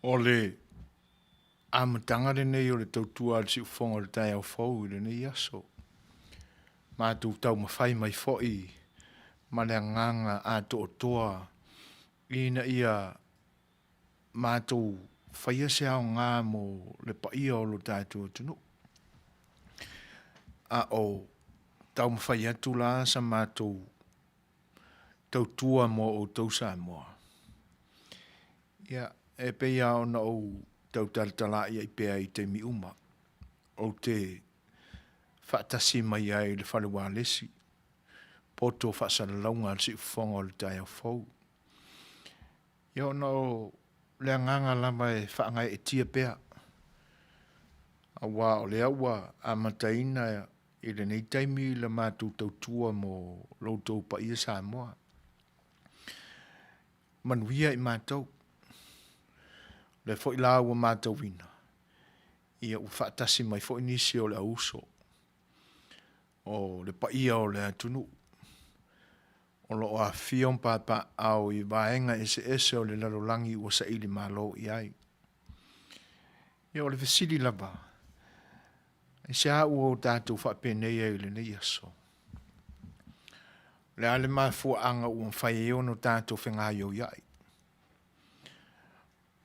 O le amataga lenei o le tautua a le siufofoga o le taeao fou i lenei aso. Matou taumafai mai foi ma le agaga atoatoa ina ia matou faia se aoga mo le paia o lo tatou atunuu. A o taumafai atu la sa matou tautua mo outou Samoa, ia, e pei lava ona ou tau talatalaia pea i taimi uma, ou te faatasi mai ai i le fale ualesi, poto o faasalalauga a le Siufofoga o le Taeao Fou. Ia ona o le agaga lava e faagaeetia pea, aua o lea ua amataina i lenei taimi le matou tautua mo lo outou paia Samoa. Manuia i matou. O lea foi la ua matauina, ia ua faatasi mai foi nisi o le au uso, o le paia o le atunuu o lo o afifio ma papaaao i vaega eseese o le lalolagi ua sailimalo i ai. Ia o le fesili lava, aisea ua o tatou faapenei ai i lenei aso? O le a le mafuaaga ua mafai ai ona tatou fegaioiai?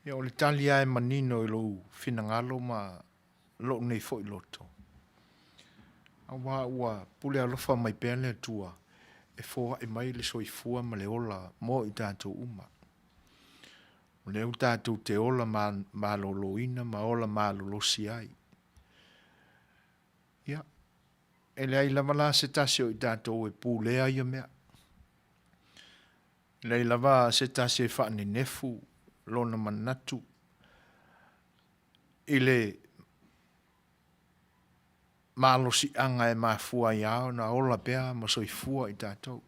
Ia o le tali lava e manino i lou finagalo ma lou nei foi loto, aua ua pule alofa mai pea le Atua e foai mai le soifua ma le ola mo i tatou uma. O lea ua tatou te ola maloloina ma ola malolosi ai. Ia, e leai lava la se tasi o i tatou e pulea ia mea. E leai lava se tasi e faanenefu lona manatu i le malosiaga e mafua ai lava ona ola pea ma soifua i tatou.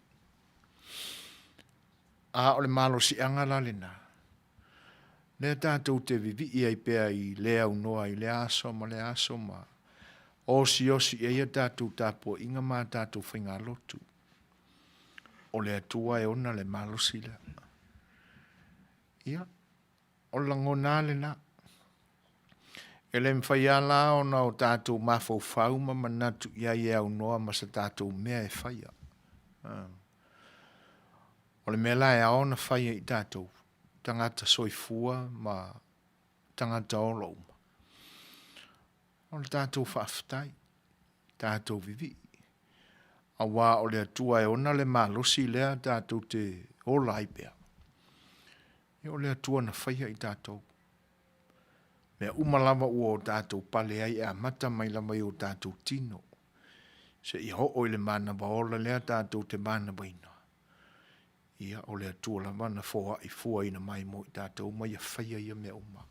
A o le malosiaga la lena, lea tatou te vivii ai pea i le aunoa i lea aso ma lea aso ma osiosi i ai a tatou tapuaiga ma a tatou faigalotu. O le Atua e ona le malosi lea. Ia, o le lagona lava lena. E le mafai lava la ona o tatou mafaufau ma manatu i ai e aunoa ma se tatou mea e faia. O le mea la e ao ona fai e i tatou, tagata soifua ma tagata ola uma, o le tatou faafetai, tatou vivii, aua o le Atua e ona le malosi lea tatou te ola ai pea. Ia o le Atua na faia i tatou. Mea uma lava ua o tatou pale ai e amata mai lava i o tatou tino seia oo i le manava ola lea tatou te manavaina, ia o le Atua lava na foai fuaina mai mo i tatou ma ia faia ia mea uma.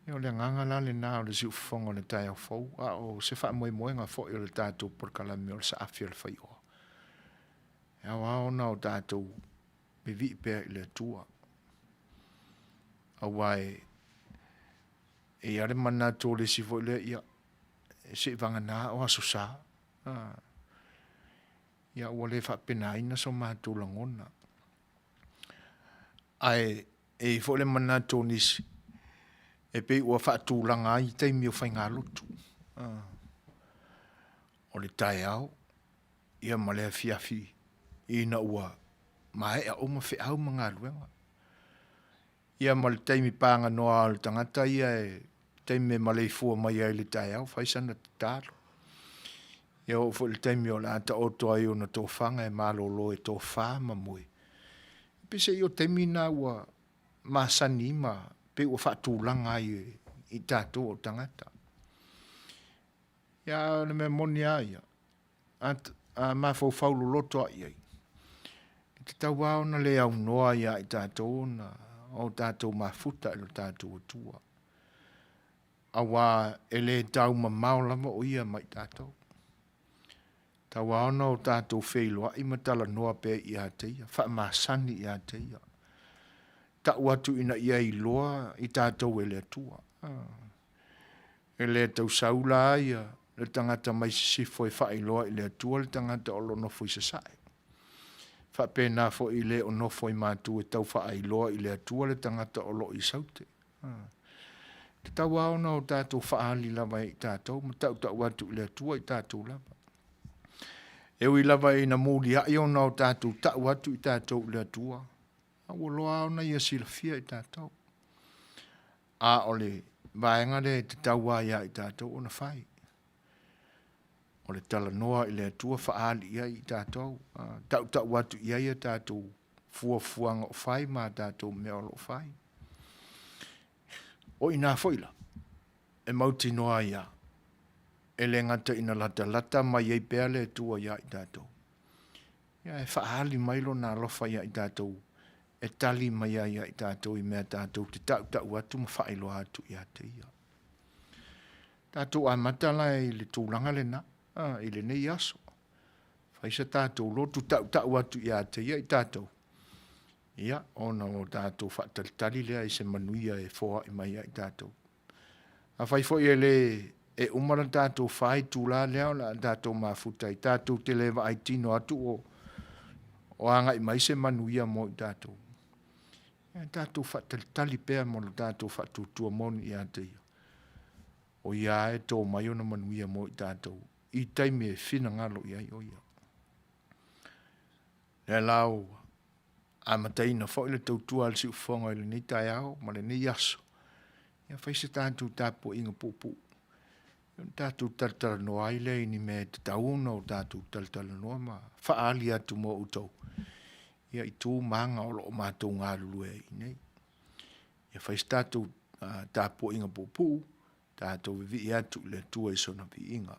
Ia o le agaga la lena o le siufofoga o le taeao fou, a o se faamoemoega foi o le tatou polokalame o le Saafi o le Faioa. E ao lava ona o tatou vivii pea i le Atua, aua e i ai le manatu o le isi foi lea, ia, seivagana o Aso Sa, ia ua le faapenaina so matou lagona. Ae e i ai foi le manatu o nisi, e pei ua faatulaga ai taimi o faigalotu. O le taeao ia ma le afiafi ina ua maea uma feau ma galuega. Ia ma le taimi paganoa o le tagata ia e taimi e maleifua mai ai i le taeao fai sana tatalo. Ia oo foi i le taimi o le a taoto ai ona tofaga e malolo e tofa ma moe, peiseai o taimi na ua masani ma pei ua faatulaga ai e i tatou o tagata. Ia a o le mea moni lava ia, a mafaufau loloto lava i ai, e tatau lava ona le aunoa ia i tatou ona o tatou mafuta i lo tatou Atua, aua e le taumamao lava o Ia mai tatou. E tatau lava ona o tatou feiloai ma talanoa pea ia te Ia, faamasani ia te Ia, tau atu ina ia iloa i tatou e le Atua. E le tau sau la ia le tagata mai sisifo e faailoa i le Atua le tagata o lo o nofo i sasae. Faapena foi i le o nofo i matu e tau faailoa i le Atua le tagata o lo o i saute. E tatau lava ona o tatou faaali lava e i tatou ma tautau atu i le Atua i tatou lava. E ui lava ina muliai ona o tatou tau atu i tatou i le Atua, a ua loa lava ona ia silafia i tatou. A o le vaega lea e tatau lava ia i tatou ona fai, o le talanoa i le Atua faaali i ai i tatou, tautau atu i ai a tatou fuafuaga o fai ma a tatou mea o lo o fai. O i ina foi la, e mautinoa ai lava, e le gata ina latalata mai ai pea le Atua ia i tatou, ae faaali mai Lona alofa ia i tatou, e tali mai ai ia i tatou i mea tatou te tautau atu ma faailoa atu ia te Ia. Tatou amata la i le tulaga lena i lenei aso. Fai se tatou lotu tautau atu ia te Ia i tatou, ia, ona o tatou faatalitali lea i se manuia e foai mai ia i tatou. Afai foi e le e uma le tatou fa itula lea o le a tatou mafuta ai, tatou te le vaai tino atu o, o agai mai se manuia mo i tatou. Ia tatou faatalitali pea mo le tatou faatuatua moni ia te Ia. O ia e tō mai ona manuia mo i tatou i taimi e finagalo i ai o Ia. Lea la ua amataina foi le tautua a le siufofoga i lenei taeao ma lenei aso, ia fai se tatou tapuaiga puupuu, ona tatou talatalanoa ai lea i ni mea e tatau ona o tatou talatalanoa ma faaali atu mo outou, ia i tu ma aga o lo o matou galulue ai i inei. Ia fai se tatou tapuaiga puupuu, tatou vivii atu i le Atua i sona viiga.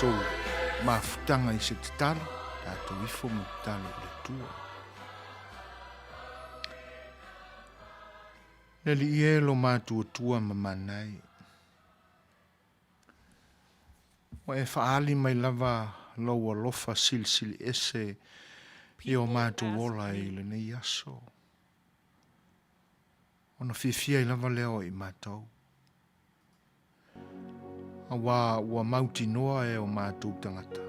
matou mafutaga i se tatalo, tatou ifo ma tatalo i le Atua. Le Alii e lo matuatua ma manai. Ua e faaali mai lava lou alofa silisili ese i o matou ola i lenei aso. Ona fiafia ai lava lea o i matou. Aua ua mautinoa e o matou tagata.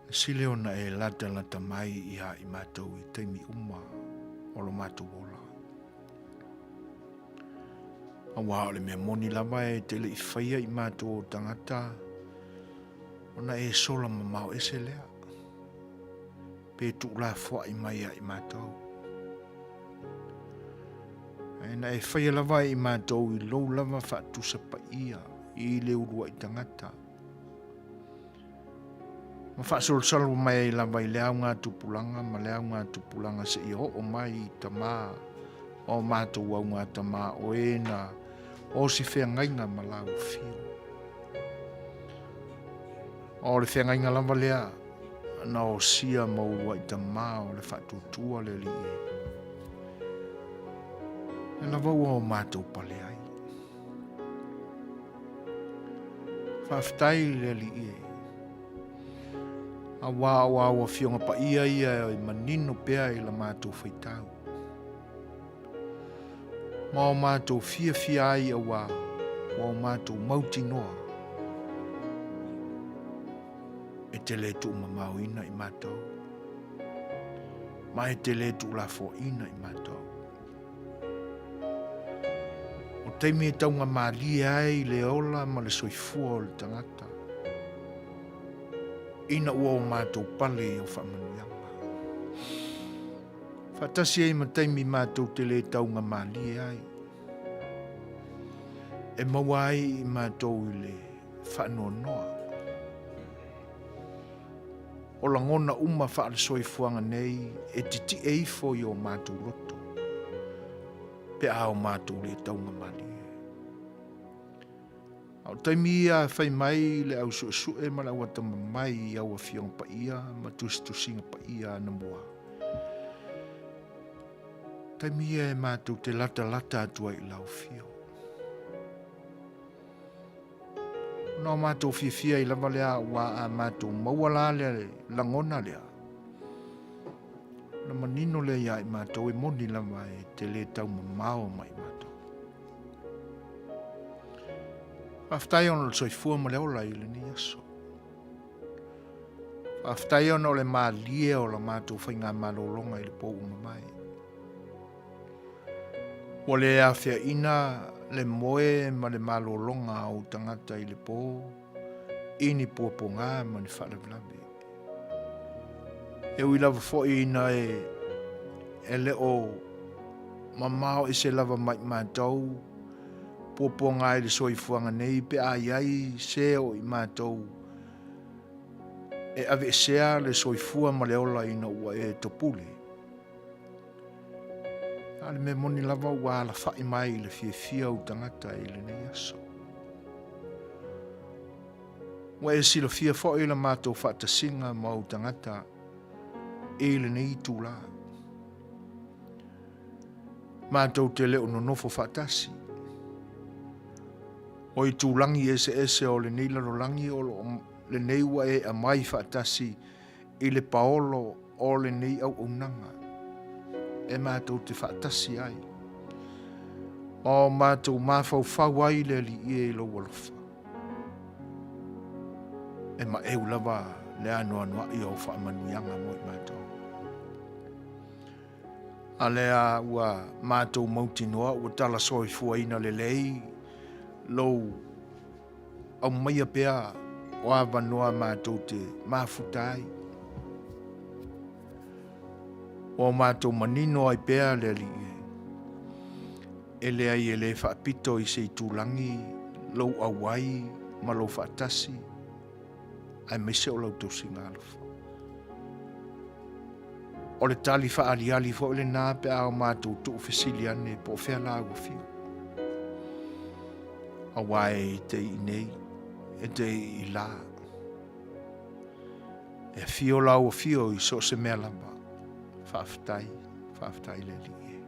E sili ona e latalata mai ia i matou i taimi uma o lo matou ola. Aua o le mea moni lava e te le i faia i matou o tagata ona e sola mamao ese lea, pe tuulafoai mai ia i matou. Ae na e faia lava i matou i lou lava faatusa paia i le uluai tagata, Ma faasolosolo mai ai lava i le augatupulaga ma le augatupulaga seia oo mai i tama o matou augatama o e na osi feagaiga ma laua fio. O le feagaiga lava lea na osia ma uluai tama o le faatuatua le Alii e. E lava ua o matou pale ai. Faafetai i le Alii e. Aua o au afioga paia ia e manino pea i la matou faitau. Ma o matou fiafia ai aua ua o matou mautinoa e te le tuumamaoina i matou, ma e te le tuulafoaina i matou. O taimi e taugamalie ai le ola ma le soifua o le tagata, ina ua o matou pale i au faamanuiaga. Faatasi ai ma taimi matou te le taugamalie ai, e maua ai i matou i le faanoanoa. O lagona uma faale-soifuaga nei e titie ifo i o matou loto, pe a o matou le taugamalie. A o taimi ia e fai mai le au suesue ma le au atamamai i au afioga paia ma tusitusiga paia anamua. Taimi ia e matou te latalata atu ai i lau afio. Ona o matou fiafia ai lava lea aua a matou maua la le lagona lea, ona manino lea ia i matou e moni lava e te le taumamao mai matou. Faafetai ona o le soifua ma le ola i lenei aso. Faafetai ona o le malie o la matou faigamalologa i le po ua mavae. Ua le afeaina le moe ma le malologa a ou tagata i le po, i ni puapuaga ma ni faalavelave. E ui lava foi ina e, e le o mamao ese lava mai matou puapuaga i le soifuaga nei pe a i ai se o i matou e aveesea le soifua ma le ola ina ua e topule. A o le mea moni lava ua alafai mai i le fiafia ou tagata i lenei aso. Ua e silafia foi la matou faatasiga ma ou tagata i lenei itulā. Matou te le o nonofo faatasi. O itulagi eseese o lenei lalolagi o lo o lenei ua e aumai faatasi i le paolo o lenei auaunaga e matou te faatasi ai, ma o matou mafaufau ai le Alii e i lou alofa. E maeu lava le anoanoai o faamanuiaga mo i matou. A lea ua matou mautinoa ua talasoifuaina lelei lou Aumaia pea o avanoa matou te mafuta ai. Ua matou manino ai pea le Alii e. E leai e le faapito i se itulagi lou auai ma lou faatasi, aemaise o lau tausiga alofa. O le tali faaaliali foi lena pe a o matou tuufesili ane po o fea la ua afio. Aua e i te i nei, E te iila. E afio lau afio i so o se mea lava. Faafetai, faafetai le Alii e.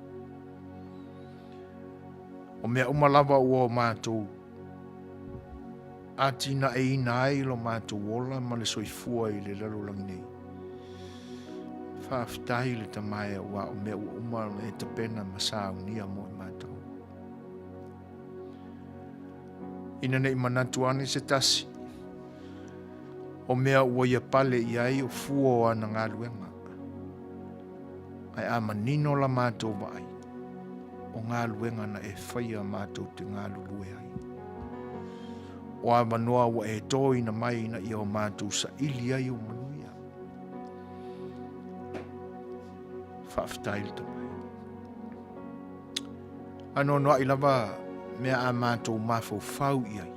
O mea uma lava ua o matou atinaeina ai lo matou ola ma le soifua i le lalolagi nei. Faafetai le Tama e aua o mea ua uma ona e tapena ma saunia mo i matou. Ina nei manatu ane se tasi, o mea ua ia pale i ai o fua o ana galuega. Ae a manino la matou vaai, o galuega na e faia matou te galulue ai. O avanoa ua e toina mai ina ia o matou saili ai ou manuia. Faafetai le Tama e. Anoanoai lava mea a matou mafaufau i ai.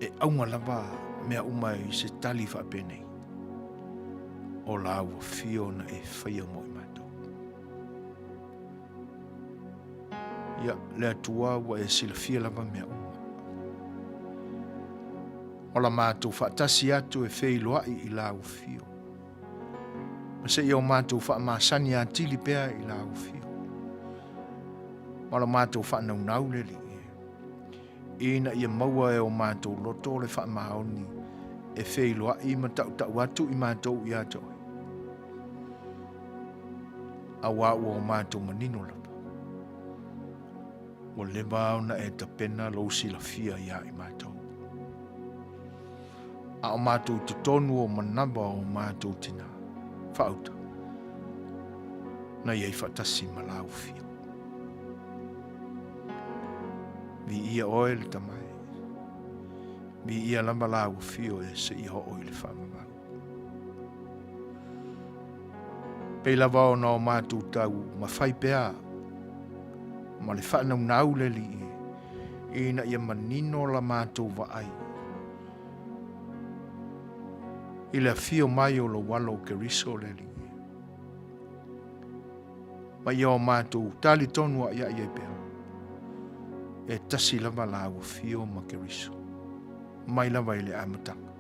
E auga lava mea uma i se tali faapenei. O la ua fio na e faia mo i matou. Ia, le Atua ua e silafia lava mea uma. O la matou faatasi atu e feiloai i la ua fio. Ma seia o matou faamasani atili pea i la ua fio. Ma la matou faanaunau le Alii e, ina ia maua e o matou loto le faamaoni e feiloai ma tautau atu i matou ia te oe. Auā ua o matou manino lava, ua leva ona e tapena lou silafia iā i matou. A o matou i totonu o manava o matou tinā, faauta, na i ai faatasi ma lau fia. Viia oe le Tama e, viia lava lau afio e seia oo i le faavavau. Pei lava ona o matou tau mafai pea ma le faanaunau le Alii e, ina ia manino la matou vaai i le afio mai o lou alo o Keriso le Alii e. Ma ia o matou talitonu a'ia'i ai pea, e tasi lava lau afio ma Keriso, mai lava i le amataga,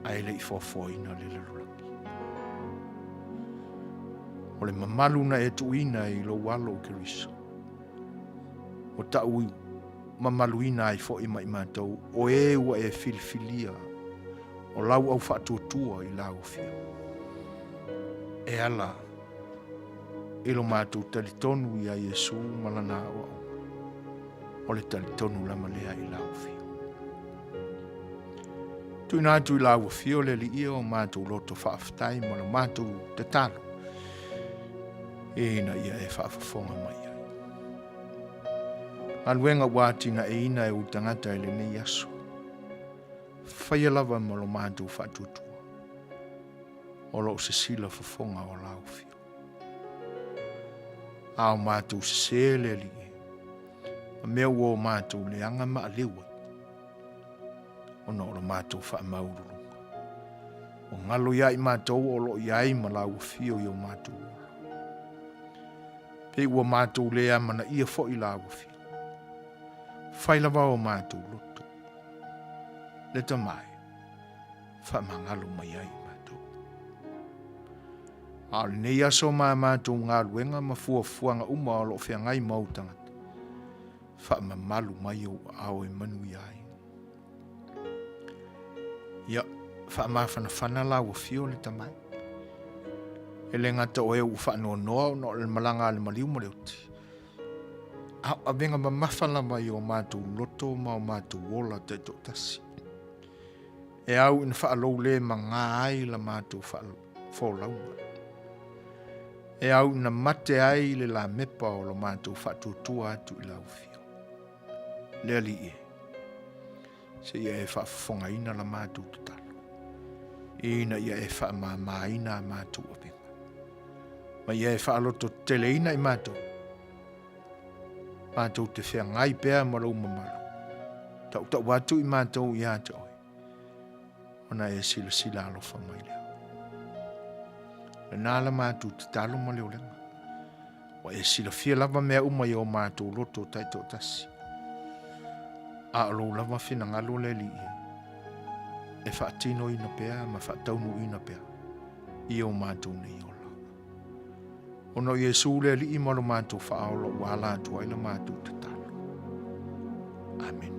ae le i foafoaina le lalolagi. O le mamalu na e tuuina i lou alo o Keriso, ua ta'u mamaluina ai foi ma i matou o e ua e filifilia o lau au faatuatua i lau afio. E ala i lo matou talitonu iā Iesu ma lana aoaoga, o le talitonu lava lea i lau afio. Tuuina atu i lau afio le Alii o matou loto faafetai ma lo matou tatalo, ina ia e faafofoga mai ai. Galuega ua atinaeina e ou tagata i lenei aso, faia lava ma lo matou faatuatua, o lo o sisila fofoga o lau afio. A o matou sesē le Alii, ma mea ua o matou leaga ma aleu ai, ona o lo matou faamaualuluga. Ua galo ia i matou o lo o i ai ma lau afio i o matou ola. Pei ua matou le amanaia foi lau afio. Fai lava o matou loto. Le Tama e, faamagalo mai ai i matou. A o lenei aso ma a matou galuega ma fuafuaga uma o lo o feagai ma ou tagata, faamamalu mai ou aao e manuia ai. Ia, faamafanafana lau afio le Tama e. E le gata o e ua faanoanoa ona o le malaga a le maliu ma le oti, a o avega mamafa lava i o matou loto ma o matou ola taitoatasi. E au ina faalou le magā ai la matou folauga. E au ina mate ai le lamepa o lo matou faatuatua atu i lau afio. Le Alii e, seia e faafofogaina la matou tatalo, ina ia e faamamaina a matou avega, ma ia e faalototeleina i matou, matou te feagai pea ma lou mamalu, tautau atu i matou ia te oe, ona e silasila alofa mai lea. Lena la matou tatalo ma le olega. Ua e silafia lava mea uma i o matou loto taitoatasi. A o lou lava finagalo le Alii e faatinoina pea ma faataunuuina pea i o matou nei ola. Ona o Iesu le Alii ma lo matou Faaola ua ala atu ai la matou tatalo. Amene.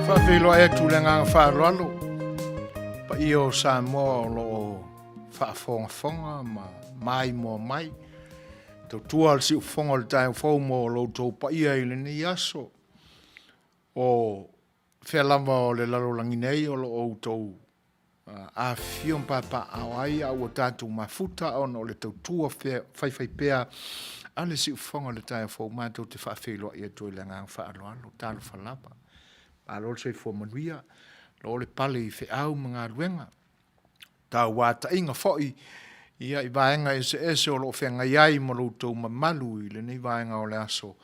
Faafeiloai atu le agaga faaaloalo paia o Samoa o lo o faafogafoga ma maimoa mai. Tautua le siufofoga o le taeao fou mo lo outou paia i lenei aso. O fea lava o le lalolagi nei o lo o outou afifio ma papaaao ai a ua tatou mafuta ona o le tautua faifaipea a le siufofoga o le taeao fou, matou te faafeiloai atu ai i le agaga faaaloalo. Talofa lava. Malo le soifua manuia. Lo le pale i feau ma galuega. Tauataiga foi ia i vaega eseese o lo o feagai ai ma lo outou mamalu i lenei vaega o le aso.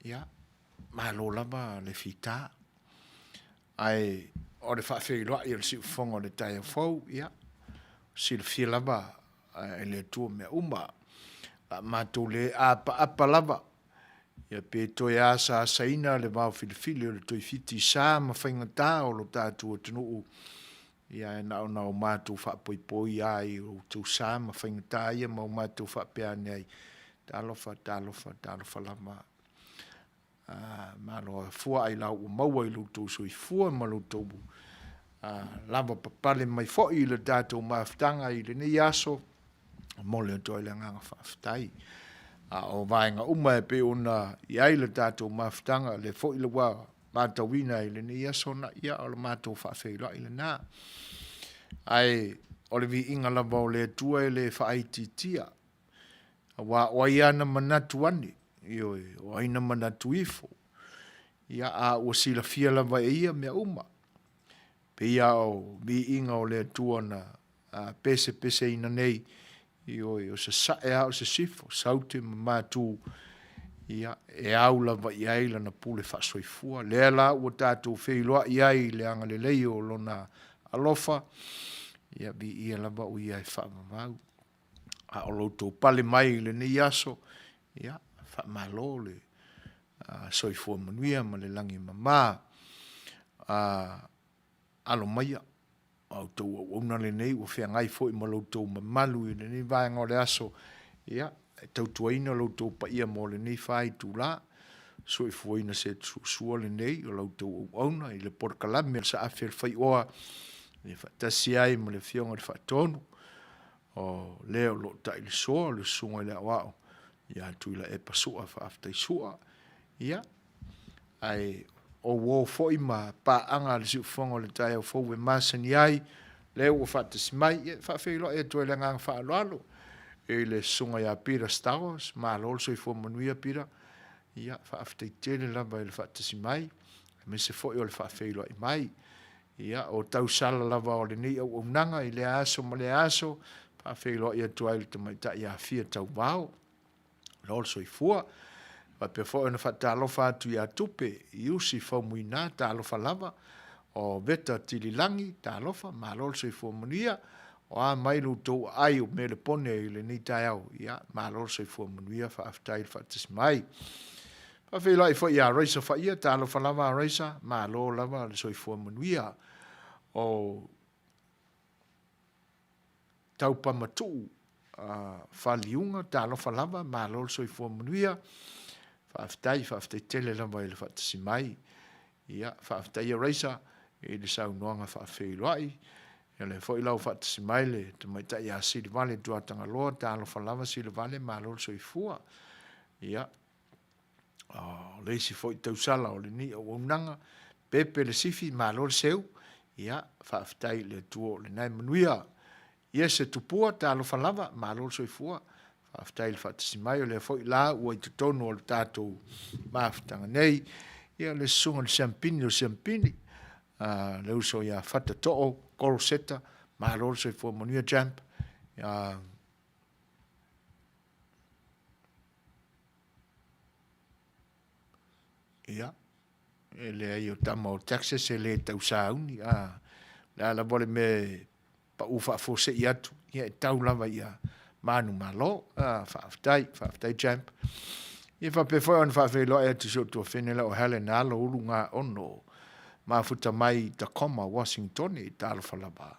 Ia, malo lava le fita. Ae o le faafeiloai o le siufofoga o le taeao fou, ia, silafia lava e le Atua mea uma. A matou le apaapa lava, ia pe toe asaasaina le vaofilifili o le toefiti i sa ma faigata o lo tatou atunuu, ia e na ona o matou faapoipoi lava i o outou sa ma faigata ia ma o matou faapea ane ai, talofa, talofa, talofa lava. Malo afua ailao ua maua i lo outou soifua ma lo outou lava papale mai foi i le tatou mafutaga i lenei aso. Momoli atu ai le agaga faafetai. A o vaega uma e pei ona i ai le tatou mafutaga, lea foi la ua matauina i lenei aso na, ia o le matou faafeiloai lena. Ae o le viiga lava o le Atua e le faaitiitia, aua o ai lava na manatu ane, ioe, o ai na manatu ifo, ia a ua silafia lava e ia mea uma. E pei lava o viiga o le Atua na pesepeseina nei, ioe, o sasae lava a o sisifo, saute ma matu, ia, e au lava i ai lana pule faasoifua. Lea la ua tatou feiloai ai i le agalelei o Lona alofa, ia viia lava o Ia e faavavau. A o lo outou pale mai i lenei aso, ia, faamalo le soifua manuia ma le lagi e mama. Alo maia, o a outou auauna lenei ua feagai foi ma lo outou mamalu i lenei vaega o le aso, ia, e tautuaina lo outou paia mo lenei faitula, soifuaina seetusuasua lenei o la outou auauna i le polokalame a le Saafi a le Faioa, ia faatasi ai ma le Afioga i le Faatonu, o le o lo o tailesoa, le Susuga i le Aoao ia Tuilaepa Sua Faafetai Sua. Ia, ae o uo foi ma paaga a le siufofoga o le taeao fou e masani ai, lea ua faatasi mai, ia e faafeiloai atu ai i le agaga faaaloalo i le Susuga ia Peter Stowers, malo le soifua manuia Peter. Ia, faafetai tele lava i le faatasi mai, aemaise foi o le faafeiloai mai. Ia, o tausala lava o lenei auaunaga i lea aso ma lea aso, faafeiloai atu ai i le tamaitai ia Fia Tauvao, malo le soifua. Faapea foi ona faatalofa atu ia Tupe Iusi Faumuina, talofa lava, o Veta Tililagi, talofa, malo le soifua manuia. O a mai lo outou aai o Melepone i lenei taeao, ia malo le soifua manuia, faafetai le faatasi mai. Faafeiloai foi ia Raisa Faia, talofa lava Raisa, malo lava le soifua manuia. O Taupamatuu Faliuga, talofa lava, malo le soifua manuia. Faafetai, faafetai tele lava i le faatasi mai. Ia, faafetai ia Raisa i le saunoaga faafeiloai. Ia lea foi la ua faatasi mai le tamaitai ia Silivale Tuatagaloa, talofa lava Silivale, malo le soifua. Ia, o le isi foi tausala o lenei auaunaga, Pepe le Sifi, malo le seu, ia, faafetai i le Atua o lena e manuia. Iese Tupua, talofa lava, malo le soifua, faafetai i le faatasi mai, o lea foi la ua i totonu o le tatou mafutaga nei, ia le susuga i le Siampini o Siampini, le uso ia Fatatoo Koloseta, malo le soifua manuia Champ. Ia, e leai o tama o Texas e le tau sauni, a le a lava le mea e pau faafuasei atu, ia e tau lava ia manumalo. Ah, faafetai, faafetai Champ. Ia faapea foi ona faafeiloai atu i si ou tuafene lau Helen Alo Ulugaono, mafuta mai Tacoma, Washington, talofa lava.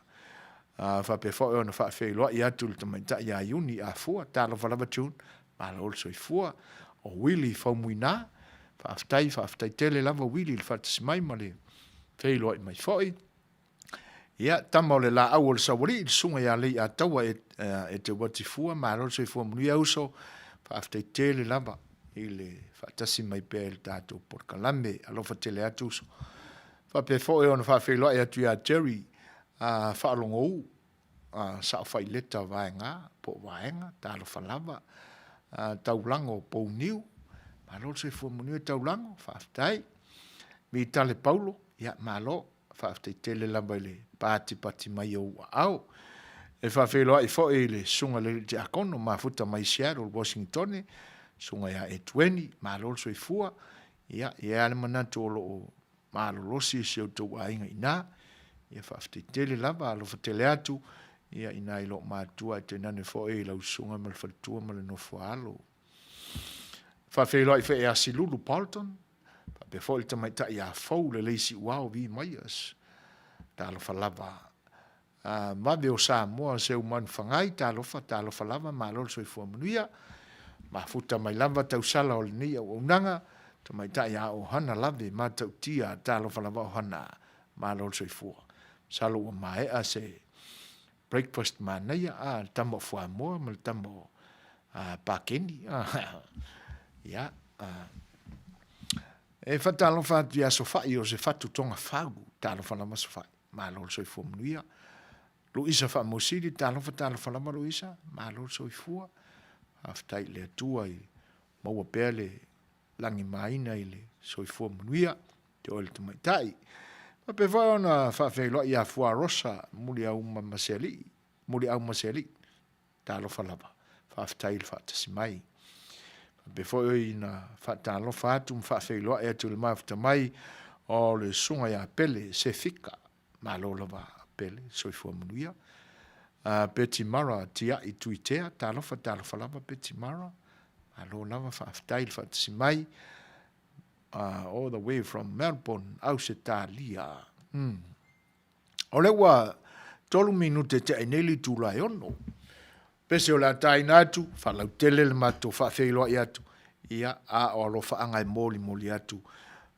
Ah, faapea foi ona faafeiloai atu i le tamaitai ia Iuni Afua, talofa lava June, malo le soifua. O Willie Faumuina, faafetai, faafetai tele lava Willie i le faatasi mai ma le feiloai mai foi. Ia, tama o le laau o le saualii, le susuga ia Leiataua e, e te Uatifua, malo le soifua manuia uso, faafetai tele lava i le faatasi mai pea i le tatou polokalame. Alofa tele atu uso. Faapea foi ona faafeiloai atu ia Jerry a Faalogou, a Saofaileta Vaega, po o Vaega, talofa lava, a Taulago Pouniu, malo le soifua manuia Taulago, faafetai. Mitale Paulo, ia malo, faafetai tele lava i le patipati mai o ou aao. E faafeiloai foi i le susuga i le Tiakono mafuta mai Seattle, Washington, susuga ia Etueni, malo le soifua. Ia, e i ai lava le manatu o lo o malolosi si outou aiga i ina. Ia faafetai tele lava, alofa tele atu, ia ina i loo matua ae tainane foi i lau susuga ma le faletua ma le nofo a alo. Faafeiloai foi ia Silulu Bolton, faapea foi le tamaitai ia Fou Lelei Siuao V. Myers. Talofa lava. A vave o Samoa Seumanufagai, talofa, talofa lava, malo le soifua manuia. Mafuta mai lava tausala o lenei auaunaga, tamaitai a Ohana Lave Matautia, talofa lava Ohana, malo le soifua. Masalo ua maea se breakfast manaia, a le tama o fuamoa ma le tama o Pakeni. Ia, e faatalofa atu ia Sofai o se fatu toga fau, talofa lava Sofai, malo le soifua manuia. Luisa Faamausili, talofa talofa lava Luisa, malo le soifua, faafetai i le Atua i maua pea le lagimaina i le soifua manuia te oe le tamaitai. Faapea foi ona faafeiloai ia Fua Rosa Muliauma Masealii, Muliau Masealii, talofa lava, faafetai i le faatasi mai. Faapea foi ona faatalofa atu ma faafeiloai atu i le mafuta mai o le susuga ia Pele Sefika, malo lava Pele, soifua manuia. Betty Mara Tiai Tuitea, talofa talofa lava Betty Mara, malo lava faafetai i le faatasi mai. All the way from Melbourne, Ausetalia. O lea ua 3 minute tea i nei le itula e 6. Pese o le a taina atu, faalautele le matou faafeiloai atu, ia, a o alofaaga e molimoli atu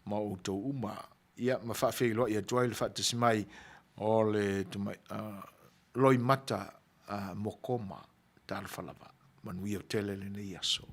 ma outou uma. Ia, ma faafeiloai atu ai le faatasi mai o le Loimata Mokoma. Talofa lava, manuia tele lenei aso.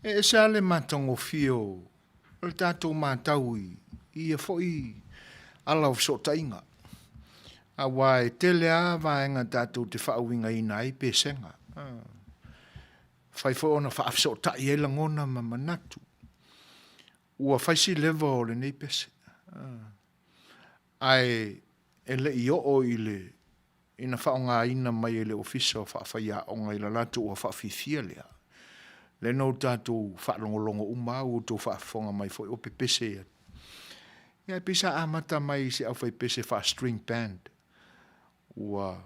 E ese lava le matagofie o le tatou matau i ia foi ala o fesootaiga, aua e tele lava vaega tatou te faauigaina ai pesega. Mafai foi ona faafesootai ai lagona ma manatu. Ua fai si leva o lenei pese, ae e le i oo i le ina faaaogaina mai e le Ofisa o Faafaiaoga i la latou ua faafiafia lea, lea na o tatou faalogologo uma lava, ua outou faafofoga mai foi o pepese ia. Ia, e pei sa amata mai i se aufaipese faa-string band. Ua,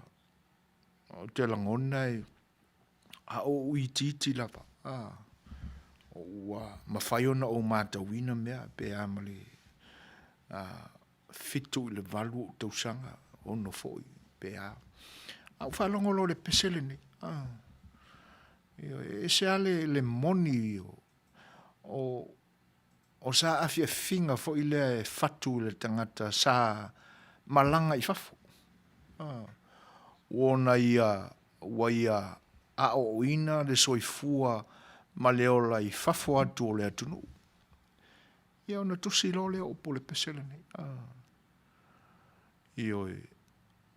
ou te lagona e a ou itiiti lava, a, ua mafai ona ou matauina mea pe a ma le 7 i le 8 ou tausaga, 6 foi pe a. A ou faalogo loa i le pese lenei, a, ioe, e ese lava le moni o saafiafiga foi lea e fatu i le tagata sa malaga i fafo, ua ona ia, ua ia aoaoina le soifua ma le ola i fafo atu o le atunuu. Ia ona tusi loa lea o upu o le pese lenei. Ioe,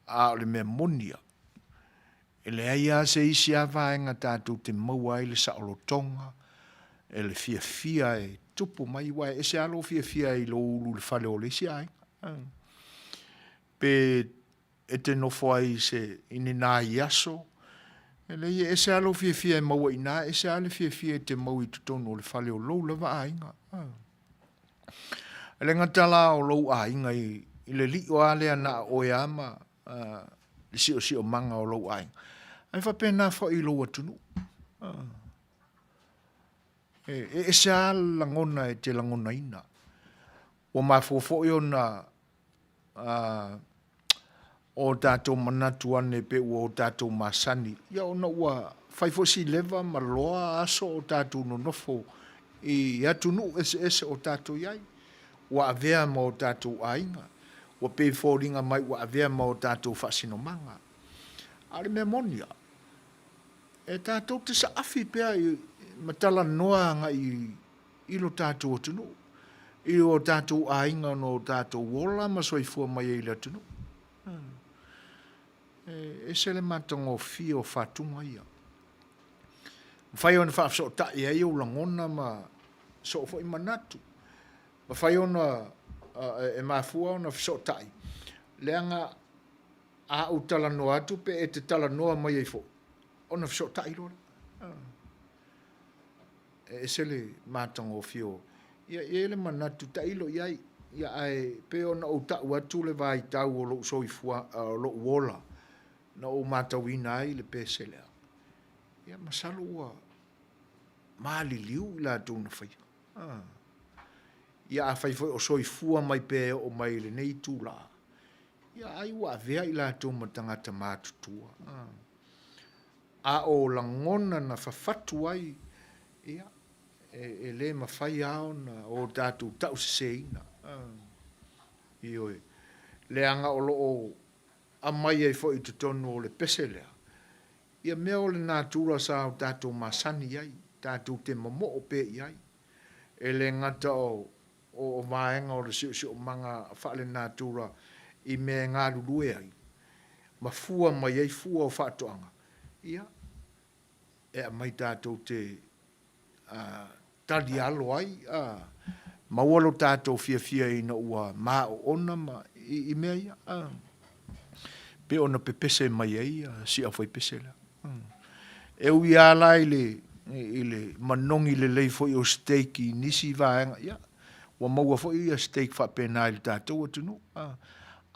a o le mea moni lava, e leai lava se isi lava vaega tatou te maua ai le saolotoga, e le fiafia e tupu mai, aua e ese lava lou fiafia i lou ulu i le fale o le isi aiga, pe e te nofo ai i se i ni nai aso, e leai e ese lava lou fiafia e maua i ina, ese lava le fiafia e te maua i totonu o le fale o lou lava aiga. E le gata la o lou aiga i le lio lava lea na o oe lava ma le siosiomaga o lou aiga, ae faapena foi i lou atunuu. E ese lava le lagona e te lagonaina. Ua mafua foi ona o tatou manatu ane pei ua o tatou masani, ia ona ua fai foi si leva ma loa aso o tatou nonofo i atunuu eseese o tatou i ai, ua avea ma o tatou aiga, ua pei e foliga mai ua avea ma o tatou faasinomaga. A o le mea moni lava, e tatou te saafi pea ma talanoa agai i lo tatou atunuu, i o tatou aiga na o tatou ola ma soifua mai ai i le atunuu. E ese le matagofie o fatuga ia. Mafai ona faafesootai ai ou lagona ma sou foi manatu. Mafai ona e mafua ona fesootai, leaga a ou talanoa atu pe e te talanoa mai ai foi, ona fesootai loa lea. E ese le matagofie o... Ia e i ai le manatu, tailo i ai, ia ae pei ona ou tau atu le vaitau o lou soifua, o lou ola na ou matauina ai le pese lea, ia masalo ua maliliu i latou na faia. Ia afai foi o soifua mai pea e oo mai i lenei itula, ia ai ua avea i latou ma tagata matutua. A o lagona na fafatu ai, ia, e le mafai lava ona o tatou tauseseina. Ioe. Leaga o lo o aumai ai foi i totonu o le pese lea, ia mea o le natura sa o tatou masani ai, tatou te momoo pea i ai. E le gata o vaega o le siosiomaga faale-natura i mea e galulue ai, ma fua mai ai fua o faatoaga, ia, e aumai tatou te talialo ai, a, maua lo tatou fiafia ina ua maoona ma, i mea ia, a, pei ona pepese mai ai si aufaipese lea. E ui lava la i le, i le manogi lelei foi o steak i nisi vaega, ia, ua maua foi ia steak faapena i le tatou atunuu, a,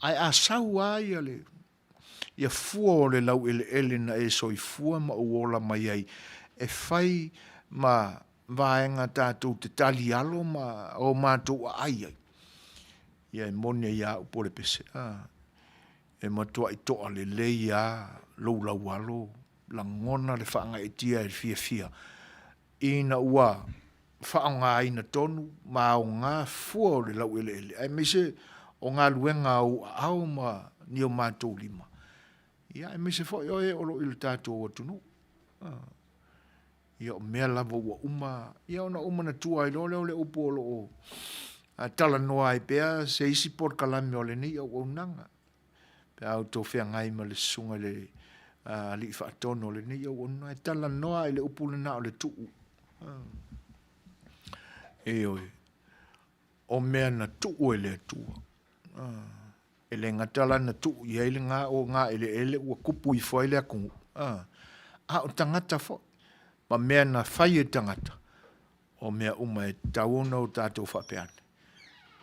ae a sau lava ia le, ia fua o le laueleele na e soifua ma ou ola mai ai e fai ma vaega tatou te talialo ma o matou aai ai, ia e moni ai lava upu o le pese, a, e matuai toa lelei lava lou laualo, lagona le faagaeetia e le fiafia ina ua faaaogaina tonu ma aoga fua o le laueleele aemaise o galuega a ou aao ma ni o matou lima, ia aemaise foi o e o lo o i le tatou atunuu. Ia o mea lava ua uma, ia ona ou manatua ai loa lea o le upu o lo o talanoa ai pea se isi polokalame o lenei auaunaga, pe a outou feagai ma le susuga i le Alii Faatonu o lenei auaunaga, e talanoa lava i le upu lena o le tuu. Ioe. O mea na tuu e le Atua. E le gata la na tuu i ai le gaeleele ua tupu ifo ai le atunuu, a o tagata foi, ma mea na fai e tagata, o mea uma e tatau ona o tatou faapea ane,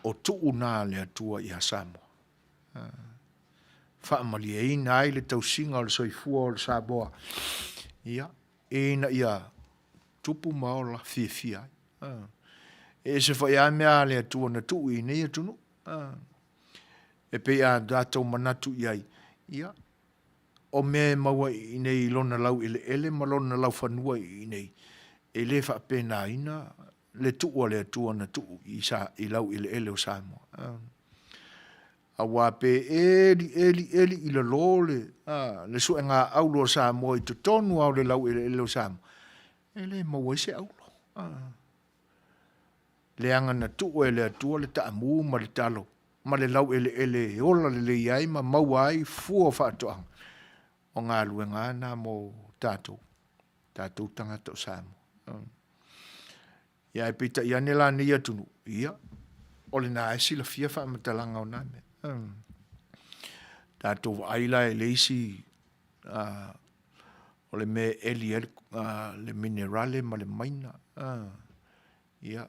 o tuu na a le Atua ia Samoa. faamalieina ai le tausiga o le soifua o le Samoa, ia, ina ia tupu ma ola fiafia ai. E ese foi lava mea a le Atua na tuu i nei atunuu. E pei a tatou manatu i ai, ia, o mea e maua i inei i lona laueleele ma lona laufanua i inei, e le faapenaina le tuu a le Atua na tuu i laueleele o Samoa. Aua pe eli eli eli i lalo le, a, le suega auro a Samoa i totonu lava o le laueleele o Samoa, e le maua ai se auro. A, leaga na tuu e le Atua le taamu ma le talo ma le laueleele e ola lelei ai ma maua ai fua o faatoaga, o galuega lava na mo tatou, tatou tagata o Samoa. Ia ae peitai ane la nei atunuu, ia, o lena e silafia faamatalaga o na mea. Tatou vaai la i le isi o le mea e eli ai le minerale ma le maina, ia,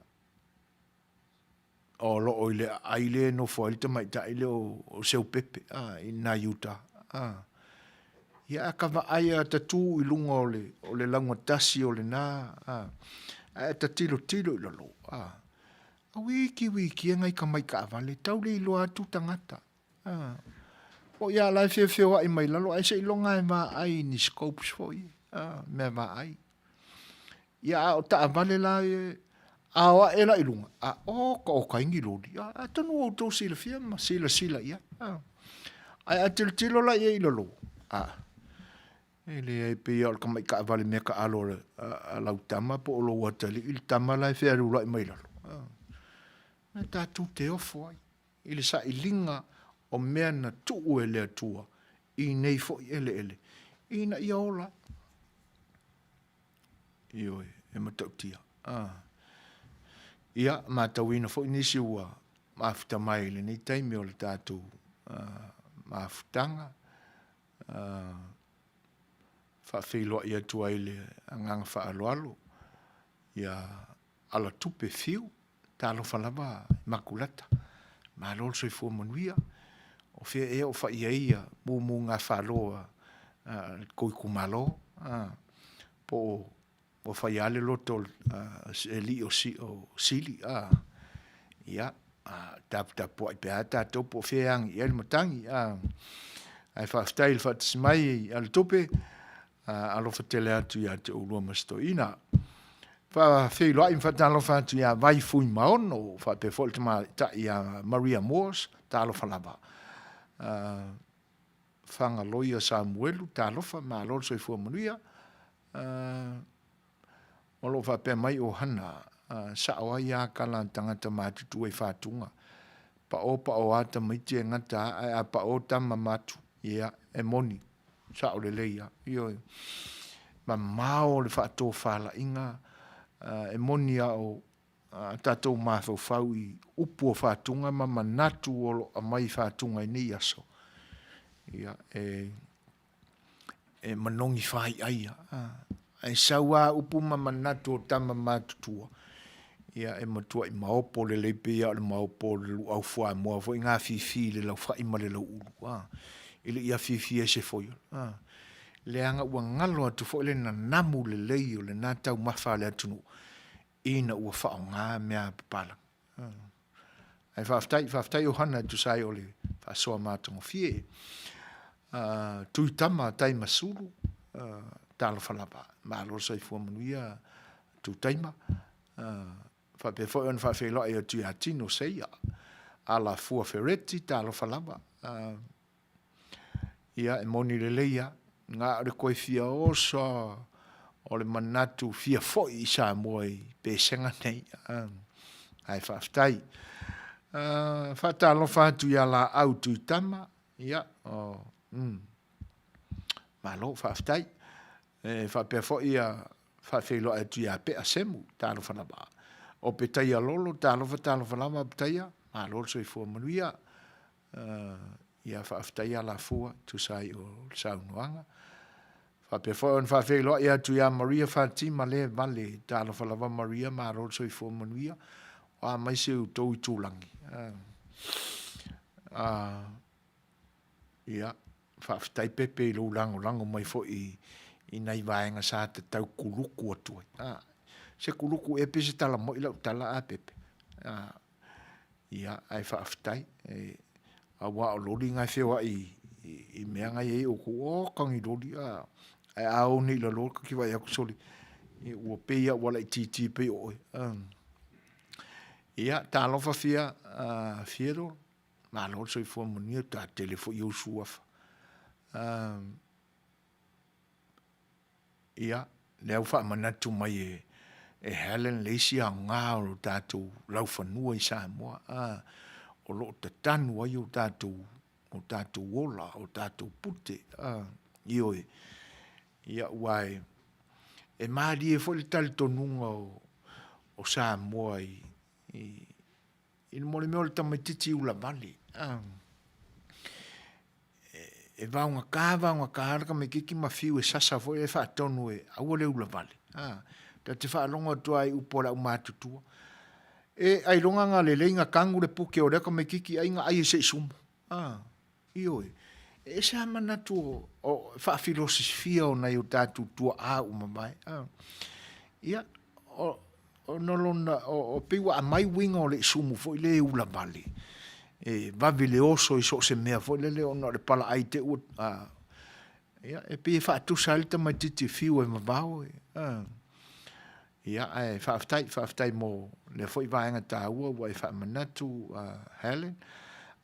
o lo o i le aai lea e nofo ai le tamaitai lea o Seupepe a, i nai uta. A. Ia a ta vaai a ta tu i luga o le, o le laugatasi o lena, a, ae ta tilotilo i lalo, a, wiki wiki e nai tamai taavale, tau le iloa atu tagata. A. Foi a la e feofeoai mai lalo ae seiloga e vaai i ni scopes foi, a, mea vaai. Ia a o taavale la e a o ae la i luga, a oka oka ai ni loli, atonu ua outou silafia ma silasila i ai. Ae a tilotilo la i ai i lalo, a, e leai e pei lava o le tamai taavale mea taalo a lau tama po o lou atalii le tama la e fealualuai mai lalo. Mea tatou te ofo ai i le sailiga o mea na tuu e le Atua i nei foi eleele ina ia ola ai. Ioe, e matautia. Ah. Ia, matauina foi nisi ua mafuta mai i lenei taimi o le tatou uh, mafutaga. Uh, faafeiloai atu ai le agaga faaaloalo ia Alatupe Fiu, talofa lava Makulata, malo le soifua manuia. O fea ea o fai ai ia mumuga falo a le tou itumalo, po o ua fai lava le loto o le alii o Sili, a? Ia, taputapuai pea tatou po o fea e agi i ai le matagi, a? Ae faafetai i le faatasi mai Alatupe, alofa tele atu ia te oulua ma si toeaina. Faafeiloai ma faatalofa atu ia Vai Fuimaono, faapea foi le tamaitai ia Maria Moores, talofa lava. Fagaloia Samuelu, talofa, malo le soifua manuia. O lo o faapea mai o Hana, sao ai a tala a tagata matutua i Fatuga, pao pao a tamaiti e gata a, ae a pao tama matu, ia, e moni, sao lelei a, ioe. Mamao le faatofalaiga, e moni a o a tatou mafaufau i upu o Fatuga ma manatu o lo o aumai i Fatuga i nei aso, ia, e, e manogi faiai a, ae sau a upu ma manatu o tama matutua, ia e matuai maopo lelei pei lava o le maopo o le luau fuamoa foi na afifi i le laufai ma le lauulu, a, e le i afifi ai se foiono, a, leaga ua galo atu foi le nanamu lelei o lena taumafa a le atunuu ina ua faaaoga mea a papalagi. Ae faafetai, faafetai Ohana e tusa ai o le faasoa matagofie. Uh, Tuitama Taimasulu, uh, talofa lava, malo le soifua manuia Tutaima. Uh, faapea foi ona faafeiloai atu ia Tino Seia, Alafua Fereti, talofa lava. Uh, Ia, e moni lelei lava, na o le toe fia oso o le manatu fia foi i Samoa i pesega nei. Ae faafetai. Uh, faatalofa atu ia Laau Tuitama, ia, oh, mm, malo, faafetai. E faapea foi ia faafeiloai atu ia Pea Semu, talofa lava. O Petaia Lolo, talofa, talofa lava Petaia, malo le soifua manuia. Ia faafetai Alafua e tusa ai o le saunoaga. Faapea foi ona faafeiloai atu ia Maria Fatima le vale, talofa lava Maria, malo le soifua manuia, o a mai se outou itulagi. Ia. Faafetai Pepe i lou lagolago mai foi i nai vaega sa ta tau kuluku atu ai. A, se kuluku ea pe se tala moi lau tala a Pepe? A, ia, ae faafetai, e, aua o loli na e feoai i, i mea na i ai outou, oka ni loli, a, ae a o nei i lalo, ta te vaai atu, sole, ua pei lava ua laitiiti pei o oe. A. Ia, talofa Fia, uh, Theodore, malo le soifua manuia, ta tele foi ou suafa. Uh, ia, lea ua faamanatu mai e, e Helen le isi aoga o lo tatou laufanua i Samoa, a, o lo o tatanu ai o tatou, o tatou ola, o tatou pute, a, ioe. Ia, ua e, e malie foi le talitonuga o, o Samoa i, i, i le mea o le tamaitiiti ulavale, a, e vaogata vaogata le tamaitiiti ma fiu e sasa foi e faatonu e aua le ulavale, a, ta te faalogo atu lava i upu a le aumatutua, e ailoga na lelei na tanu le pute o lea tamaitiiti ai na ai e se i sumu, a. Ioe. E ese lava manatu o, o faafilosofia o nai o tatou tuaa ua mavae. A. Ia, o, ona lona, o, o pei ua aumai uiga o le isumu foi lea e ulavale, e vave le oso i so o se mea foi lele ona o le palaai te i ua, a, ia, e pei e faatusa ai le tamaitiiti e fiu e vavao e, a. Ia, ae faafetai, faafetai mo lea foi vaega taua ua e faamanatu, uh, Helen.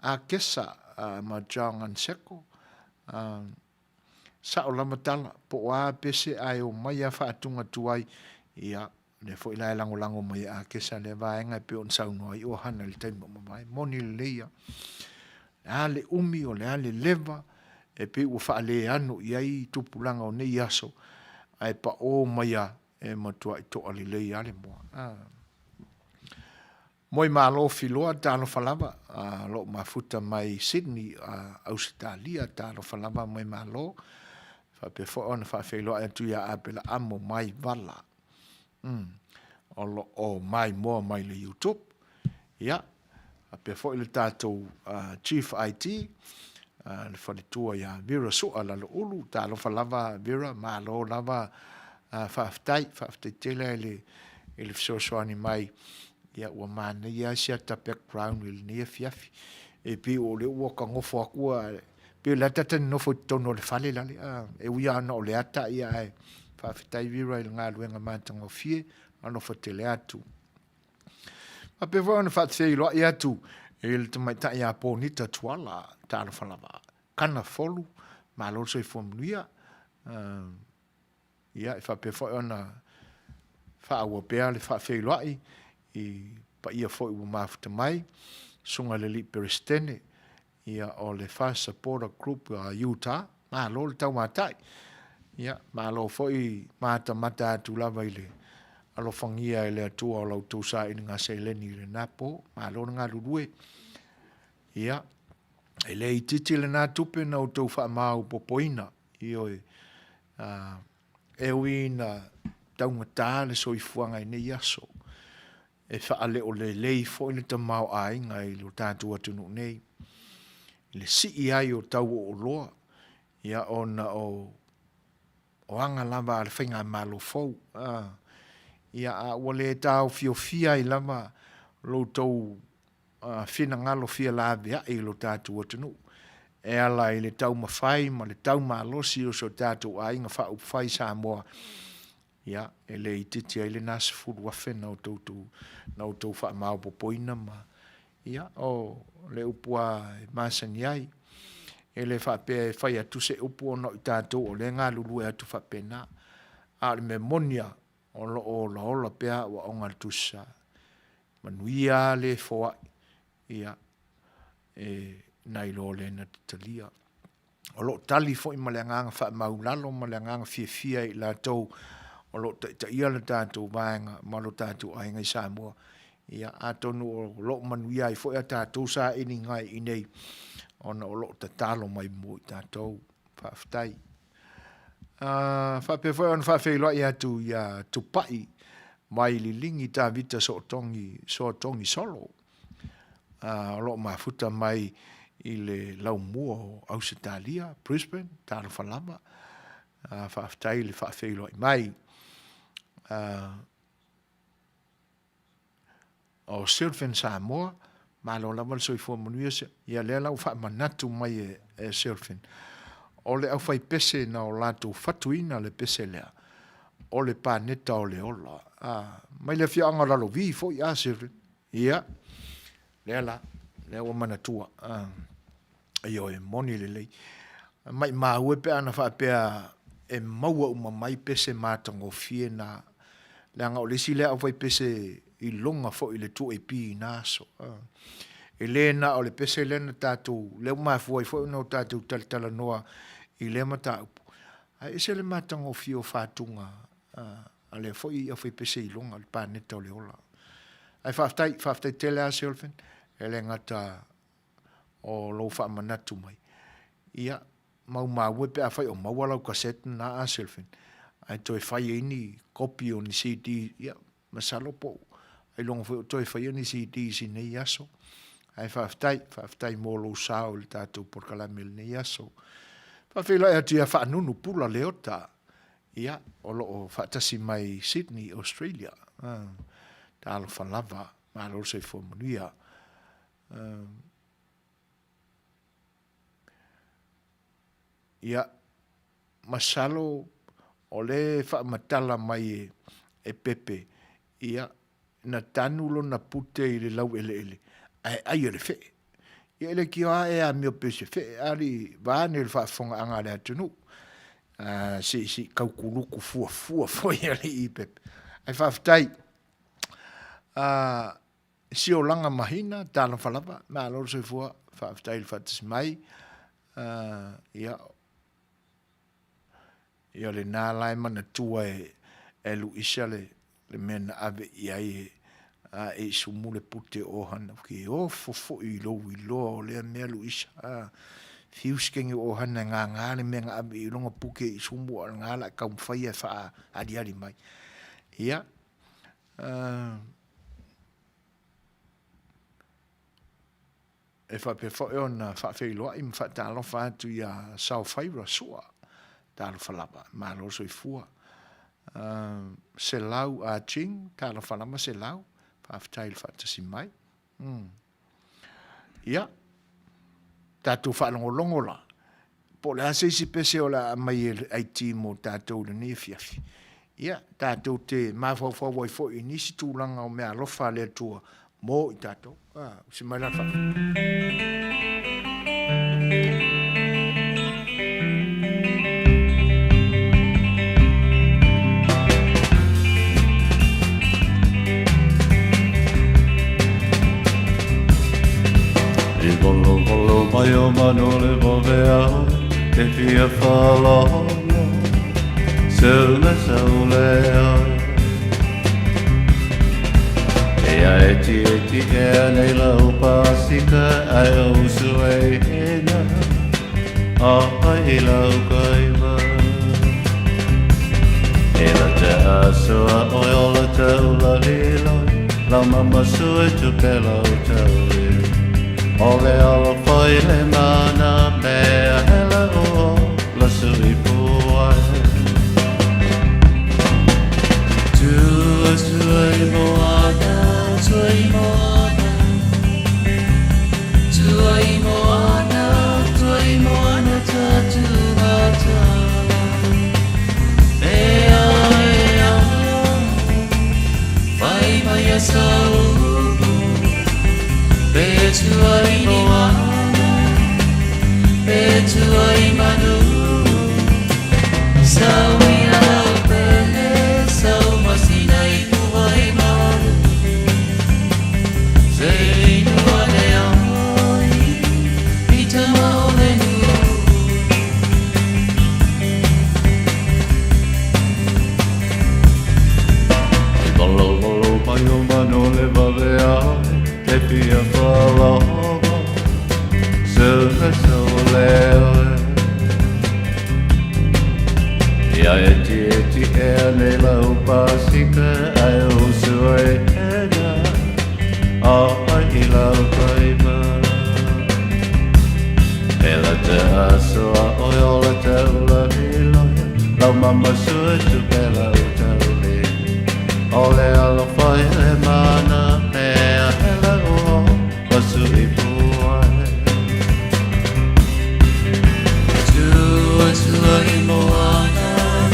Akesa uh, ma John Anseko, uh, sao lava tala, po o a pese ae o mai a faatunga tuai, ia, lea foi la e lagolago mai e Akesa lea vaega e pei ona saunoa ai o Hana i le taimi ua mavae. Moni lelei ia. Le a le umi, o le a le leva, e pei ua faaleano i ai tupulaga o nei aso, ae paʻō mai a e matuai toa lelei lava le moa. Ah. Moi malo Filoa, talofa lava, ah, lo mafuta mai Sydney, ah, Ausetalia, talofa lava moi malo. Faapea foi ona faafeiloai atu ia Apela Amo mai Vala. Mm. O lo o maimoa mai le YouTube. Ia, faapea foi le tatou uh, Chief IT, uh, le faletua ia Vera Sua Laloulu, talofa lava Vera, malo lava uh, faafetai, faafetai tele i le, i le fesoasoani mai. Ia, ua manaia si ata background i lenei afiafi. E pei o lea ua ta nofo atu, pei o le ata ta nofo i totonu o le fale lale. Uh, e ui lava ona o le ata, ia, ae faafetai Vera i le galuega matagofie, alofa tele atu. Faapea foi ona faafeiloai atu i le tamaitai ia Ponita Tuala, talofa lava, Kana Folu, malo le soifua manuia. Uh, ia, e faapea foi ona faaauau pea le faafeiloai i paia foi ua mafuta mai, Susuga i le Alii Peresetene, Ia, o le First Supporter Group a Utah, malo le taumatai. Ia, malo foi matamata atu lava i le alofagia e le Atua o la outou sailiga seleni i lena po. Malo le galulue. Ia, e le itiiti lena tupe na outou faamaopoopoina. Ioe, uh, e ui ina taugata le soifuaga i nei aso, E faaleolelei foi le tamaoaiga i lo tatou atunuu nei, i le sii ai o tau o oloa, ia ona o o aga lava a le faigamalo fou. A, ia a ua le taofiofia ai lava lo outou finagalo fia laveai i lo tatou atunuu, e ala i le taumafai ma le taumalosi o so tatou aiga faaupufai Samoa, Ia, e le itiiti ai lena 10,000 na outou, na outou faamaopoopoina ma, ia, o le upu lava e masani ai. E le faapea e fai atu se upu ona o i tatou o lea e galulue atu faapena. A o le mea moni lava, o lo o olaola pea aoaoga a le Tusi Sa. Manuia lava le foai, ia, e nai lo le na te talia. O lo o tali foi ma le agaga faamaulalo ma le agaga fiafia i latou o lo o taitaia le tatou vaega ma lo tatou aiga i Samoa. Ia, atonu o lo o manuia ai foi a tatou sailiga i inei ona o lo o tatalo mai mo i tatou. Faafetai. Uh, faapea foi ona faafeiloai atu ia Tupai mai Liligi Tavita Sootogi, Soatogi Solo. Uh, o lo o mafuta mai i le laumua o Ausetalia, Brisbane, talofa lava. Faafetai i le faafeiloai mai. O Sylvan Samoa, malo lava le soifua manuia. Ia lea la ua faamanatu mai e, e Sylvan, o le aufaipese na o latou fatuina le pese lea, o le paneta o le ola. A, mai le afioaga o Lalovi foi a Sylvan. Ia, lea la, lea ua manatua. A, ioe, moni lelei. Maimau e pe ana faapea e maua uma mai pese matagofie na, leaga o le isi lea aufaipese iloga foi i le 2AP i na aso. E le na o le pese lea na tatou, lea ua mafua ai foi ona o tatou talatalanoa i lea mataupu, ae ese le matagofie o fatuga a lea foi aufaipese iloga o le paneta o le ola. Ae faafetai, faafetai tele lava Silvan, e le gata o lou faamanatu mai, ia, maumau e pe afai o maua lau cassette lena a Silvan, ae toe fai ai ni kopi o ni CD, ia, masalo po o ailoga foi o toe faia ni CDs i nei aso. Ae faafetai, faafetai mo lou sao i le tatou polokalame i lenei aso. Faafeiloai atu ia Faanunu Pula Leota, ia, o lo o faatasi mai i Sydney, Australia. Ah, talofa lava, malo le soifua manuia. Ia, masalo o lea e faamatala mai e Pepe, ia, na tanu lona pute i le laueleele ae ai e le fee. Ia e leitioa lava e amio pei o se fee, alii, vaeane le faafofogaaga a le atunuu. Se i tau kuluku fuafua foi alii Pepe. Ae faafetai, Siolaga Mahina, talofa lava, malo le soifua, faafetai le faatasi mai. Ia, ia lena la e manatua e, e Luisa le, le mea na ave i ai e, a e isumu le pute o ohana. Ke ofo foi i lou iloa o lea mea Luisa. A, fiu si kenge o ohana e ngāngā le mea na ave i lona puke i isumu a o lena la taumafai e faaaliali mai. Ia, E faapea foi ona faafeiloai ma faatalofa atu ia Saofaira Sua, talofa lava, malo le soifua. Selau Ah Ching, talofa lava Selau, faafetai i le faatasi mai. Ia, tatou faalogologo la, po o le a se isi pese o le a aumai e le IT mo tatou i lenei afiafi. Ia, tatou te mafaufau ai foi i nisi tulaga o meaalofa a le Atua mo i tatou. Ah, usi mai la I volovolo mai o manu le vavea te fia whalala Seu me sau lea E a e ti e ti e a nei lau pasika ai o usu e ena A ai lau kaiva E la te asoa oi o la te ula liloi Lau mama sui tu pe lau tau O le alo fai le mana mea hele o la sui puai Tua sui moana, sui moana Tuai moana, tuai moana tatu matala Ea, ea, fai mai a saupu Pe tuai moana, pe tuai manu Sau ia lau pele, sau masina i puai malu Ia e ti e ti ea nei lau pasika ai o sua e ena a ai i lau taima. O le alofa i le mana mea hele o ka suʻi pū ai. Tua tua i moana,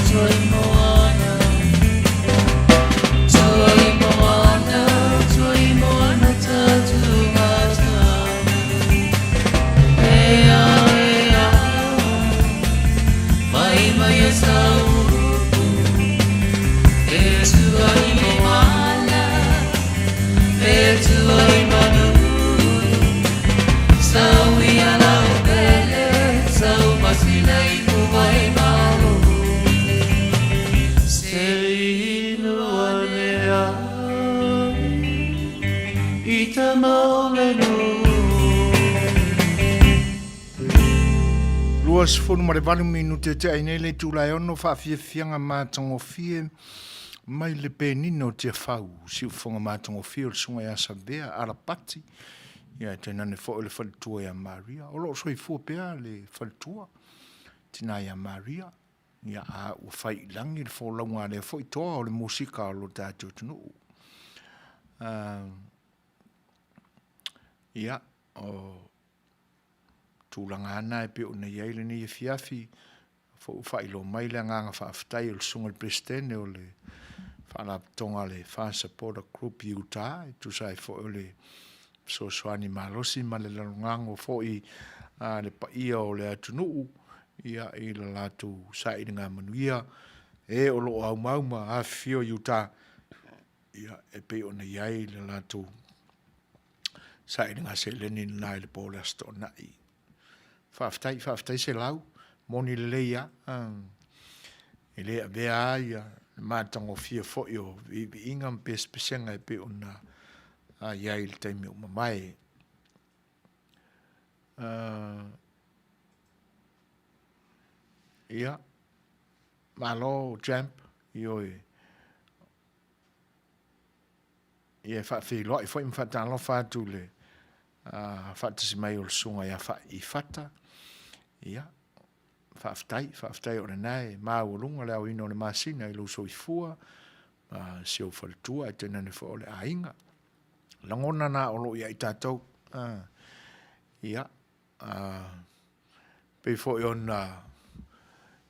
tua i moana, tua i moana, tua i moana tatu matau. E a e a, mai mai e sau E tua i moana, e tua i manu Sau i ala o pele, sau masina i kuwai malo Se inu ane ai, i tama o le nuu. 28 minute tea i nei le itula e ono faafiafiaga matagofie mai le penina o Tiafau, siufofoga matagofie o le Susuga ia Savea Alapati, ia e tainane foi o le faletua ia Maria. O lo o soifua pea le faletua, tina ia Maria, ia a ua fai i lagi le folauga a lea foi toa o le musika o lo tatou atunuu. Ia, o tulaga lava na e pei ona i ai lenei afiafi, foi ua faailoa mai le agaga faafetai o le Susuga i le Peresetene o le Faalapotopotoga a le Far Supporter Group i Utah e tusa ai foi o le fesoasoani malosi ma le lalogago foi a le paia o le atunuu ia i le latou sailiga manuia e o lo o aumau ma afifio i Utah ia e pei ona i ai le latou sailiga seleni lena i le po o le Aso Toonai. Faafetai, faafetai Selau, moni lelei lava. E le avea lava ia le matagofie foi o viiviiga ma pesepesega e pei ona i ai i le taimi ua mavae. Ia, malo Champ, ioe. Ia e faafeiloai foi ma faatalofa atu i le faatasi mai o le susuga ia Faaifata. Ia, faafetai, faafetai o lena e maualuga le aoina o le masina i lou soifua ma si ou faletua ae tainane foi o le aiga. Lagona na o lo o ia i tatou. Ia, pei foi ona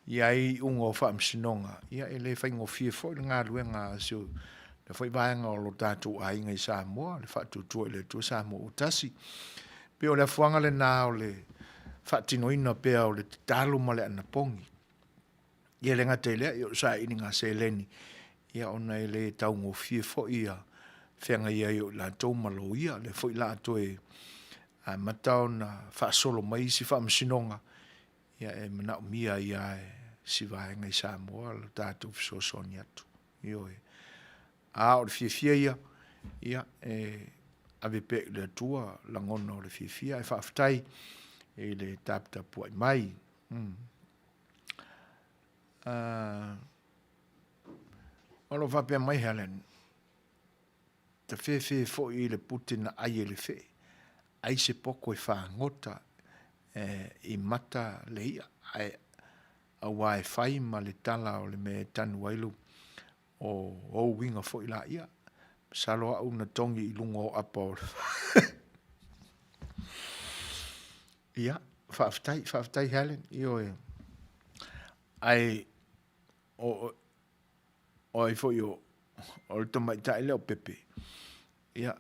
i ai iuga o faamasinoga, ia e le faigofie foi le galuega a si o lea foi vaega o lo tatou aiga i Samoa, le faatuatua i le Atua Samoa ua tasi. Pei o le afuaga lena o le faatinoina pea o le tatalo ma le anapogi. Ia e le gata i lea, ia o le sailiga seleni, ia ona e le taugofie foi ia feagai ai o i latou ma loia, o lea foi o le a toe amata ona faasolo mai isi faamasinoga, ia e manaomia ai lava e si vaega i Samoa lo tatou fesoasoani atu. Ioe. A o le fiafia ia, ia e ave pea i le Atua lagona o le fiafia, ae faafetai i le taputapuai mai. O lo o faapea mai Helen, tafefe foi i le pute na ai e le fee, ai se poko e fagota i mata le ia, ae aua e fai ma le tala o le mea e tanu ai lou o ou uiga foi laia. Masalo au na togi i luga o apa o le Ia, faafetai, faafetai Helen, ioe. Ae o o ai foi o o le tamaitai lea o Pepe, ia,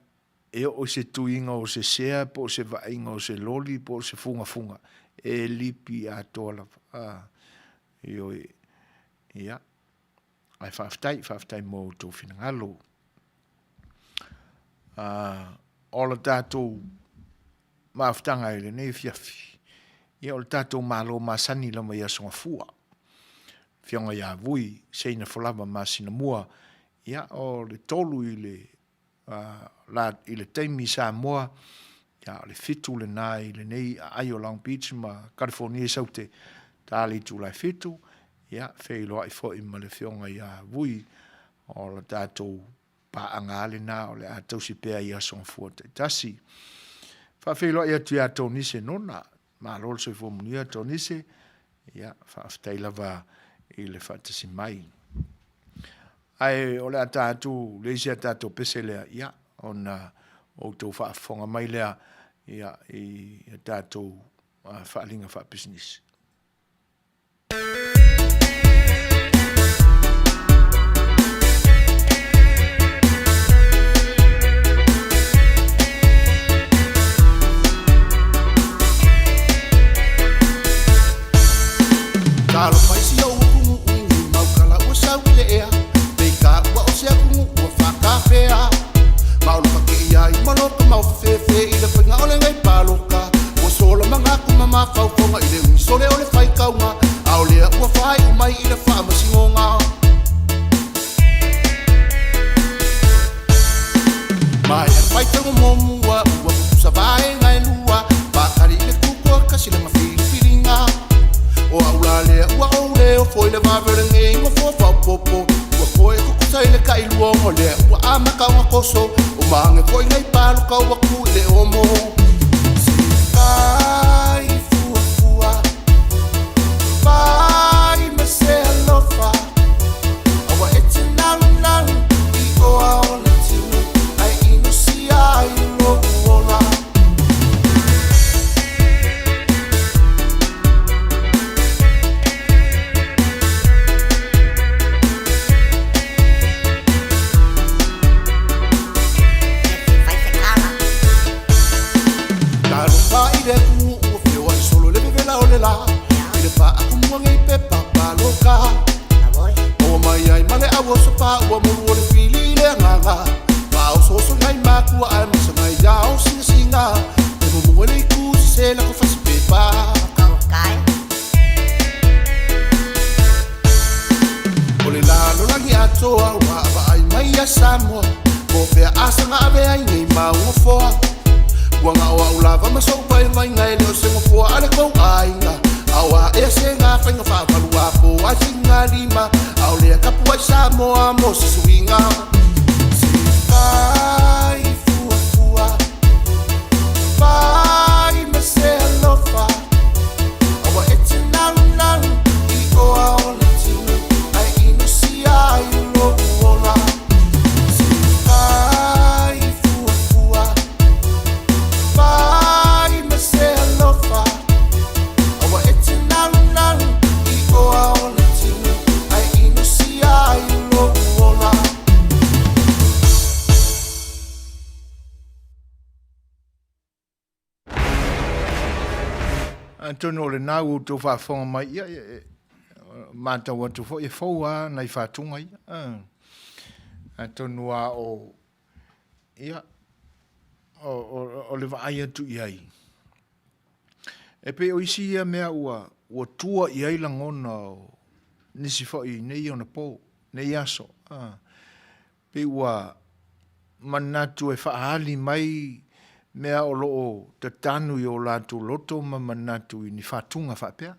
e oo i se tuiga o se sea po o se vaaiga o se loli po o se fugafuga, e lipi atoa lava. A, ioe, ia, ae faafetai, faafetai mo outou finagalo. O le tatou mafutaga i lenei afiafi, ia o le tatou Malo masani lava i Aso Gafua, Afioga ia Vui Seina Folava Masinamua, ia o le 3 i le la i le taimi i Samoa, ia o le 7 lena i lenei aai o Long Beach ma Kalifornia i Saute, ta le itula e 7, ia feiloai foi ma le Afioga ia Vui o le tatou paaga lava lena o le a tausi pea i Aso Gafua taitasi. Faafeiloai atu ia Tonise Nona, malo le soifua manuia Tonise, ia faafetai lava i le faatasi mai. Ae o le a ta atu le isi a tatou pese lea, ia, ona outou faafofoga mai lea, ia, i a tatou faaaliga faapisinisi. Talofa i si ou atunuu i nei mau tala ua sau i le ea Pei ka ua o se atunuu ua faatafea Ma o lo kei ai ma lo ka mau fefe i le faiga o lenei palota Ua sola manatu ma mafaufoga i le umi sole o le faitauga A o lea ua faaiu mai i le faamasinoga Maea le faitauga muamua ua tutusa vaega e lua Faatali i le tutoatasi lana filifiliga O au la lea ua ou le ofo i le vave o lenei nofoa faaopoopo Ua toe tutusa i le tailua ona o lea ua amata ona toso O maange foi nei palota ua tu i le omo Se fai fuafua Fai ma se alofa Aua e te naunau i oa o le tino Ae inosia ai lou ola. Talofa i le atunuu ua feoai solo le vevela o le la I le faatumua nei pepa paloka Maua mai ai ma le auosopā ua molu o le fili i le agaga Faaosooso nai matua ae masagai ia o singasinga E mumu e le itu sese lako fasipepa O le lalolagi atoa ua vaai mai ia Samoa Po o fea asaga ave ai nei mau nofoa Ua na o au lava ma sou vaivaiga E le o se nofoa a le tou aiga A o a ea se gafaiga faavalu a po ai faigalima A o lea tapuai Samoa mo se suiga Se fai fuafua Fai ma se alofa Aua e te naunau i oa o le tino Ae inosia ai lou ola Se fai fuafua Fai ma se alofa Aua e te naunau i oa o le tino Ae inosia ai lou ola. Atonu o lena ua outou faafofoga mai, ia, e matau atu foi e fou lava nai faatuga ia. Atonu lava o, ia, o le vaai atu i ai, e pei o isi ia mea ua, ua tua i ai lagona o nisi foi i nei ona po, nei aso. Pei ua manatu e faaali mai mea o lo o tatanu i o latou loto ma manatu i ni faatuga faapea.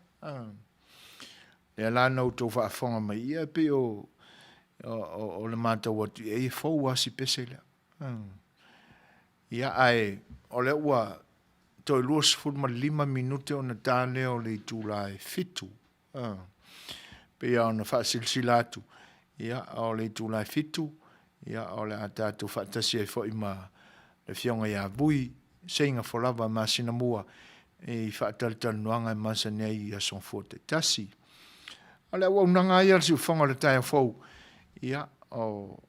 Lea la na outou faafofoga mai ia, e pei o, o, o le matau atu i ai e fou lava si pese lea. Ia, ae o lea ua toe 25 minute ona ta lea o le itula e 7. E pei lava ona faasilasila atu, ia, o le itula e 7, ia, o le a tatou faatasi ai foi ma le Afioga ia Vui Seiga Folava Masinamua i faatalatalanoaga e masani ai i aso Gafua taitasi. O le auaunaga lava ia a le siufofoga o le taeao fou, ia, o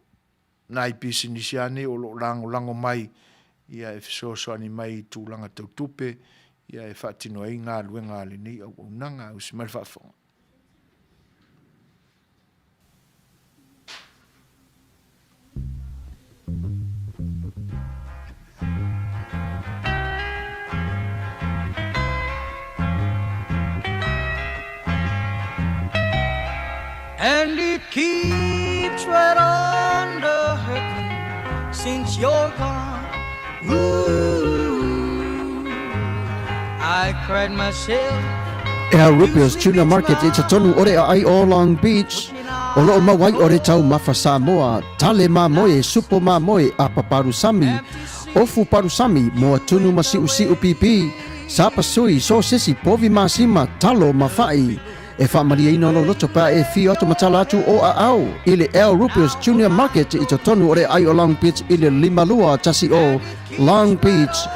nai pisinisi lava nei o lo o lagolago mai ia e fesoasoani mai i tulaga tau tupe ia e faatino ai galuega a lenei auaunaga. Usi mai le faafofoga. And it keeps right on the hurting since you're gone. Ooh, I cried myself. Al Rupio's Tuna Market i totonu o le aai o Long Beach, o loo mau ai o le taumafa Samoa, tale mamoe, supo mamoe, apa palusami, ofu palusami, moa tunu ma siusiu pipi, sapa sui, sosesi, povi masima, talo ma fa'i. E faamalieina lou loto pe a e afio atu ma tala atu o aao i le El Rupios Junior Market i totonu o le aai o Long Beach i le 5210 Long Beach,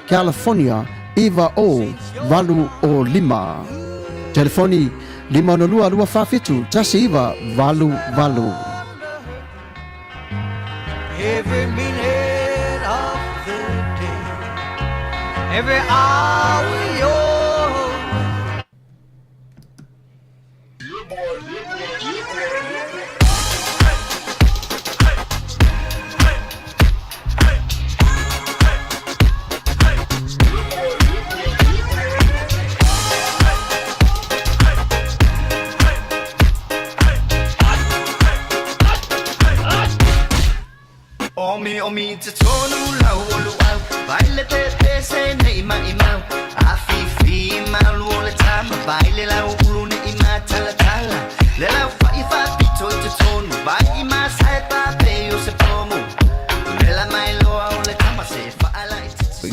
California 90805. Telefoni 562 247 1988. Every minute of the day, every hour you're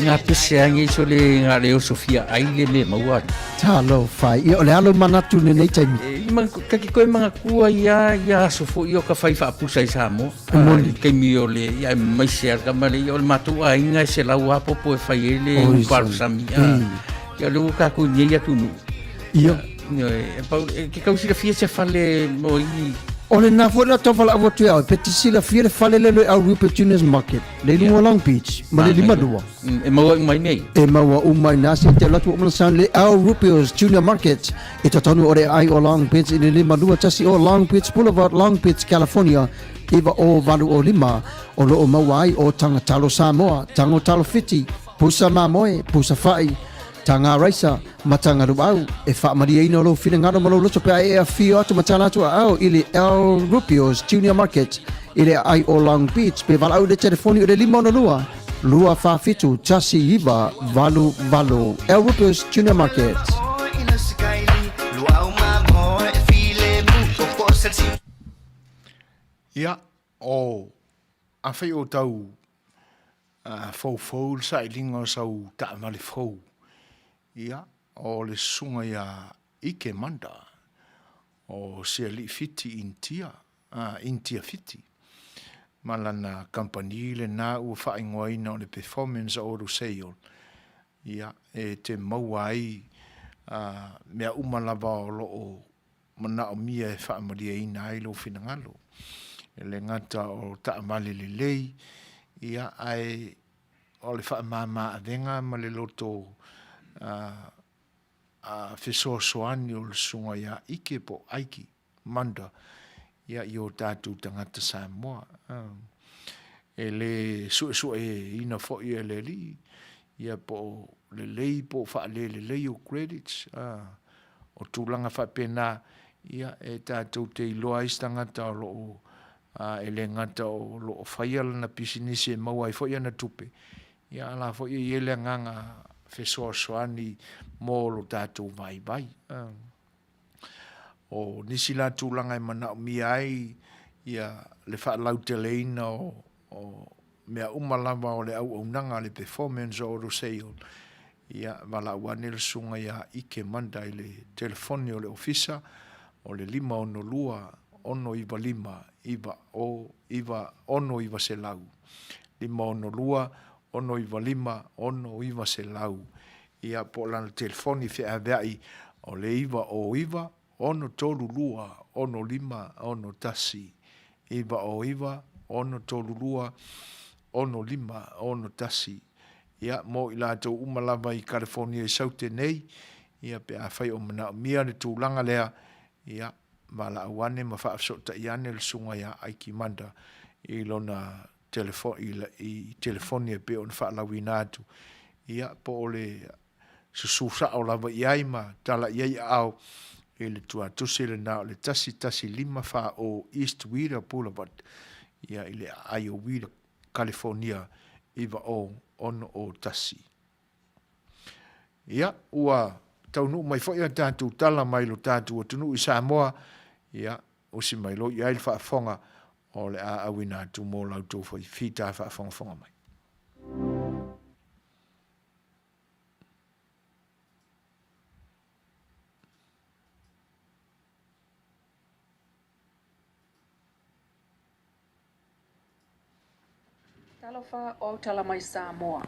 Nga pese angi so le nga le oso fia ai le me maua. Talofa, ia o le alo manatu lenei taimi. E, ma, ka ki koe mga kua ia, ia aso fo i o ka whai whaapusa i Samoa. E moni. I kaimi o le, ia e mai se ar kama le, ia o le mātou aiga e se lau apopo e whai e le Oi, uparu sami. sami. Mm. Ia le ua kākou nei atu nu. Ia. Ia, e, pau, e, ke kau silafia se fale mo i O le na foi na tau whalaau atu e au, pe te silafia le fale le le au Rupert Junior's Market, le lunga o Long Beach, ma le lima lua. E maua uma i nei. E maua uma i nā se te alu atu o mana sound le Al Rupio's Junior Market i totonu o le aai o Long Beach i le 521 o Long Beach Boulevard, Long Beach, California, 90805, o lo o maua ai o Taga Talo Samoa, Tago Talo Fiti, Pusa Mamoe, Pusa Fa'i, Taga Raisa, ma Taga Luau. E faamalieina lou finagalo ma lou loto pe a e afio atu ma tala atu aao i le Al Rupio's Junior Market i le aai o Long Beach pe valaau i le telefoni o le 562 247 1988. Al Rupio's Junior Market. Ia, o afai o tau foufou le sailiga o sau taavale fou, ia, o le susuga ia Ike Manda, o se alii Fiti Initia, Initia Fiti, ma lana kamupani lena ua faaigoaina o le Performance Auto Sale, ia, e te maua ai mea uma lava o lo o manaomia e faamalieina ai lou finagalo. E le gata o taavale lelei, ia, ae o le faamama avega ma le loto fesoasoani o le susuga ia Ike po o Aiki Manda ia i o tatou tagata Samoa. E le suesueina foi e le alii ia po o lelei po o faalelelei o credits. O tulaga faapena ia e tatou te iloa ai se tagata o lo o e le gata o lo o faia lana pisinisi e maua ai foi ana tupe, ia a la foi e i ai le agaga fesoasoani mo lo tatou vaivai. O nisi la tulaga e manaomia ai ia le faalauteleina o o mea uma lava o le auaunaga, le performance o auto sale, ia valaau ane le susuga ia Ike Manda i le telefoni o le ofisa o le 562 695 9 9 6 900, 562 695 6 900, ia po o lana telefoni feaveai o le 909 632 65 61, 909 632 65 61. Ia, mo i latou uma lava i Kalifonia i Saute nei, ia, pe afai o manaomia le tulaga lea, ia, valaau ane ma faafesootai ane le susuga ia Aiki Manda i lona telefo, i, i telefoni e pei ona faalauina atu, ia, po o le susu sao lava i ai ma tala i ai aao i le tuatusi lena o le 1154 o East Wheeler Boulevard, ia, i le aai o Wheeler, Kalifonia 90601. Ia, ua taunuu mai foi a tatou tala mai lo tatou atunuu i Samoa, ia, usi mai loa i ai le faafofoga o le a auina atu mo la outou foi fita faafogafoga mai. Talofa o autala mai Samoa.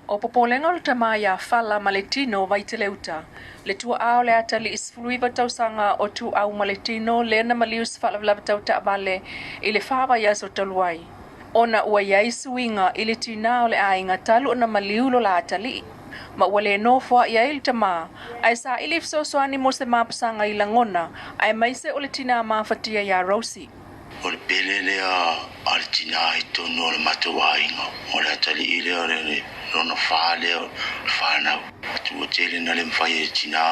O popolega o le tama ia Fala ma le tino Vaiteleuta, le tuaa o le atalii 19 tausaga o Tuau ma le tino lea na maliu i se faalavelave tau taavale i le fa vaiaso talu ai, ona ua i ai suiga i le tinā o le aiga talu ona maliu lo la atalii, ma ua le nofoa'i ai le tama, ae saili fesoasoani mo se mapusaga i lagona, aemaise o le tinā mafatia ia Rosie. O le pele lea a le tinā i totonu o le matou aiga, o le atalii lea o le lona fa lea o le fanau. Ua tele na le mafai e le tinā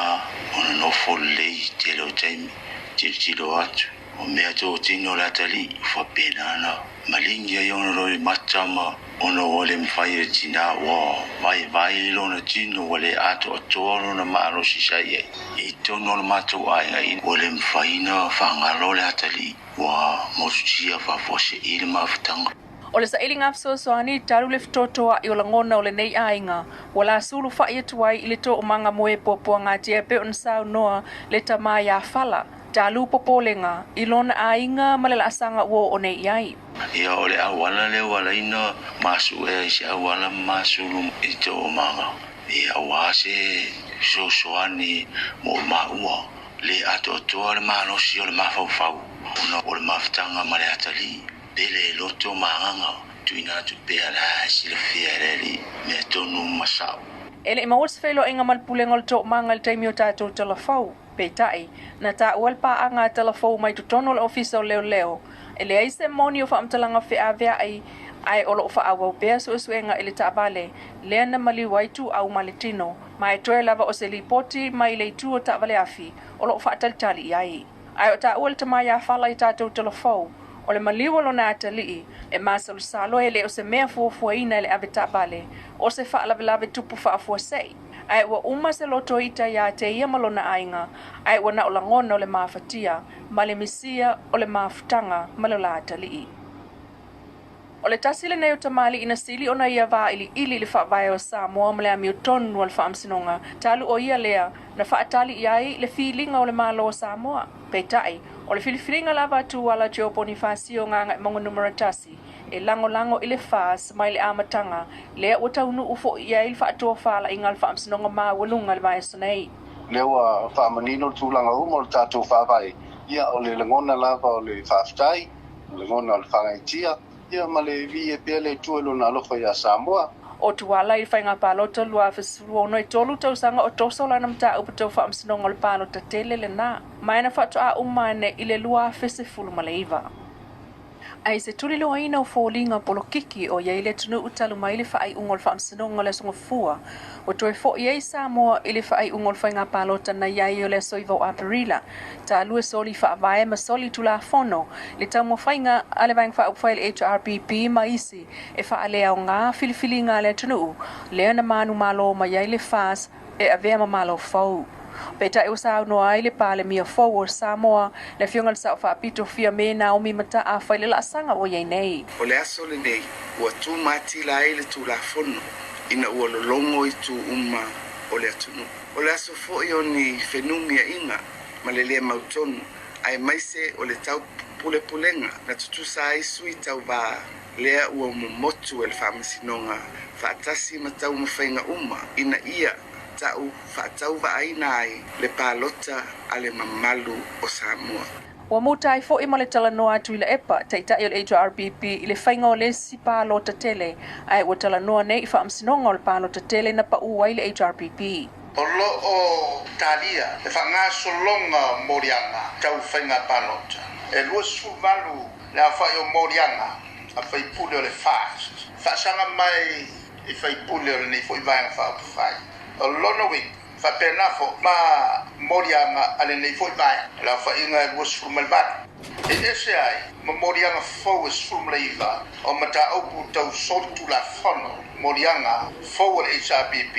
ona nofo lelei i tele o taimi, tilotilo atu, o mea totino o le atalii, ua faapena ona maligi ai ona loimata ma ona ua le mafai e le tinā, ua vaivai lona tino, ua le atoatoa lona malosi sa i ai. I totonu o le matou aiga, ua le mafai ona faagalo le atalii. Ua motusia faafuasei le mafutaga. O le sailiga fesoasoani talu le fetotoa'i o lagona o lenei aiga, ua lasulufa'i atu ai i le toomaga moe puapuagatia e pei ona saunoa le tama ia Fala, talu popolega i lona aiga ma le laasaga ua oo nei i ai. Ia, o le auala lea ua ala ai ona masuʻea i se auala ma masulu i toomaga, ia, aua se fesoasoani mo maua. Le atoatoa le malosi o le mafaufau ona o le mafutaga ma le atalii, pele e loto ma agaga, tuuina atu pea la e silafia e le Alii mea tonu ma sao. E le i maua se feiloaiga ma le Pulega o le Toomaga i le taimi o tatou talafou. Peitai, na taua le paaga a talafou mai totonu o le Ofisa o Leoleo, e leai se moni o faamatalaga feaveai ae o lo o faaauau pea suesuega i le taavale lea na maliu ai Tuau ma le tino. Ma e toe lava o se lipoti mai le itu o taavale afi o lo o faatalitali i ai. Ae o taua le tama ia Fala i tatou talafou, o le maliu o lona atalii, e masalosalo e le o se mea fuafuaina e le ave taavale, o se faalavelave tupu faafuasei. Ae ua uma se loto ita ia te ia ma lona aiga, ae ua na o lagona o le mafatia ma le misia o le mafutaga ma lo la atalii. O le tasi lenei o tamalii na sili ona ia vailiili i le faavae o Samoa ma le amiotonu a le Faamasinoga, talu o ia lea na faatali i ai le filiga o le Malo o Samoa. Peitai, o le filifiliga lava a Tuala Joe Ponifasio Gagaemauga Numera 1, e lagolago i le FAS mai le amataga, lea ua taunuu foi i ai le faatofalaiga a le Faamasinoga Maualuga i le vaiaso nei. Lea ua faamanino le tulaga uma o le tatou faavae, ia o le lagona lava o le faafetai, o le lagona o le faagaeetia, ia ma le viia pea le Atua i Lona alofa ia Samoa. O Tuala i le faiga palota 2016 e tolu tausaga o toso lana mataupu tau faamasinoga o le palota tele lena, ma e na faatoa uma ane i le 2019. Ae i se tuliloaina o foliga polokiki o i ai le atunuu talu mai le faaiuga o le Faamasinoga o le Aso Gafua, ua toe fo'i ai Samoa i le faaiuga o le faiga palota na i ai o le aso 9 o Aperila, talu e soli faavae ma soli tulafono le taumafaiga a le Vaega Faaupufai le HRPP ma isi e faaleaoga filifiliga a le atunuu lea na manumalo mai ai le FAS e avea ma malo fou. Peitai ua saunoa ai le Palemia fou o Samoa, le Afioga i le Sao Faapito Fiame Naomi Mataafa i le laasaga ua i ai nei. O le aso lenei ua tumatila ai le Tulafono ina ua lologo itu uma o le atunuu. O le aso foi o ni fenumiaiga ma le le mautonu, aemaise o le taupulepulega na tutusa ai sui tauva lea ua momotu e le Faamasinoga faatasi ma taumafaiga uma ina ia ta'u faatauvaaina ai le palota a le mamalu o Samoa. Ua muta ai foi ma le talanoa a Tuilaepa, taitai o le HRPP, i le faiga o le isi palota tele, ae ua talanoa nei i faamasinoga o le palota tele na pau ai le HRPP. O lo o talia le faagasologa o moliaga tau faiga palota. E 28 le aofai o moliaga a faipule o le FAST faasaga mai i faipule o lenei foi Vaega Faaupufai. O lona uiga, faapena foi ma moliaga a lenei foi Vaega, o le aofaiga e 28. E ese ai ma moliaga fou e 19 o mataupu tau solitulafono, moliaga fou a le HRPP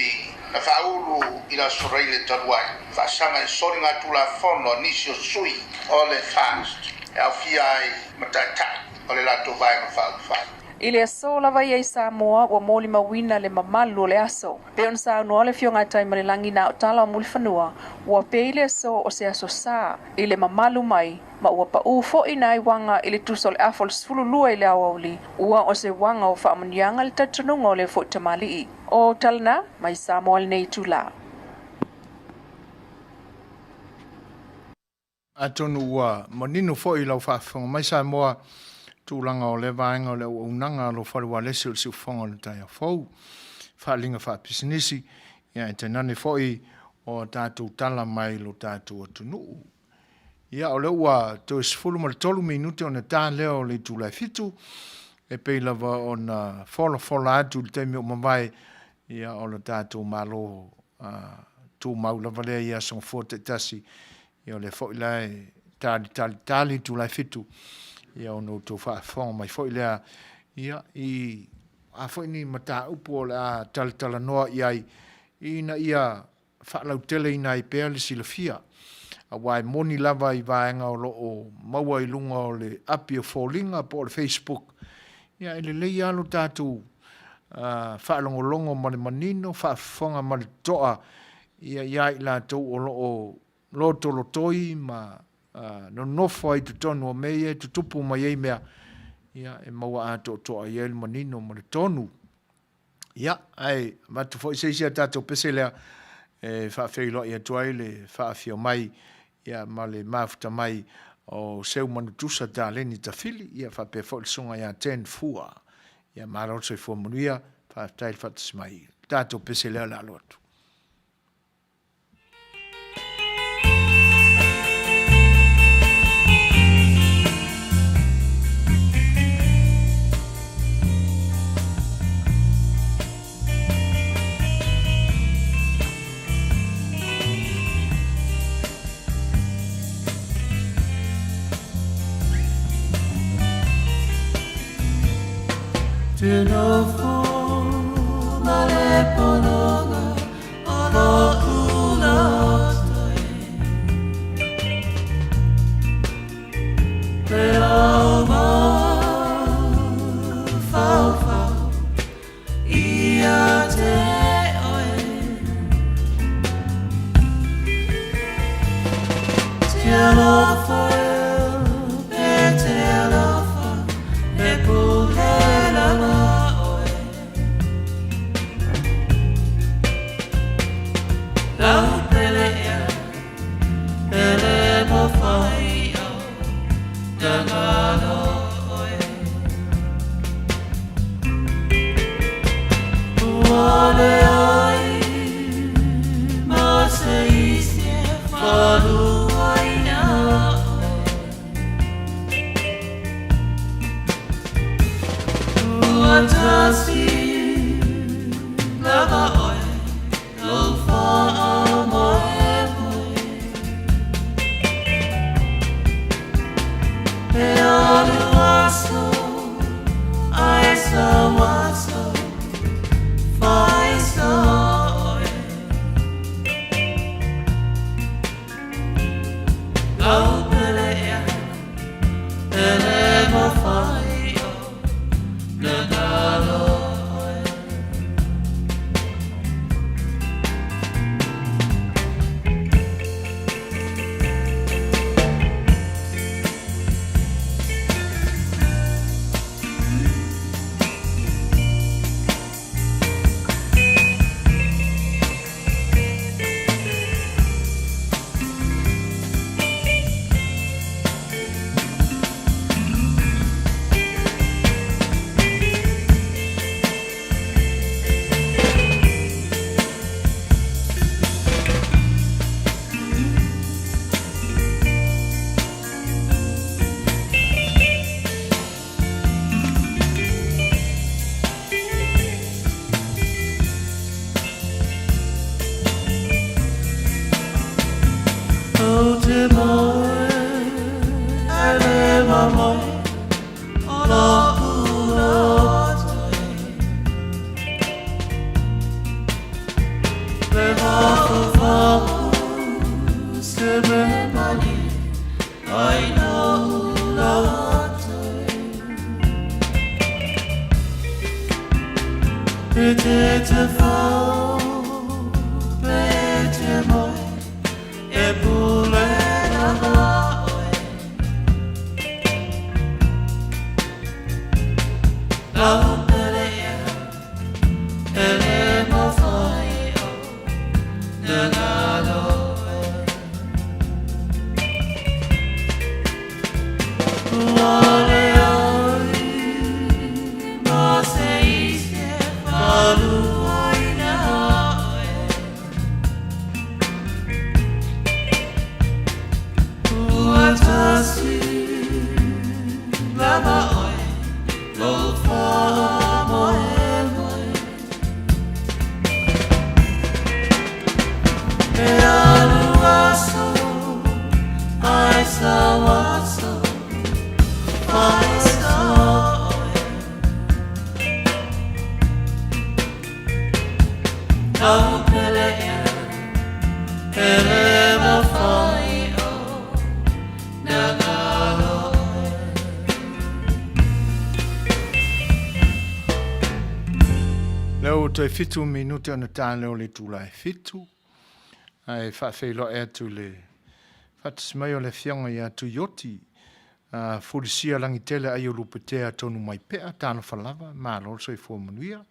na faaulu i le Aso Faraile talu ai, faasaga i soligatulafono a nisi o sui o le FAST e aofia ai ma taitai o le latou Vaega Faaupufai. I le aso lava ia i Samoa ua molimauina le mamalu o le aso. Pei ona saunoa le Afioga ia Taimalelagi na o tala o Mulifanua, ua pei le aso o se aso sa i le mamalu mai ma ua paʻū foi nai uaga i le tusa o le afa o le 12 i le aoauli, ua o se uaga o faamanuiaga le talitonuga o lea foi tamalii. O tala na mai Samoa i lenei itula. Atonu ua manino foi i lau faafofoga mai Samoa tulaga o lea vaega o le auaunaga a lou fale ualesi o le siufofoga o le taeao fou, faaaliga faapisinisi, ia ae tainane foi o a tatou tala mai lo tatou atunuu. Ia o lea ua toe 13 minute ona ta lea o le itula e 7, e pei lava ona folafola atu i le taimi ua mavae, ia o le tatou Malo tumau lava lea i aso Gafua taitasi, ia o lea foi la e talitali tali itula e 7, ia ona outou faafofoga mai foi lea, ia i a foi ni mataupu o le a talatalanoa i ai, ina ia faalauteleina ai pea le silafia, aua e moni lava i vaega o lo o maua i luga o le api o foliga po o le Facebook, ia e lelei lava lo tatou faalogologo ma le manino, faafofoga ma le totoa ia ia i latou o lo o lotolotoi ma nonofo ai i totonu o mea ia e tutupu mai ai mea, ia e maua atoatoa i ai le manino ma le tonu. Ia, ae avatu foi se isi a tatou pese lea e faafeiloai atu ai le faafio mai ia, ma le mafuta mai o Seumanutusa Taleni Tafili, ia faapea foi le susuga ia Ten Fua. Ia, malo le soifua manuia, faafetai le faatasi mai. Le tatou pese lea o le a alu atu. E te te whau, pe te moe, e pule lava oe. Lau pele ea, e le mawhai o na ngalo e. Ua le ai ma se isi e whaluaina oe. Ua tasi lava oe lou faamoemoe. E alu aso ae sau aso faaeso oe. Lau pele ea e le mawhai o na ngalo oe. Lea ua toe fitu minute ona ta lea o le itula e fitu, ae faafeiloai atu i le faatasi mai o le Afioga ia Tuioti Fulisia Lagitele Aiolupetea Tonu Mai Pea, talofa lava, malo le soifua manuia.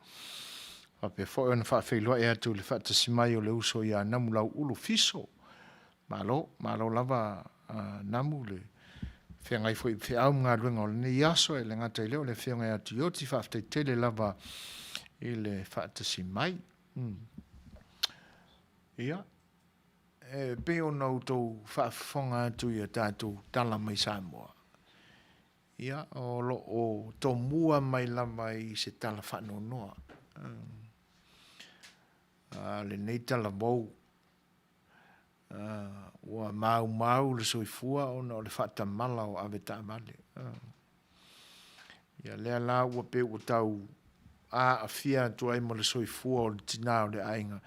Faapea foi ona faafeiloai atu i le faatasi mai o le uso ia Namu Lauulu Fiso, malo, malo lava Namu le feagai foi i feau ma galuega o lenei aso, e le gata i lea o le Afioga ia Tuioti, faafetai tele lava i le faatasi mai. Ia, e pei ona outou faafofoga atu i a tatou tala mai Samoa, ia, o lo o tomua mai lava i se tala faanoanoa. A lenei talavou, ua maumau le soifua ona o le faatamala o avetaavale. Ia lea la ua pei ua tau aafia atu ai ma le soifua o le tinā o le aiga.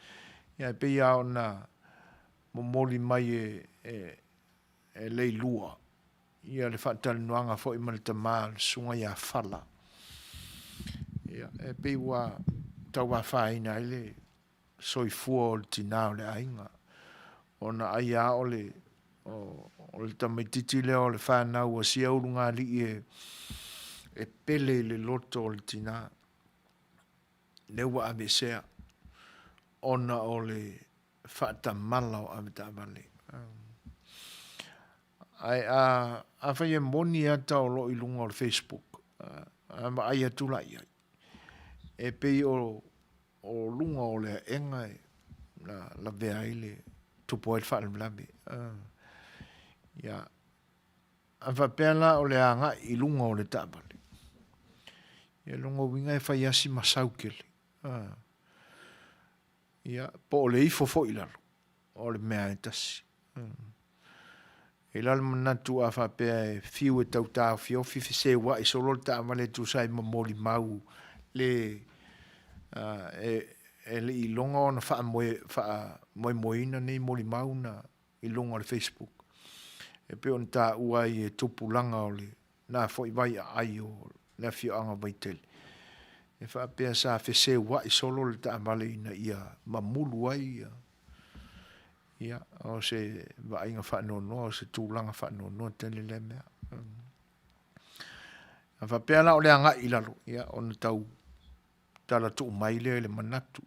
Ia e pei lava ona momoli mai e, e, e Leilua ia le faatalanoaga foi ma le tama le susuga ia Fala. Ia, e pei ua tau afaina ai le soifua o le tinā o le aiga, ona ai lava o le, o le tamaitiiti lea o le fanau a sia ulugalii e, e pele i le loto o le tinā, lea ua aveesea ona o le faatamala o avetaavale. Ae a, afai e moni ata o lo o i luga o le Facebook, a vaai atu la i ai, e pei o, o luga o le aega e na lavea ai le tupu ai le faalavelave. Ia, a faapea la o le agai i luga o le taavale, ia lona uiga e fai asi ma sau tele. Ia, po o le ifo foi i lalo, o le mea e tasi. E i la le manatu a faapea e fiu e tau taofiofi feseua'i solo le taavale e tusa ai ma molimau le e le i iloga ona faamoe faamoemoeina nei molimau na i luga o le Facebook. E pei ona taua ai e tupulaga o le na foi vai aai o le afioaga o Vaitele. E faapea sa feseua'i solo le taavale ina ia mamulu ai ia Ia, o se vaaiga faanoanoa, o se tulaga faanoanoa tele lea mea. A faapea la o le agai i lalo, ia, ona tau talatuu mai lea i le manatu.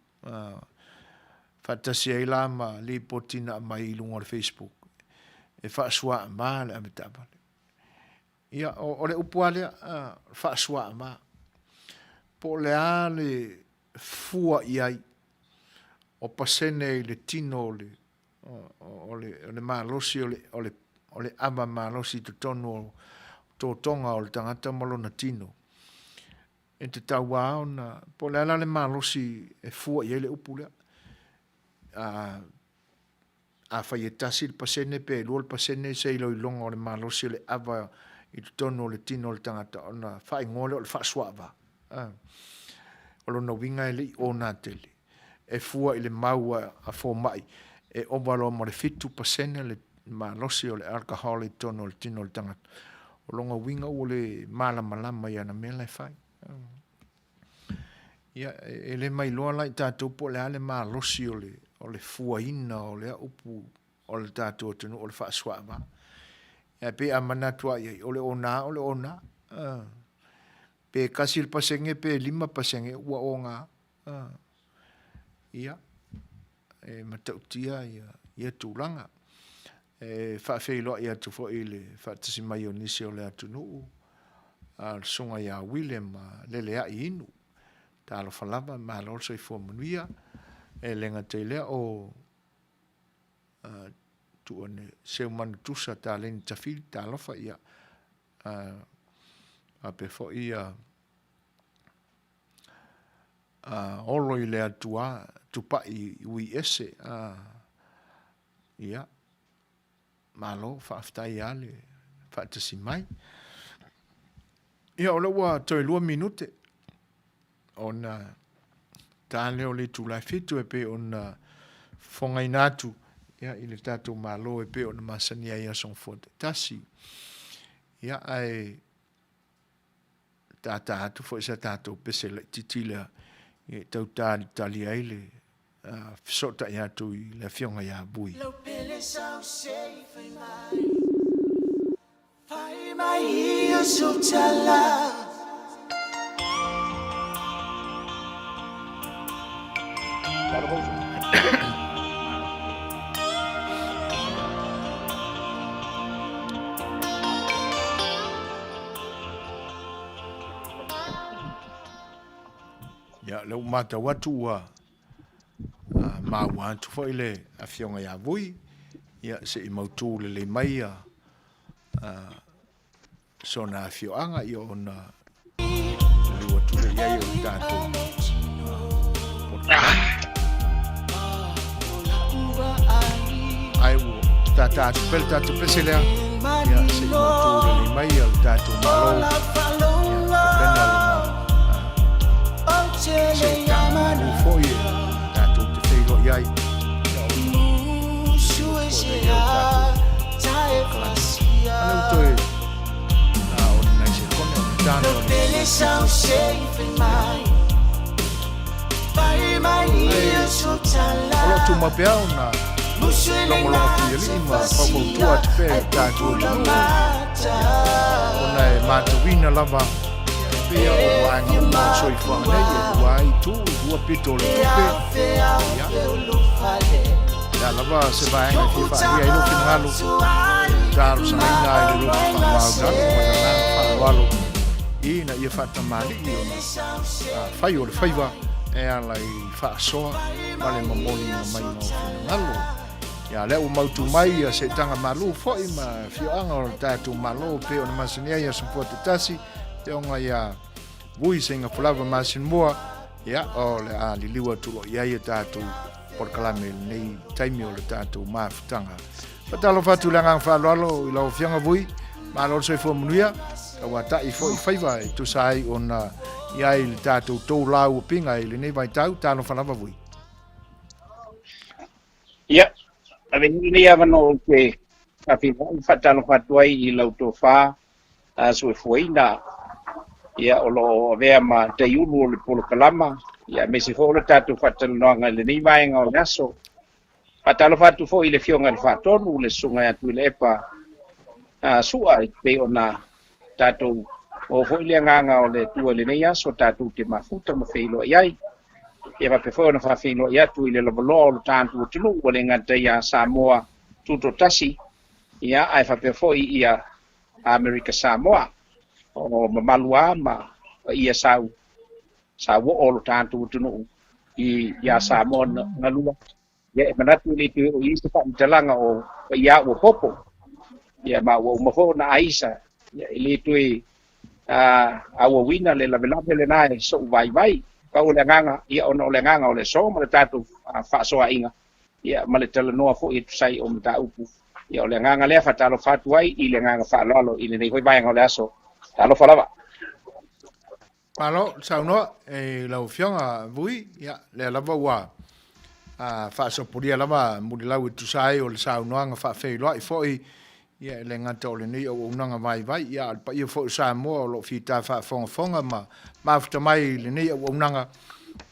Faatasi ai la ma lipoti na aumai i luga o le Facebook, e faasuaava le avetaavale. Ia, o le upu lava lea, faasuaava. Po o le a le fua i ai o pasene i le tino o le, o le, o le malosi o le, o le, o le ava malosi i totonu o totoga o le tagata ma lona tino. E tatau lava ona, po o le a la le malosi e fua i ai le upu lea. A, afai e 1% pe 2% se iloiloga o le malosi o le ava i totonu o le tino o le tagata, ona faaigoa lea o le faasuaava. O lona uiga e le i ona tele. E fua i le mau a fomai, e ova loa ma le 7% le malosi o le alcohol i totonu o le tino o le tagata. O lona uiga ua le malamalama i ana mea la e fai. Ia, e le mailoa la i tatou po o le a le malosi o le, o le fuaina o lea upu o le tatou atunuu o le faasuaava. Ae pei a manatu lava i ai, o le ona o le ona. Pe 1% pe 5% ua ona. Ia, e matautia ia, ia tulaga. E faafeiloai atu foi i le faatasi mai o nisi o le atunuu, a le Susuga ia William Leleai Inu. Talofa lava, malo le soifua manuia. E le gata i lea o Tuane Seumanu Tusa Taleni Tafili, talofa, ia. Faapea foi ia Olo i le Atua Tupai Ui Ese, ia, malo, faafetai lava le faatasi mai. Ia, o lea ua toe 2 minute ona ta lea o le itula e 7 e pei ona fofogaina atu ia, i le tatou Malo e pei ona masani ai aso Gafua taitasi. Ia, ae tātā atu foi sa tatou pese laitiiti lea e tau talitali ai le fesootai atu i le afioga ia Vui. Lau pele sau se i fai mai Fai mai ia sou tala. Ia, lea ua matau atu ua maua atu foi le afioga ia Vui, ia se i mautu lelei mai ia sona afioaga, ia ona liliu atu lea i ai o le tatou polokalame. Ai ua tātā atu pea le tatou pese lea, ia se i mautu lelei mai ia le tatou Malo, ia tapena lona se tatou foi e tatou te feiloai ai, ia ona foi lea i ai o le tatou polokalame. A lea ua toe O lo o tumau pea ona logologo puialii ma faufautua atu pea i le tatou atunuu, ona e matauina lava e pei o vaega uma o le soifuaga nei, e lua ai itu, e lua pito o le tupe. Ia, o le a lava se vaega e fia faaalia ai lou finagalo, e talosagaina ai le loto faamaualalo ma le agaga faaaloalo ina ia faatamalii ona fai o le faiva e ala i faasoa ma le momoliina maiga o finagalo. Ia, lea ua mautu mai ia seetaga malu foi ma afioaga o le tatou Malo pei ona masani ai Aso Fua taitasi, afioga ia Vui Seingafolava Masinmua, ia, o le a liliu atu loa i ai ia tatou polokalame i lenei taimi o le tatou mafutaga. Faatalofa atu i le agaga faaaloalo i lau Afioga Vui, malo le soifua manuia, tauatai foi faiva e tusa ai ona i ai le tatou tou lauapiga i lenei vaitau, talofa lava Vui. Ia, ave ia lenei avanoa ou te faafeiloai ma faatalofa atu ai i lau tofa soifuaina, ia, o lo o avea ma taiulu o le polokalama, ia, aemaise foi o le tatou faatalanoaga i lenei vaega o le aso. Faatalofa atu foi i le Afioga i le Faatonu, le Susuga ia Tuilaepa Su'a, e pei ona tatou maua foi le agaga o le Atua i lenei aso tatou te mafuta ma feiloai ai. Ia faapea foi ona faafeiloai atu i le lavaloa o lo tatou atunuu, ua le gata ia Samoa Tutoatasi, ia, ae faapea foi ia Amerika Samoa, o mamalu lava ma paia sau sauoo o lo tatou atunuu i ia Samoa galua. Ia, e manatu e le toe oo i ai se faamatalaga o paia ua popo, ia, ma ua uma foi ona aisa, ia, e le toe auauina le lavelave lena e so'u vaivai. Pau o le agaga, ia, ona o le agaga o le aso ma le tatou faasoaaiga, ia, ma le talanoa foi e tusa ai o mataupu. Ia, o le agaga lea faatalofa atu ai i le agaga faaaloalo i lenei foi vaega o le aso. Talofa lava. Malo le saunoa i lau Afioga Vui, ia, lea lava ua faasopolia lava mulilau e tusa ai o le saunoaga faafeiloai foi, ia, e le gata o lenei auaunaga vaivai, ia, a o le paia foi o Samoa o lo o fita faafogafoga ma mafuta mai i lenei auaunaga.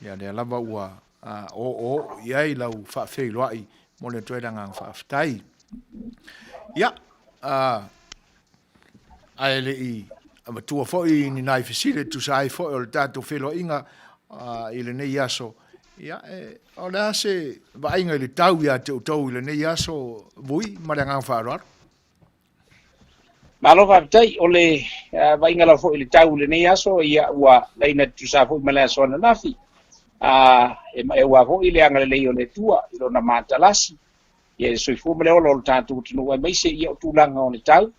Ia lea lava ua oooo i ai lau faafeiloai momoli atu ai le agaga faafetai. Ia, ae le i avatua foi ni nai fesili e tusa ai foi o le tatou feiloaiga i lenei aso, ia, e, o le a se vaaiga i le tau ia te outou i lenei aso, Vui, ma le agaga faaaloalo? Malo faafetai, o le vaaiga lava foi i le tau i lenei aso, ia ua laina tutusa foi ma le aso ananafi. E maeu lava foi le agalelei o le Atua i lona matalasi, ia le soifua ma le ola o le tatou atunuu aemaise ia o tulaga o le tau,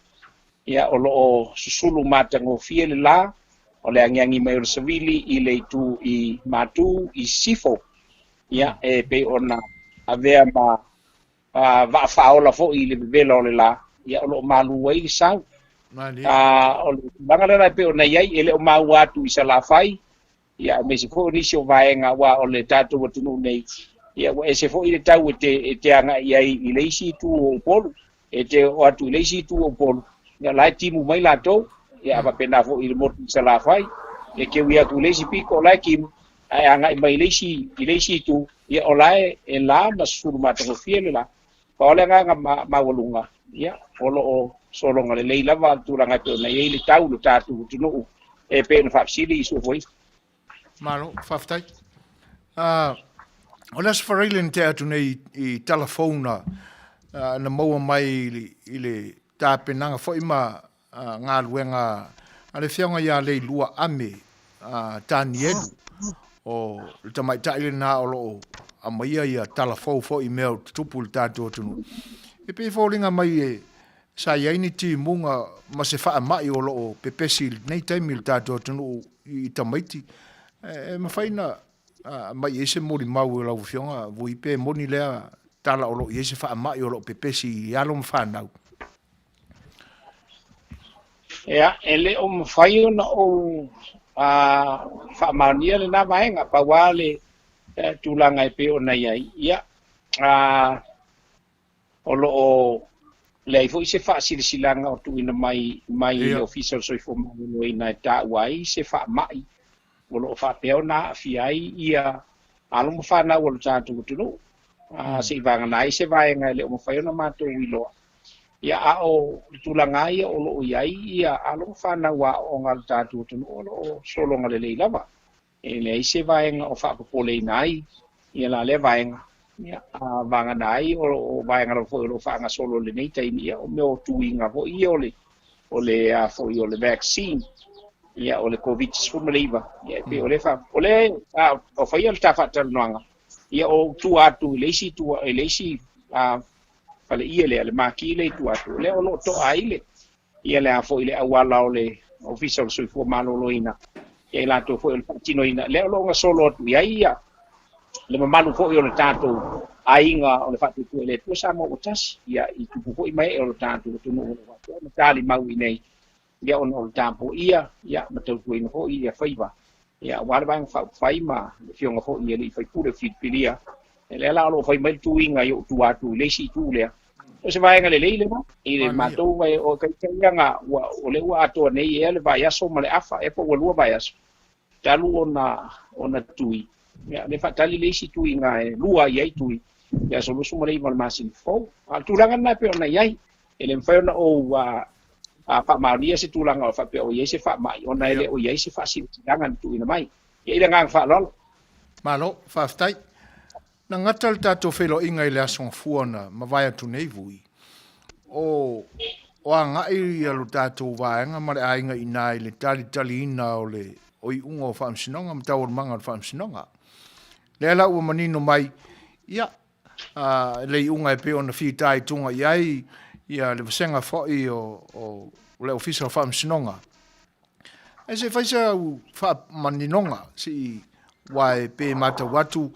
ia o lo o susulu matagofie le la, o le agiagi mai o le savili i le itu i Matu i Sisifo, ia e pei ona avea ma vaa faaola foi i le vevela o le la, ia o lo o malu ai le sau. O le tulaga lena e pei ona i ai, e le o maua atu i Salafai, ia aemaise foi o nisi o vaega, aua o le tatou atunuu nei, ia ua ese foi le tau e te, e te agai i ai i le isi itu o Upolu, e te oo atu i le isi itu o Upolu, ia la e timu mai latou, ia a faapena foi i le motu i Salafai, e te ui atu i le isi pito o la e timu, ae agai mai i le isi, i le isi itu, ia o la e, e la ma susulu matagofie le la. Pau le agaga maualuga, ia, o lo o sologa lelei lava le tulaga e pei ona i ai le tau i lo tatou atunuu e pei ona faafesili i Suafoi. Malo, faafetai. O le Aso Faraile na tea atu nei i tala fou na, na maua mai i le tapenaga foi ma galuega a le Afioga ia Leilua Ame Tanielu, o le tamaitai lena o lo o aumaia ia tala fou foi i mea o tutupu i le tatou atunuu. E pei e foliga mai e sa i ai ni timuga ma se faamai o lo o pepesi i lenei taimi i le tatou atunuu i tamaiti. E mafai ona aumai i ai se molimau e lau Afioga Vui pe moni lea tala o lo o i ai se faamai o lo o pepesi i alo ma fanau? Ia, e le o mafai ona ou faamaonia lena vaega, pau lava le tulaga e pei ona i ai, ia, o lo o leai foi se faasilasilaga o tuuina mai mai le Ofisa o le Soifua Maloloina e taua ai se faamai o lo o faapea ona aafia ai ia alo ma fanau o le tatou atunuu. Seivagana ai se vaega e le o mafai ona matou iloa. Ia, a o le tulaga lava ia o lo o i ai ia alo ma fanau aooga a le tatou atunuu o lo o sologa lelei lava. E leai se vaega o faapopoleina ai ia la lea vaega. Ia, a vagana ai o vaega lava foi o lo o faagasolo i lenei taimi, ia o mea o tuiga foi ia o le o le a foi o le vaccine, ia o le Covid-19, ia e pei o lea fa o lea a o faia le ta faatalanoaga, ia o tua atu i le isi tua i le isi a faleie lea, le maki lea i tua atu, o lea o lo o toa ai le ia le a foi le auala o le Ofisa o le Soifua Maloloina, ia i latou foi o le faatinoina, lea o lo o gasolo atu i ai ia le mamalu foi o le tatou aiga o le Faatuatua i le Atua Samoa ua tasi, ia i tupu foi ma ee o le tatou atunuu o lo o faapea ona talimau i inei, ia ona o le tapuaia, ia ma tautuaina foi ia faiva, ia aua le Vaega Faaupufai ma le Afioga foi i alii faipule o filifilia. Lea la o lo o fai mai le tuiga i ou tua atu i le isi itu lea. O se vaega lelei lena i le matou vai o taitaiaga ua o lea ua atoa nei ea le vaiaso ma le afa ea po ua lua vaiaso talu ona ona tui. Ia le faatali le isi tuiga e lua i ai tui i aso 29 o le masina fou. A o le tulaga lena e pei ona i ai, e le mafai ona ou faamaonia se tulaga o faapea o i ai se faamai ona e le o i ai se faasilasilaga na tuuina mai. Ia i le agaga faaaloalo. Malo, faafetai. Na gata le tatou feiloaiga i le Aso Gafua na mavae atu nei Vui, o o agai ia lo tatou vaega ma le aiga i ina i le talitaliina o le o iuga o Faamasinoga ma taualumaga o le Faamasinoga. Lea la ua manino mai, ia, le iuga e pei ona fitaituga i ai ia le vasega foi o, o le Ofisa o Faamasinoga. Ae se i fai se au faamaninoga se i aua e pei e matau atu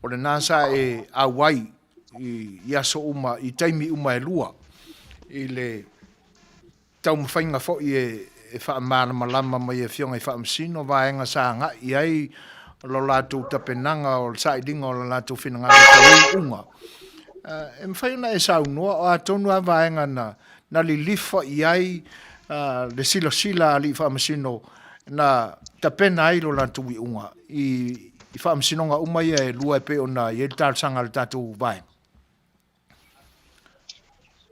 o lena sa e auai i aso uma, i taimi uma e lua i le taumafaiga foi e faamalamalama mai e Afioga i Faamasino vaega sa agai i ai lo latou tapenaga o le sailiga o le latou finagalo i le iuga. E mafai ona e saunoa o a tonu lava vaega na na lilifa i ai le silasila a alii faamasino na tapena ai lo latou iuga i i faamasinoga uma ia e lua e pei ona i ai le talosaga a le tatou vaega?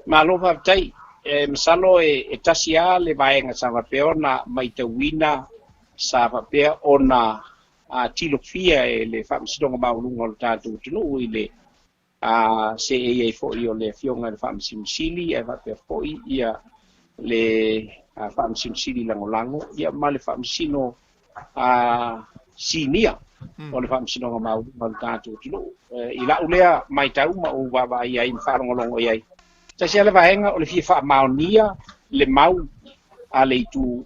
Malo faafetai. E masalo e tasi lava le vaega sa faapea ona matauina sa faapea ona tilofia e le Faamasinoga Maualuga o le tatou atunuu i le seei ai foi o le Afioga i le Faamasino Sili ae faapea foi ia le Faamasino Sili Lagolago ia ma le Faamasino Sinia o le Faamasinoga Maualuga o le tatou atunuu. I lau lea matau ma ou vaavaai ai ma faalogologo i ai, tasi lava le vaega o le fia faamaonia le mau a le itu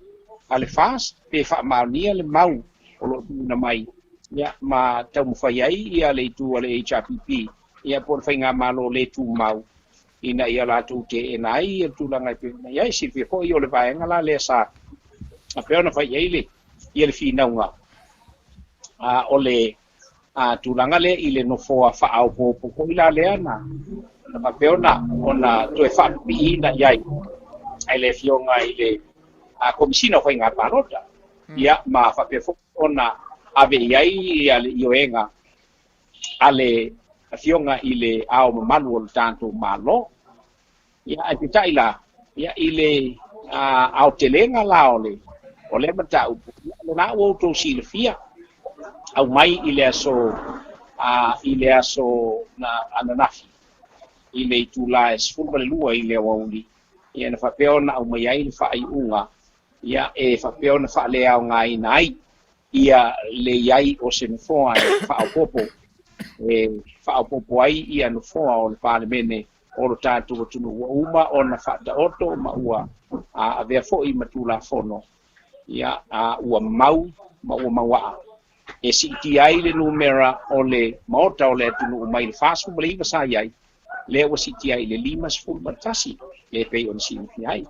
a le FAST pe faamaonia le mau o lo o tuuina mai ia, ma taumafai ai ia le itu a le HRPP ia, po o le Faigamalo le tumau ina ia latou teena ai ia le tulaga e pei ona i ai. Silafia foi o le vaega la lea sa faapea ona fai i ai le, ia le finauga a, o le a, tulaga lea i le nofoa faaopoopo foi la lea na, na faapea ona, ona toe faapipiina i ai e le Afioga i le a, Komesina o Faiga Palota. Ia, ma faapea foi ona ave i ai ia le ioega a le Afioga i le Ao Mamalu o le tatou Malo. Ia, ae peitai la, ia, i le aotelega la o le o lea mataupu, ia, lena ua outou silafia, aumai i le aso i le aso na ananafi i le itula e 12 i le aoauli, ia, na faapea ona aumai ai le faaiuga, ia, e faapea ona faaleaogaina ai ia le i ai o se nofoa e faaopoopo, e faaopoopo ai ia nofoa o le Palemene o lo tatou atunuu ua uma ona faataoto ma ua avea foi ma Tulafono, ia, ua mau ma ua mauaa e siitia ai le numera o le Maota o le atunuu mai le 49 sa i ai, lea ua siitia ai i le 51 le pei ona silafia ai.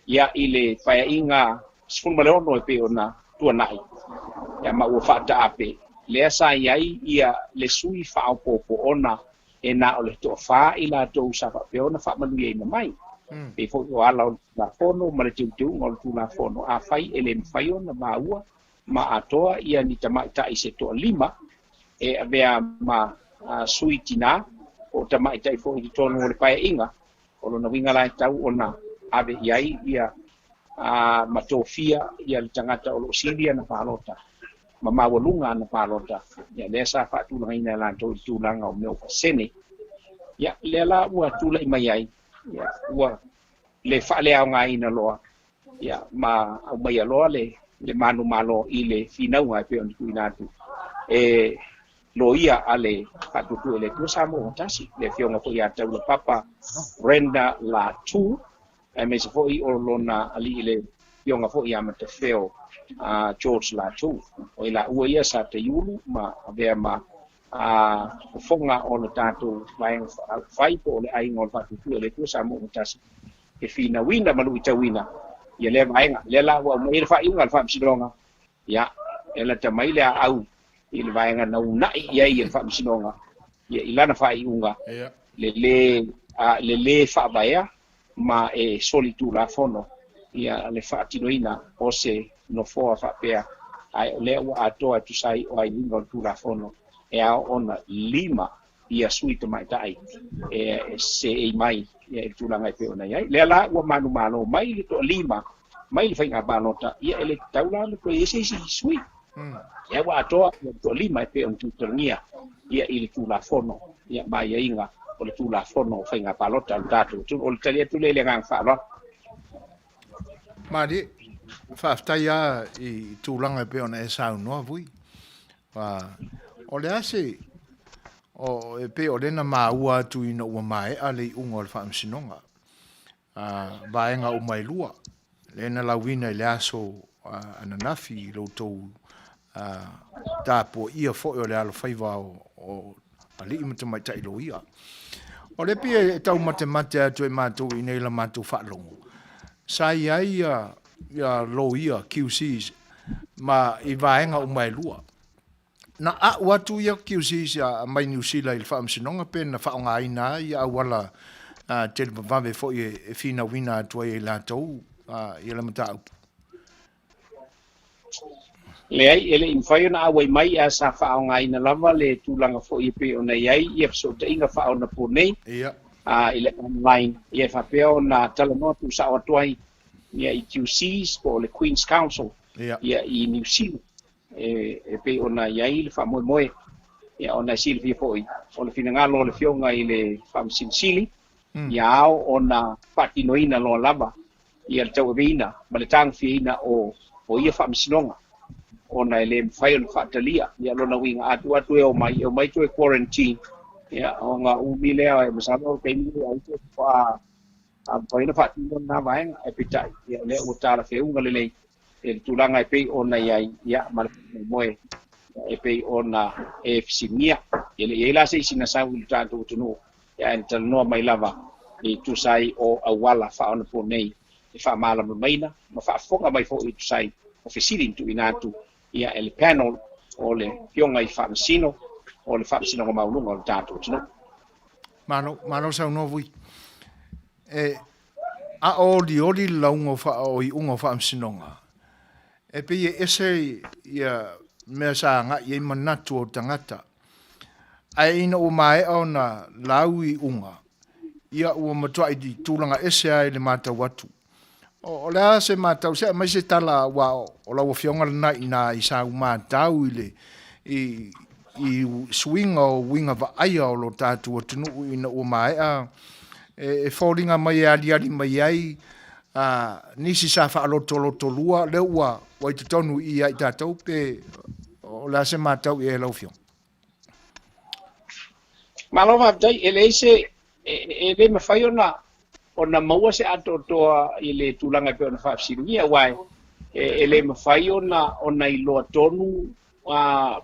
Ia, i le Paeaiga 16 e pei ona tuanai, ia, ma ua faataape, lea sa i ai ia le sui faaopoopo ona e na o le toafa i latou sa faapea ona faamanuiaina mai. Pei foi o ala o le Tulafono ma le teuteuga o le Tulafono, afai e le mafai ona maua ma atoa ia ni tamaitai se toalima e avea ma sui tinā po o tamaitai foi i totonu o le paeaiga, o lona uiga la e tatau ona ave i ai ia ma tofia ia le tagata o lo o sili ana palota ma maualuga ana palota, ia lea sa faatulagaina e latou i le tulaga o mea o pasene. Ia lea la ua tulai mai ai, ia ua le faaleaogaina loa, ia ma aumaia loa le le manumalo i le finauga e pei ona tuuina atu e loia a le Faatuatua i le Atua Samoa ua Tasi, le Afioga foi ia Taulapapa Brenda Latu, aemaise foi o lona alii le Afioga foi ia Matafeo George Latu. O i laua ia sa taiulu ma avea ma fofoga o le tatou Vaega Faaupufai po o le Aiga o le Faatuatua i le Atua Samoa ua Tasi e finauina ma luitauina ia lea vaega. Lea la ua aumai ai le faaiuga a le Faamasinoga, ia, e lata mai le aau i le vaega na uunai i ai le Faamasinoga ia i lana faaiuga le lē le lē faavaea ma e solitulafono ia le faatinoina o se nofoa faapea, ae o lea ua atoa e tusa ai o aiaiga o le Tulafono e ao ona lima ia sui tamaitai e seei mai ia i le tulaga e pei ona i ai. Lea la ua manumalo mai le toalima mai le faiga palota, ia e le tatau la ona toe i ai se isi sui. Lea ua atoa ia le toalima e pei ona tulitalagia ia i le Tulafono ia ma aiaiga o le Tulafono o Faiga Palota a le tatou atunuu. O le tali atu lea i le agaga faaaloalo. Malie, faafetai lava i tulaga e pei ona e saunoa Vui. O le a se, o, e pei o lea na maua atu ina ua maea le iuga o le faamasinoga, vaega uma e lua, lea na lauina i le aso ananafi i lo outou tapuaia foi o le alofaiva o alii ma tamaitai loia. O lea pei e tau matemate atu e matou i inei la matou faalogo, sa i ai ia loia QCs ma i vaega uma e lua. Na a'u atu ia QCs mai Niu Sila i le Faamasinoga pe na faaaogaina ai ia auala televavave foi e finauina atu ai e i latou ia le mataupu? Leai, e le i mafai ona auai mai ae sa faaaogaina lava le tulaga foi e pei ona i ai ia fesootaiga faaonaponei i le online, ia e faapea ona talanoa tuusao atu ai ia i QCs po o le Queen's Counsel ia i Niu Sila e pei ona i ai le faamoemoe. Ia ona e silafia foi o le finagalo o le Afioga i le Faamasino Sili ia ao ona faatinoina loa lava ia le tauaveina ma le tagofiaina o o ia faamasinoga ona e le mafai ona faatalia. Ia lona uiga a tuu atu e omai, e omai toe quarantine, ia ona umi lea, e masalo o le taimi lea ai toe faatoa mafai ona faatino lena vaega. Ae peitai, ia o lea ua talafeauga lelei i le tulaga e pei ona i ai, ia ma le faamoemoe e pei ona e fesiligia. E le i i ai la se isi na sau i le tatou atunuu, ae na talanoa mai lava e tusa ai o auala faaonaponei e faamalamalamaina ma faafofoga mai foi e tusa ai o fesili na tuuina atu ia e le panel o le Afioga i Faamasino o le Faamasinoga Maualuga o le tatou atunuu. Malo, malo saunoa Vui. E a olioli le lauga o faa, o iuga o faamasinoga, e pei e ese ia mea sa agai i ai manatu o tagata. Ae ina ua maea ona lau iuga, ia ua matuai tulaga ese lava i le matau atu. O le a se matau, se aumai se tala aua o lau afioga lena i ina i sa u matau i le i i suiga o uiga vaaia o lo tatou atunuu ina ua maea e foliga mai e aliali mai ai a nisi sa faalotolotolua lea ua ua i totonu i ia i tatou pe o le a se matau i ai lau afioga? Malo faafetai, e leai se e le mafai ona ona maua se atoatoa i le tulaga e pei ona faafesiligia, aua e le mafai ona ona iloa tonu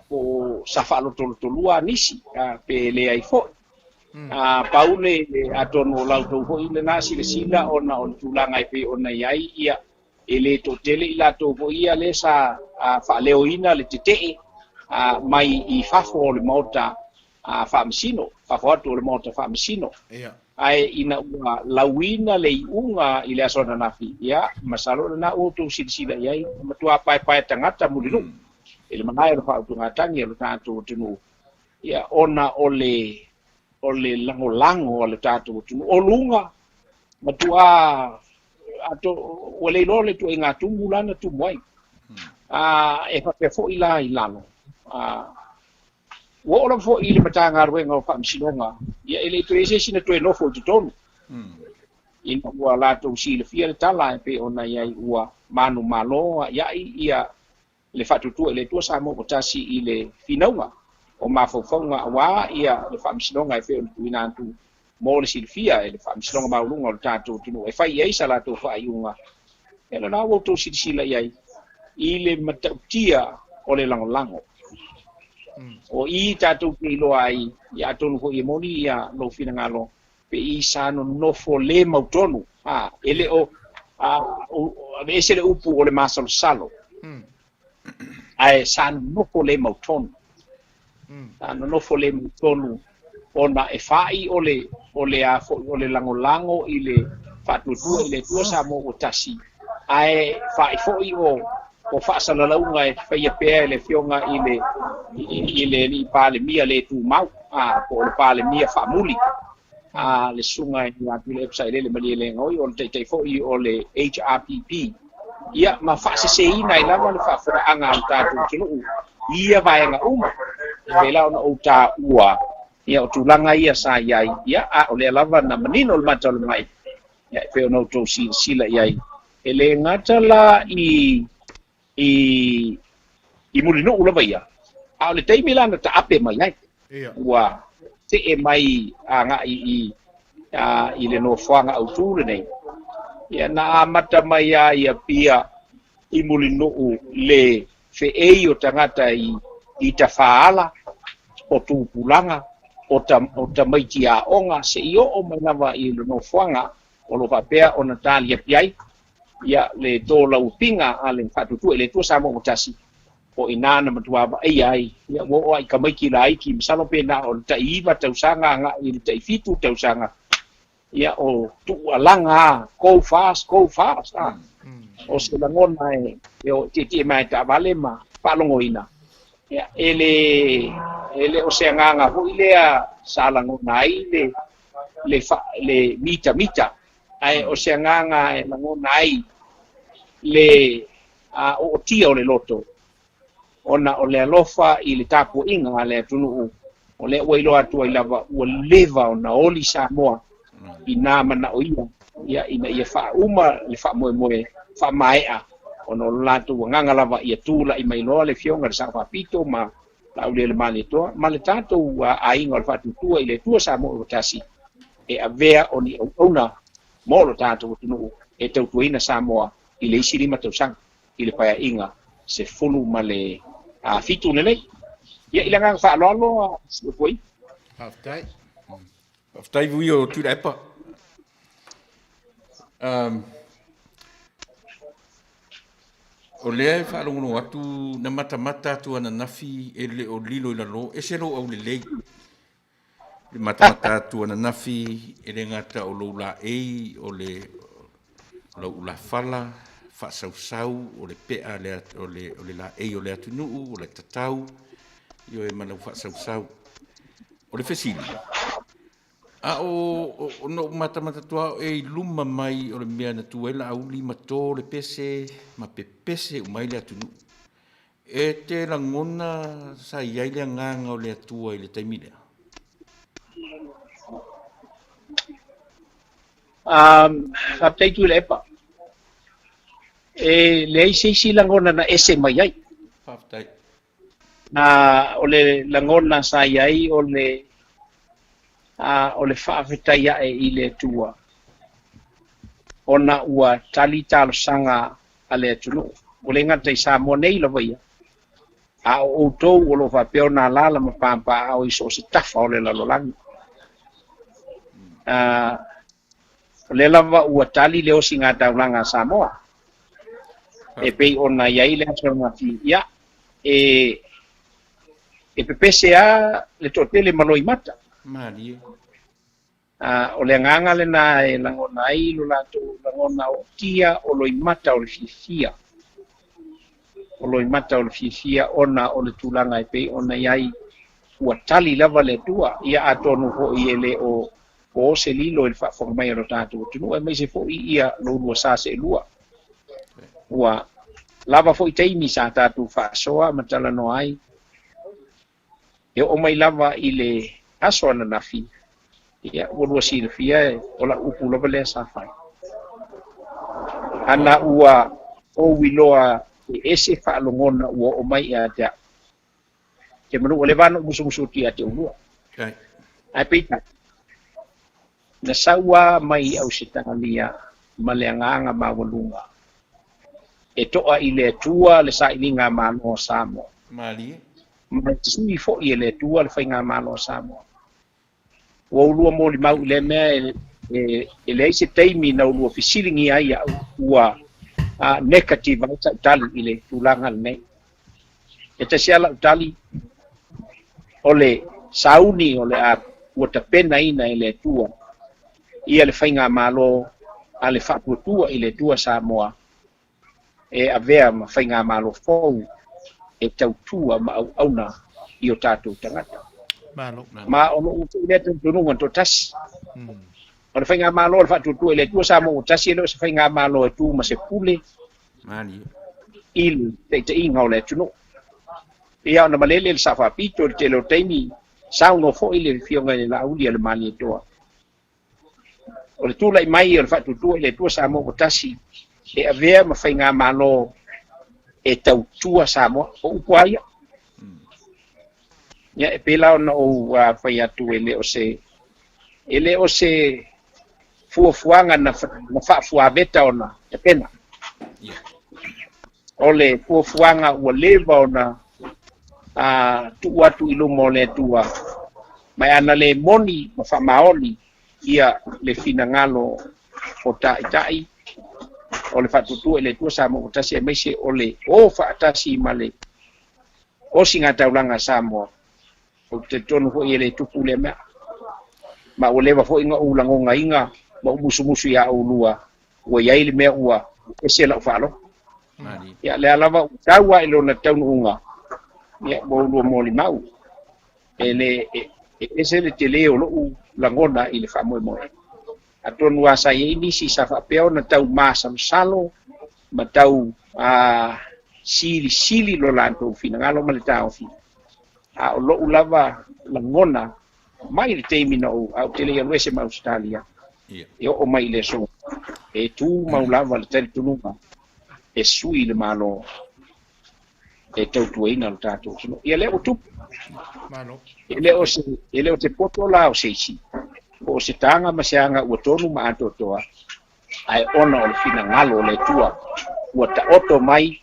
po o sa faalotolotolua nisi pe leai foi. Pau le atonu o la outou foi lena silasila ona o le tulaga e pei ona i ai, ia e le toatele i latou foi ia lea sa faaleoina le tetee mai i fafo o le Maota Faamasino, fafo atu o le Maota Faamasino. Ae ina ua lauina le iuga i le aso ananafi, ia, masalo o lena ua outou silasila i ai, e matua paepae tagata mulinuu i le malae o le faautugatagi a lo tatou atunuu, ia, ona o le o le lagolago a le tatou atunuu. O luga, matua ato, ua le iloa le ituaiga tumu la na tumu ai. E faapea foi la i lalo. Ua oo lava foi i le Matagaluega o Faamasinoga, ia e le i toe i ai se isi na toe nofo i totonu. Ina ua latou silafia le tala e pei ona i ai ua manumalo a'ia'i ia le faatuatua i le Atua Samoa ua tasi i le finauga o mafaufauga aua ia le faamasinoga e pei ona tuuina atu mo le silafia e le Faamasinoga Maualuga o le tatou atunuu e fai i ai sa latou faaiuga. Ia lena ua outou silasila i ai i le matautia o le lagolago. O i tatou te iloa ai, ia atonu foi e moni ia lou finagalo, pe i sa nonofo le mautonu, a, e le o, a, aveese le upu o le masalosalo, ae sa nonofo le mautonu. Sa nonofo le mautonu ona e fa'i o le, o le a foi, o le lagolago i le faatuatua i le Atua Samoa ua tasi, ae fa'i foi o, o faasalalauga e faia pea e le Afioga i le, i le Alii Palemia le tumau, a, po o le Palemia faamuli, a, le Susuga ia Tuilaepa Sailele Malielegaoi, o le Taitai foi o le HRPP, ia, ma faaseseina ai lava le faafofogaaga a le tatou atunuu i ia vaega uma. E pei la ona ou taua, ia, o tulaga ia sa i ai, ia, a o lea lava na manino le mata o le mai, ia, e pei ona outou silasila i ai, e le gata la i, i, i Mulinuu lava ia, a o le taimi la na taape mai ai, ua see mai agai i, a, i le nofoaga autu lenei, ia na amata mai lava i Apia i Mulinuu le feei o tagata i, i tafaala, o tupulaga, o, ta, o tamaiti aoga, seia oo mai lava i le nofoaga o lo o faapea ona taliapi ai ia le tolaupiga a le Faatuatua i le Atua Samoa ua tasi, o i ina na matua vaaia ai, ia ua oo lava i tamaiti laiti, masalo pe na o le tai 9 tausaga agai i le tai 7 tausaga, ia o tuualaga lava, go fast, go fast, a. O se lagona e, e o tietie mai taavale ma faalogoina, ia, e le e le o se agaga foi lea sa lagona ai le le fa, le mitamita, ae o se agaga e lagona ai le ootia o le loto, ona o le alofa i le tapuaiga a le atunuu, o lea ua iloa atu ai lava ua leva ona oli Samoa i nā manaoia, ia, ina ia faauma le faamoemoe faamaea, ona o lo latou agaga lava ia tula'i mai loa le Afioga i le Sao Faapito ma Laaulialemalietoa ma le tatou aiga o le Faatuatua i le Atua Samoa ua tasi e avea o ni auauna mo lo tatou atunuu e tautuaina Samoa i le isi 5 tausaga i le paeaiga 17 lenei. Ia, i le agaga faaaloalo, foi. Faafetai. Faafetai vui o Tuilaepa. O lea e faalogologo atu na matamata atu ananafi e le o lilo i lalo, ese lou aulelei. Le matamata atu ananafi e le gata o lou laei, o le lou ulafala, faasausau, o le pea o le laei o le atunuu, o le tatau, ioe ma lau faasausau. O le fesili, a o noʻu matamata atu e i luma mai o le mea na tu ai Laauli ma to le pese ma pepese uma ai le atunuu. E te lagona sa i ai le agaga o le Atua i le taimi lea? Faafetai Tuilaepa. E leai se isi lagona na ese mai ai. Faafetai. O le lagona sa i ai o le o le faafetai ae i le Atua, ona ua tali talosaga a le atunuu. Ua le gata i Samoa nei lava ia, a o outou o lo o faapea ona alaala ma papaao i so o se tafa o le lalolagi. O lea lava ua tali le osiga taulaga a Samoa, e pei ona i ai le aso ananafi, ia, e pepese lava le toatele ma loimata. Malie. O le agaga lena e lagona ai lo latou lagona ootia o loimata o le fiafia. O loimata o le fiafia ona o le tulaga e pei ona i ai ua tali lava le Atua. Ia atonu foi e le o o se lilo i le faafofoga mai o lo tatou atunuu, aemaise foi ia lou sa seelua. Ua lava foi taimi sa tatou faasoa ma talanoa ai, e oo mai lava i le aso ananafi, ia, ua lua silafia o lau upu lava lea sa fai. Ana ua ou iloa e ese faalogona ua oo mai ia te au. Te manu o le vana musumusu atu ia te ulua. Ae peitai, na saua mai Ausetalia ma le agaga maualuga e toa i le Atua le sailiga malo o Samoa. Malie. Ma e sui foi e le Atua le faigamalo o Samoa. Ua ulua molimau i le mea e leai se taimi na ulua fesiligia ai au ua negative ai sa'u tali i le tulaga lenei. E tasi lava la'u tali, o le sauni o le a ua tapenaina e le Atua ia le faigamalo a le Faatuatua i le Atua Samoa e avea ma faigamalo fou e tautua ma auauna i o tatou tagata. Malo. Ma o lou foi lea talitonuga toatasi. O le faigamalo o le Faatuatua i le Atua Samoa ua tasi, e le o se faigamalo e tu ma se pule Malie. i le taitaiga o le atunuu. Ia ona malele le Sao Faapito i le tele o taimi, saunoa foi le Afioga i le Laauli a le Malietoa. O le tulai mai o le Faatuatua i le Atua Samoa ua tasi e avea ma faigamalo e tautua Samoa. O upu a ia. Ia, e pei la ona ou fai atu e le o se fuafuaga na faafuaveta ona tapena. O le fuafuaga ua leva ona tuu atu i luma o le Atua, ma e ana le moni ma faamaoni ia le finagalo o taitai o le Faatuatua i le Atua Samoa ua tasi, aemaise o le o faatasi ma le osiga taulaga a Samoa. Ou te talitonu foi e le tupu lea mea. Ma ua leva foi na ou lagonaina ma ou musumusu ia oulua, ua i ai le mea ua ese lau faalogo. Ia lea lava ua tau lava i lona taunuuga, ia ua ulua molimau. E le e ese le tele o lou lagona i le faamoemoe. Atonu lava sa i ai nisi sa faapea ona tau masalosalo ma tau a silisili lo latou finagalo ma le taofi. A o lou lava lagona mai le taimi na ou a ou te le i alu ese ma Ausetalia e oo mai i le aso, e tumau lava le talitonuga e sui le Malo e tautuaina lo tatou atunuu. Ia lea ua tupu. Malo. E le o se, e le o se poto la o se isi, po o se taga ma se aga ua tonu ma atoatoa, ae ona o le finagalo o le Atua ua taoto mai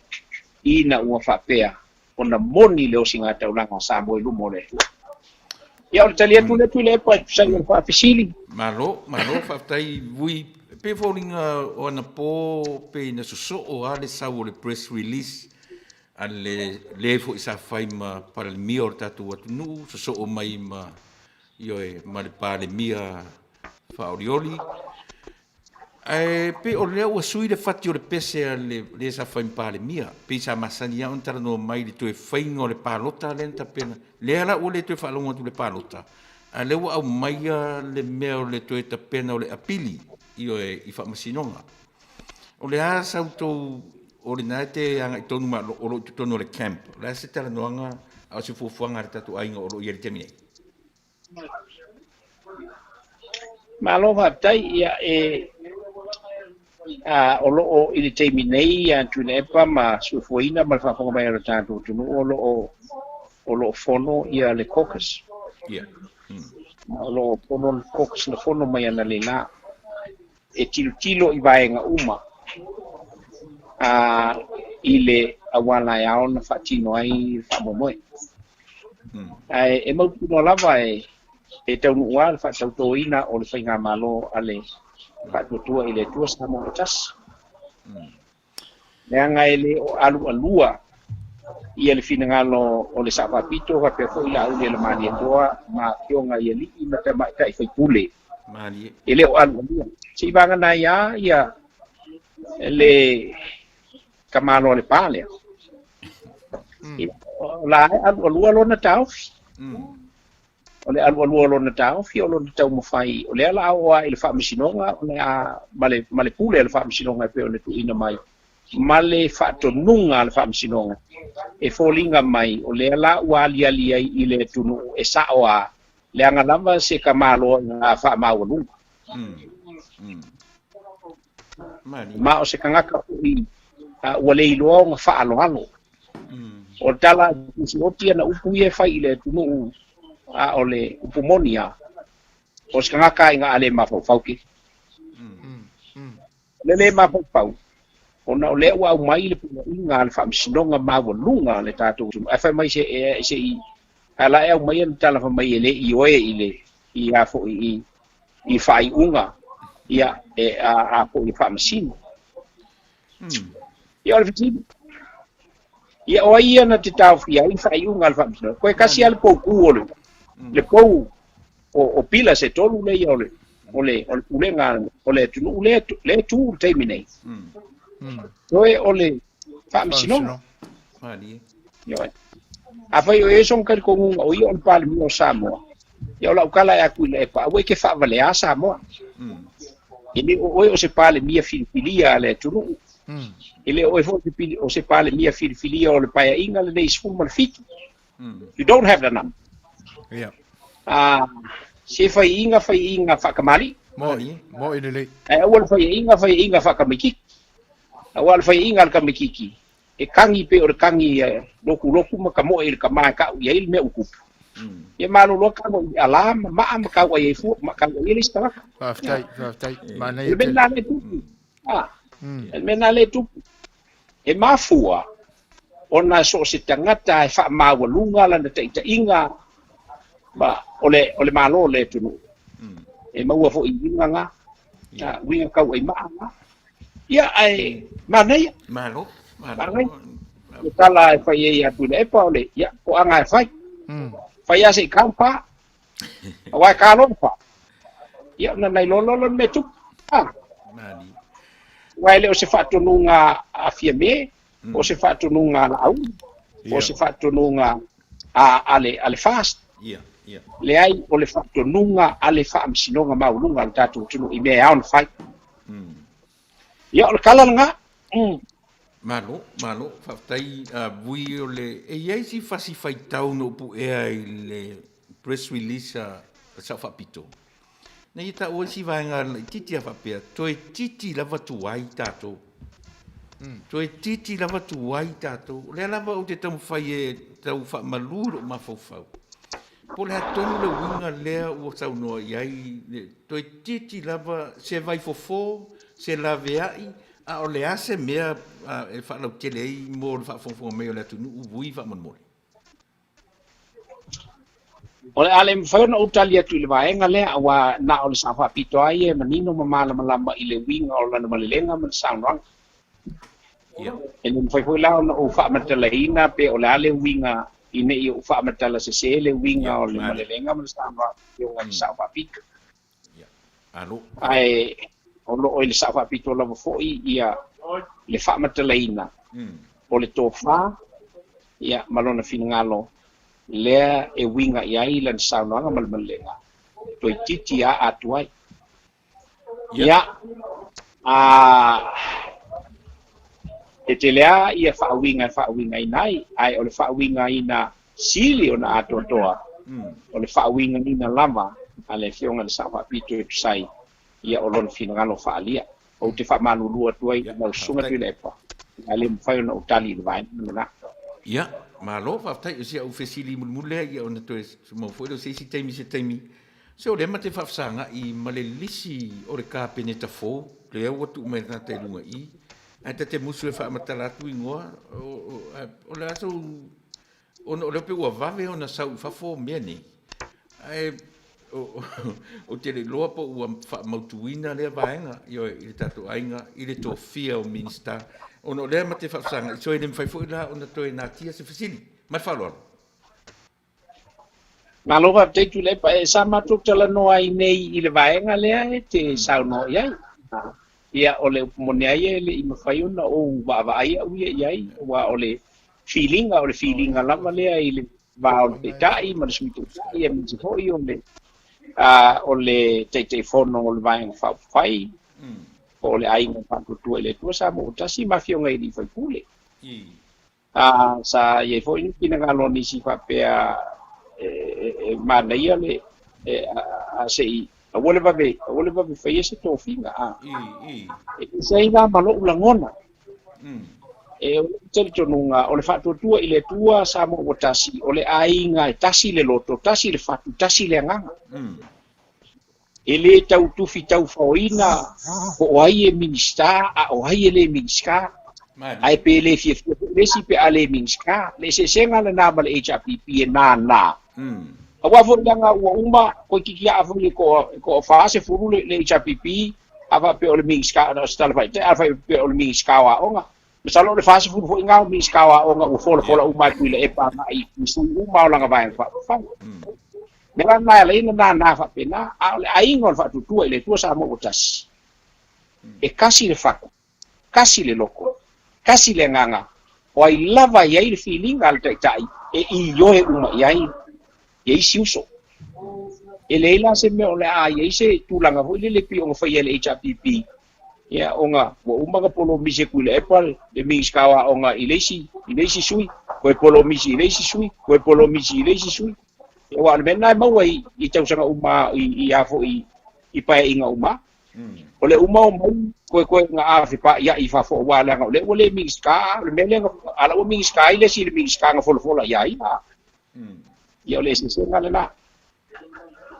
ina ua faapea ona moni le osigataulaga a Samoa i luma o le Atua. Ia, o le tali atu lea Tuilaepa e tusa ai o le faafesili. Malo, malo, faafetai Vui. E pei e foliga o anapo pei na sosoo lava le sau o le press release a le le foi sa fai ma Palemia o le tatou atunuu, sosoo mai ma, ioe, ma le Palemia faaolioli. Ae pei o lea ua sui le fati o le pese a le le sa fai ma Palemia. Pei sa masani lava ona talanoa mai i le toe faiga o le palota lea na tapena. Lea la ua le toe faalogo atu i le palota, a o lea ua aumaia le mea o le toe tapena o le apili, ioe, i faamasinoga. O le a sa outou, o lena e te agai tonu ma o lo o i totonu o le camp. O le a se talanoaga a o se fuafuaga a le tatou aiga o lo o i ai i le taimi nei? Malo faafetai. Ia e a o lo o i le taimi nei ia Tuilaepa ma Suefuaina ma le faafofoga mai a le tatou atunuu o lo o o lo o fono ia le caucus. Ia. O lo o fono le caucus na fono mai analeila e tilotilo i vaega uma a i le auala e ao ona faatino ai le faamoemoe. Ae e mautinoa lava e e taunuu lava le faatautoina o le faigamalo a le Faatuatua i le Atua Samoa e tasi. Leaga e le o alualua ia le finagalo o le Sao Faapito faapea foi Laauli a le Malietoa ma afioga i alii ma tamaitai faipule. E le o alualua. Seivagana ai lava ia le tamaloa le pa lea. O la e alualua lona taofi. O le alualua o lona taofi, o lona taumafai, o lea la a oo lava i le faamasinoga, o le a, ma le, ma le pule a le faamasinoga e pei ona tuuina mai, ma le faatonuga a le faamasinoga e foliga mai, o lea la ua aliali ai i le atunuu e sao lava, leaga lava se tamaloa ina faamaualuga. Ma o se tagata foi ua le iloa ona faaaloalo. O le tala a Tusioti ana upu ia e fai i le atunuu, a o le upu moni lava, o se tagata ina a le mafaufau ke. O le le mafaufau, ona o lea ua aumai le poloaiga a le faamasinoga maualuga a le tatou atunuu. Ae fai mai se e se i a la e aumai le tala fai mai e le ioe i le i a foi i i faaiuga ia e a a foi e faamasino. Ia o le fesili. Ia o ai ia na te taofia ai faaiuga a le faamasinoga? Koe kasi lava le poukū o le le pou o o pila se tolu lea ia o le o le o le pulega o le atunuu lea lea e tu i le taimi nei. Toe o le faamasinoga. Ioe. Afai o e sona talitonuga o ia o le Palemia o Samoa, ia o lau tala e atu i le epa, aua e te faavaleā Samoa. E le o oe o se Palemia filifilia a le atunuu. E le o oe foi o se Palemia filifilia o le Paeaiga lenei 17. You don't have the number. Yeah. Se faiiga faiiga faakamalii. Mo'i, mo'i lelei. Ae aua le faiiga faiiga faakamaikiki. Aua le faiiga a le kamaikiki, e kagi pei o le kagi lokuloku ma ka moe i le kama e kau i ai le mea ua tupu. Ia malolo atu i le ala ma maa ma kau ai ai fua, ma kau ai ai le isi tagata. Faafetai, faafetai. Manaia O le mea tele. lena lea e tupu. Ah, o le mea lena lea e tupu. E mafua ona so o se tagata e faamaualuga lana taitaiga ma o le, o le Malo o le atunuu. E maua foi i uiga na, uiga tau ai maa na. Ia, ae manaia. Malo, malo. Manaia. Le tala e fai ai ia Tuilaepa o le, ia, toaga e fai. Fai lava se i kau pa. Aua e ka loa pa. Ia, ona nai loa loa le mea tupu. Ah. Mali. Aua e le o se faatonuga a Fiame. Po o se faatonuga a Laauli, po o se faatonuga a le, a le FAST. Leai, o le faatonuga a le Faamasinoga Maualuga a le tatou atunuu i mea e ao ona fai. Ia, o le tala lena. Malo, malo, faafetai Vui o le, e i ai si fasi faitau na ou puea i le press release a le Sao Faapito, na ia taua ai si vaega laitiiti a faapea, toeitiiti lava tuai tatou. Toeitiiti lava tuai tatou. O lea lava ou te taumafai e tau faamalu i lou mafaufau, po o le a tonu le uiga lea ua saunoa i ai, toeitiiti lava se vaifofo, se laveai, A o le a se mea e faalautele ai mo le faafogafoga mai o le atunuu Vui faamolemole? O le a le mafai ona ou tali atu i le vaega lea, aua na o le Sao Faapito lava ia e manino ma malamalama i le uiga o lana malelega ma le saunoaga. E le mafai foi la ona ou faamatalaina pe o le a le uiga ina ne i ou faamatala sese le uiga o le malelega ma le saunoaga a le Sao Faapito. Ae o lo o i le Sao Faapito lava foi ia le faamatalaina o le tofa ia ma lona finagalo lea e uiga i ai lana saunoaga ma le malelega toeitiiti a atu ai. Ia, a e tele lava ia faauiga e faauigaina ai, ae o le faauigaina sili ona atoatoa, o le faauigaina lava a le Afioga i le Sao Faapito e tusa ai ia o lona finagalo faaalia. Ou te faamalulu atu ai i lau Susuga Tuilaepa, ae le mafai ona ou tali i le vaega lena. Ia, malo faafetai. O si au fesili mulimuli lea, ia ona toe maua foi lea o se isi taimi i se taimi. Se o lea ma te faafesagai ma le lisi o le Kapeneta fou, lea ua tuu mai le tagata i luga i i, ae ta te musu e faamatala atu igoa, o le a sou, ona o lea pei ua vave ona sau i fafo mea nei, ae ou te le iloa po ua faamautuina lea vaega, ioe, i le tatou aiga, i le tofia o Minisita, ona o lea ma te faafesagai, so e le mafai foi la ona toe natia se fesili. Ma le faaaloalo. Malo faafetai Tuilaepa, e sa matou talanoa ai nei i le vaega lea e te saunoa i ai. Ia, o le upu moni lava ia e le i mafai ona ou vaavaai au ia i ai, aua o le filiga, o le filiga lava lea i le va o le Taitai ma le Sui Taitai, aemaise foi o le, o le Taitaifono o le Vaega Faaupufai, po o le Aiga Faatuatua i le Atua Samoa ua Tasi ma Afioga i alii faipule. Sa i ai foi ni finagalo o nisi faapea e manaia le a se i aua le vave aua le vave faia se tofiga a. E ese ai la ma lo'u lagona. E o lou talitonuga o le faatuatua i le Atua Samoa ua tasi, o le aiga e tasi le loto, tasi le fatu, tasi le agaga. E lē tau tufi taufaoina po o ai e Minisita a o ai e lē Minisita. Ae pe lē fiafia foi le isi pe a lē Minisita. Le eseesega lena ma le HRPP e nānā. Aua foi leaga ua uma toeitiiti aa foi e toa-40 le HRPP a faapea o le Minisita, o se tala faaitai, a faapea o le Minisita o Aoga. Masalo o le 40 foi lena o Minisita o Aoga ua folafola uma atu i Tuilaepa agai i sui uma o lana Vaega Faaupufai. Mea la lena e ala ai ona nānā faapena, a o le aiga o le Faatuatua i le Atua Samoa ua tasi. E kasi le fatu, kasi le loto, kasi le agaga, o ai lava e i ai le filiga a le Taitai e ioe uma i ai ia isi uso. E leai la se mea o le a i ai se tulaga foi lele pei ona faia e le HRPP, ia ona ua uma ona polomisi e Tuilaepa le Minisita o Aoga i le isi, i le isi sui, toe polomisi i le isi sui, toe polomisi i le isi sui. Aua o le mea lena e maua i, i tausaga uma i, i a foi i paeaiga uma. O le uma o mai toe toe na ave pa'ia'i i fafo aua leaga o lea ua le Minisita, o le mea lea na, a la ua Minisita ai le isi i le Minisita na folafola ia ia. Ia o le eseesega lena.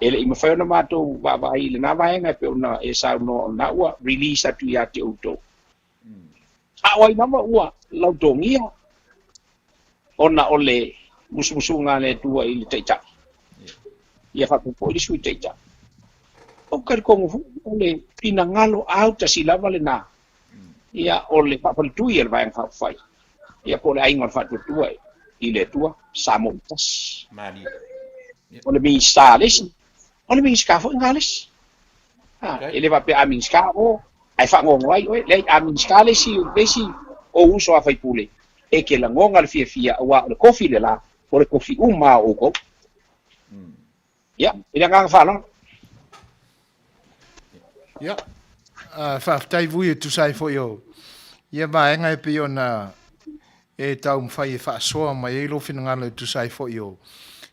E le i mafai ona matou vaavaai i lena vaega e pei ona e saunoa o lena ua release atu ia te outou. A o ai lava ua lautogia ona o le musumusuga a le Atua i le Taitai, ia faapea foi le Sui Taitai. Ou te talitonu foi o le finagalo autasi lava lena, ia o le faafaletui a le Vaega Faaupufai, ia po o le Aiga o le Faatuatua i le Atua, Samoa ua tasi. O le Minisita a le isi, o le Minisita foi lena a le isi. E le faapea a Minisita o, ae faanoano ai oe. Leai, a Minisita le isi, le isi Ou uso a faipule, e te lagona le fiafia, aua o le tofi le la, o le tofi uma lava o outou. Ia, i le agaga faaaloalo. Ia, faafetai Vui e tusa ai foi o ia vaega e pei ona e taumafai e faasoa mai ai lou finagalo e tusa ai foi o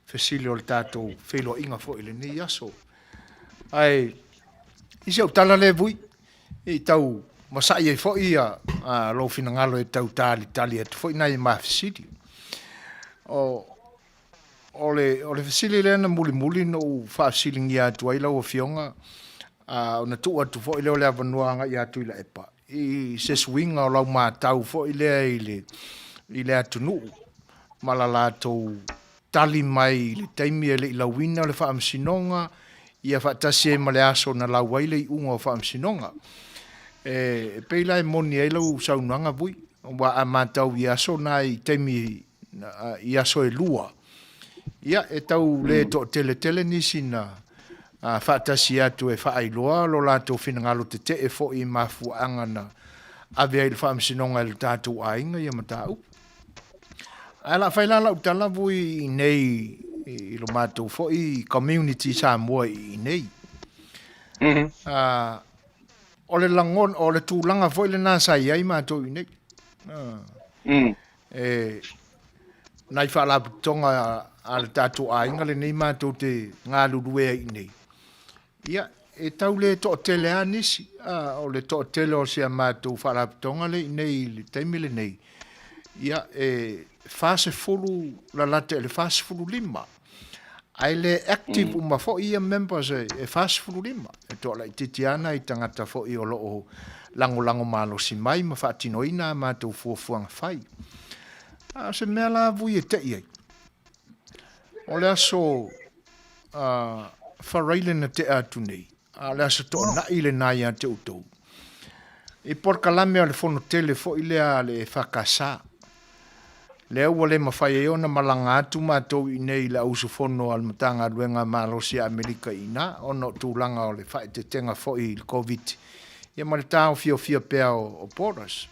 fesili o le tatou feiloaiga foi i lenei aso. Ae i si au tala lea Vui, i tau masa'i ai foi ia lou finagalo e tau talitali atu foi nai ma fesili. O, o le, o le fesili lea na mulimuli na ou faafesiligia atu ai lau Afioga, a, ona tuu atu foi lea o le avanoa agai ia Tuilaepa i se suiga o lau matau foi lea i le, i le atunuu ma la latou tali mai i le taimi e le i lauina le Faamasinoga, ia faatasi ai ma le aso na lau ai le iuga o Faamasinoga. E, e pei la e moni ai lau saunoaga Vui, aua a matau i aso na i taimi i aso e lua, ia e tau le toateletele nisi na faatasi atu e faailoa lo latou finagalo tetee foi i mafuaaga na ave ai i le Faamasinoga e lo tatou aiga ia mataupu. Ae o le a fai la lau tala vui i inei i lo matou foi community Samoa i inei. O le lagona, o le tulaga foi lena sa i ai matou i inei. E nai faalapotopotoga a le tatou aiga lenei matou te galulue ai i inei. Ia, e tau le toatele lava nisi, a, o le toatele o si a matou faalapotopotoga lea i inei i le taimi lenei, ia, e 40 lalata i le 45. Ae le active uma foi ia members e 45. E toalaitiiti lava nai tagata foi o lo o lagolago malosi mai ma faatinoina a matou fuafuaga fai. A o se mea la vui e te'i ai, o le aso Faraile na tea atu nei, a o le aso toonai lena ia te outou, i polokalame a le fono tele foi lea a le EFKS, lea ua le mafai ai ona malaga atu matou i inei i le auusufono a le Matagaluega Malosi a Amerika i ina, ona o tulaga o le faaeteetega foi i le Koviti, ia ma le taofiofia pea o borders.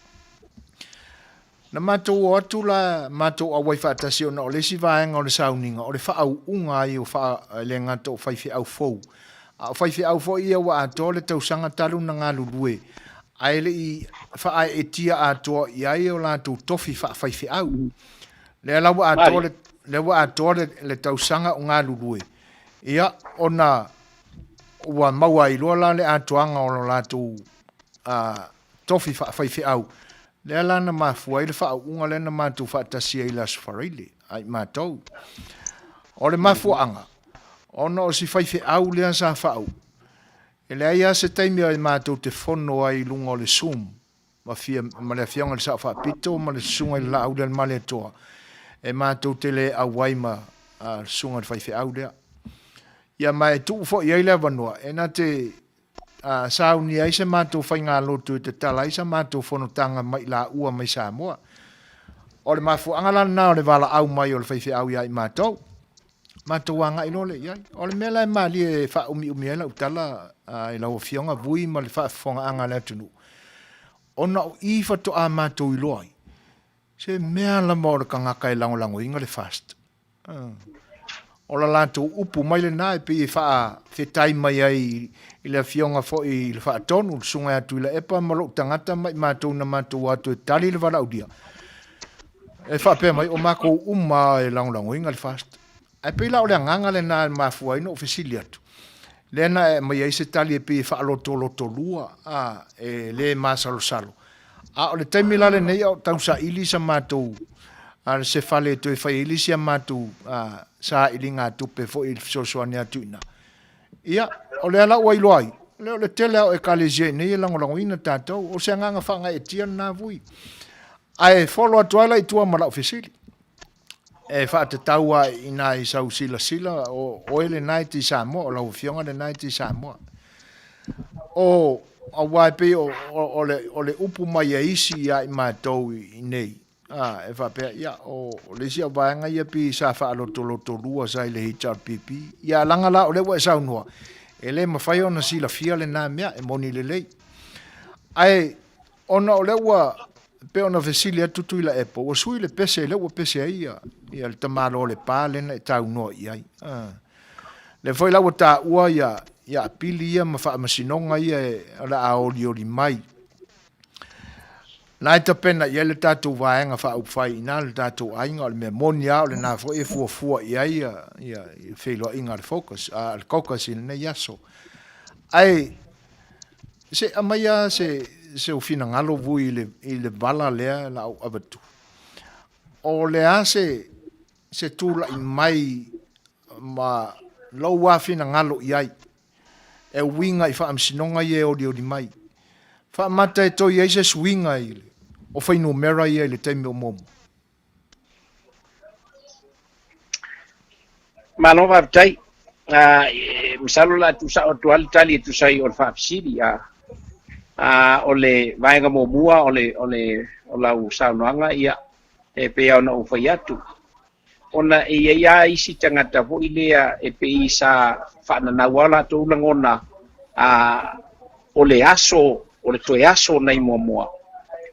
Na matou o atu la, matou auai faatasi ona o le isi vaega o le sauniga o le faaauuga ai o faa, e le gata o faifeau fou, a o faifeau foi ia ua atoa le tausaga talu na galulue ae le i faaeetia atoa i ai o latou tofi faafaifeau. Lea la ua atoa le, lea ua atoa le, le tausaga o galulue, ia, ona ua maua ai loa la le atoaga o lo latou a, tofi faafaifeau, lea la na mafua ai le faauuga lea na matou faatasi ai i le Aso Faraile, a i matou. O le mafuaaga, ona o si faifeau lea sa faauu, e leai lava se taimi e matou te fono ai i luga o le Zoom ma, fia, ma le Afioga i le Sao Faapito ma le Susuga i le Laauli-a-le-Malietoa, e matou te le auai ma a, le Susuga i le Faifeau lea. Ia ma e tuu foi i ai le avanoa, e na te Ā, sauni ai se matou faigalotu e tatala ai sa matou fonotaga mai laua mai Samoa. O le mafuaaga la lena o le valaau mai o le faifeau ia i matou. Matou agai loa lea i ai. O le mea la e malie e faaumiumi ai lau tala i lau Afioga Vui ma le faafofogaaga a le atunuu, ona o i faatoa matou iloa ai se mea lava o le tagata e lagolagoina le FAST. O la latou upu mai lena e pei e faafetai mai ai i le Afioga foi i le Faatonu, le Susuga ia Tuilaepa ma lou tagata ma i matou na matou o atu e tali le valaaulia. E faapea mai, o makou uma lava e lagolagoina le FAST. Ae pei la o le agaga lena e mafua ai ona ou fesili atu, lea na e aumai ai se tali e pei e faalotolotolua, a, e le masalosalo. A o le taimi la lenei a o tausaili sa matou, a, se fale e toe fai ai le isi a matou sailigatupe foi i le fesoasoani atu i ina. Ia, o lea la ua iloa ai, o le tele lava o Ekalesia i inei e lagolagoina tatou. O se agaga faagaeetia lena Vui. Ae folo atu ai la i tua ma lau fesili. E faatatau lava i ina i sau silasila, o oe lena e te i Samoa, o lau Afioga lena e te i Samoa. O, aua e pei o, o, o, le, o le upu mai a isi ia i matou i nei, a, e faapea, ia, o, o le isi au vaega ia pei sa faalotolotolua sa i le HRPP. Ia, leaga la o lea ua e saunoa, e le mafai ona silafia lena mea, e moni lelei. Ae, ona o lea ua pei ona fesili atu Tuilaepa, ua sui le pese lea ua pese ai ia, ia le tamaloa o Lepa lea na e taunoa i ai. Ah. Lea foi la ua taua ia, ia apili ia ma faamasinoga ia e, o le a olioli mai. Na e tapena i ai le tatou Vaega Faaupufai i ina le tatou aiga, o le mea moni lava o lena foi e fuafua i ai ia, ia, ia feiloaiga a le Focus, a le Caucus i lenei aso. Ae se aumai lava se, se finagalo vui i le, i le vala lea la ou avatu. O le a se, se tulai mai ma lou lava finagalo i ai e uiga i faamasinoga ia e olioli mai. Faamata e toe i ai se suiga i le o fuainumera ia i le taimi o muamua. Malo faafetai. Masalo o le a tuusao atu lava le tali e tusa ai o le faafesili. O le vaega muamua o le, o le, o lau saunoaga, ia, e pei lava ona ou fai atu, ona e i ai lava isi tagata foi lea e pei sa faananau lava o latou lagona a o le aso, o le toe aso nai muamua.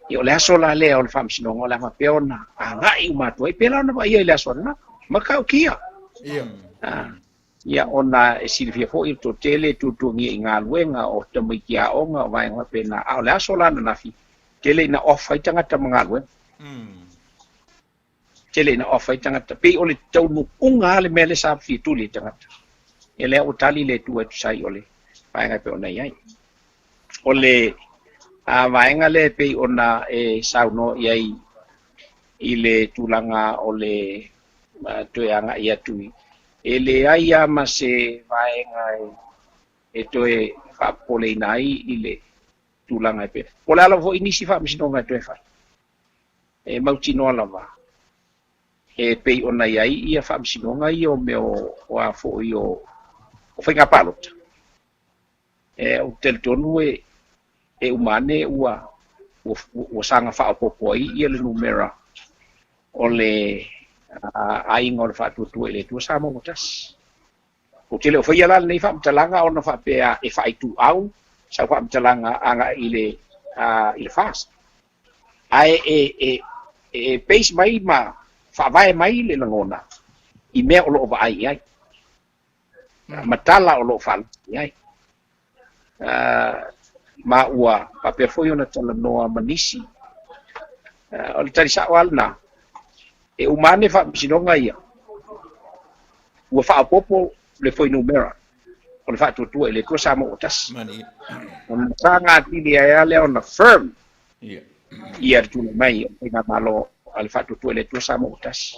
Ia o le aso la lea o le faamasinoga o le a faapea ona agai uma atu ai, pei la ona vaaia i le aso ananafi, matautia. Ia. Ia ona e silafia foi o le toatele e tuatuagia i galuega o tamaiti aoga o vaega faapena, a o le aso la ananafi, tele ina off ai tagata ma galuega. Tele ina off ai tagata. Pei o le taunuuga lava le mea lea sa fia tuli e tagata. Ia lea ua tali le Atua e tusa ai o le vaega e pei ona i ai. O le a vaega lea e pei ona e saunoa i ai i le tulaga o le toe agai atu i, e leai lava ma se vaega e toe faapopoleina ai i le tulaga e pei. Po o le a lava foi nisi faamasinoga e toe fai. E mautinoa lava e pei ona i ai ia faamasinoga ia o mea o a foi o faiga palota. E ou te talitonu e e uma ane ua ua saga faaopoopo ai ia le numera o le aiga o le Faatuatua i le Atua Samoa ua tasi. Ou te le o faia la lenei faamatalaga ona faapea e faaituau sau faamatalaga agai i le i le FAST. Ae e, e, e base mai ma faavae mai le lagona i mea o lo o vaai i ai, ma tala o lo o faalogo i ai. Ma ua faapea foi ona talanoa ma nisi. O le tali sao lava lena, e uma ane faamasinoga ia, ua faaopoopo le fuainumera o le Faatuatua i le Atua Samoa ua tasi. Ona saga atili ai lava lea ona firm ia le tulai mai o le Faigamalo a le Faatuatua i le Atua Samoa ua tasi.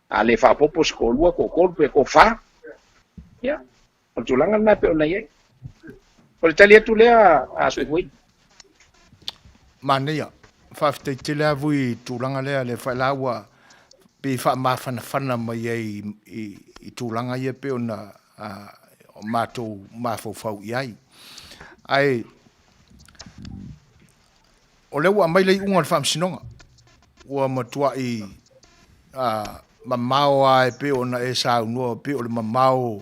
A le faaopoopo se toalua, toatolu pe toafa, ia, o le tulaga lena e pei ona i ai. O le tali atu lea a Suefuei. Manaia. Faafetai tele lava vui i tulaga lea, lea foi la ua pei faamafanafana mai ai i tulaga ia pei ona matou mafaufau i ai. Ae o lea ua aumai le iuga o le faamasinoga, ua matuai mamao lava e pei ona e saunoa, pei o le mamao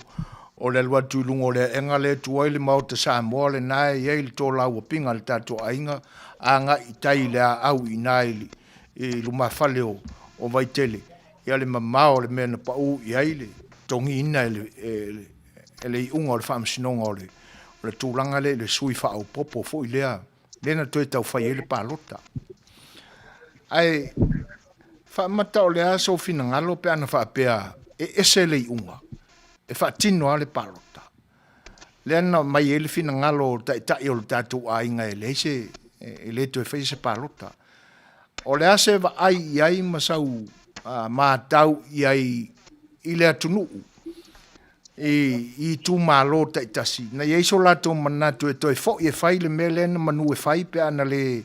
o le alu atu i luga o le aega lea e tu ai le Maota Samoa lena e i ai le tolauapiga a le tatou aiga agai i tai i le aau i ina i lumafale o Vaitele, ia le mamao o le mea na pau i ai le togiina e le iuga o le faamasinoga o le tulaga lea i le sui faaopoopo foi lea lea na toe tau fai ai le palota. Ae faamata o le a sou finagalo pe ana faapea e ese le iuga, e faatino lava le palota. Lea na aumai ai le finagalo o taitai o le tatou aiga e leai se, e le toe faia se palota. O le a se vaai i ai ma sau matau i ai i le atunuu i itumalo taitasi, na i ai so latou manatu e toe foi e fai le mea lea na manu e fai pe ana le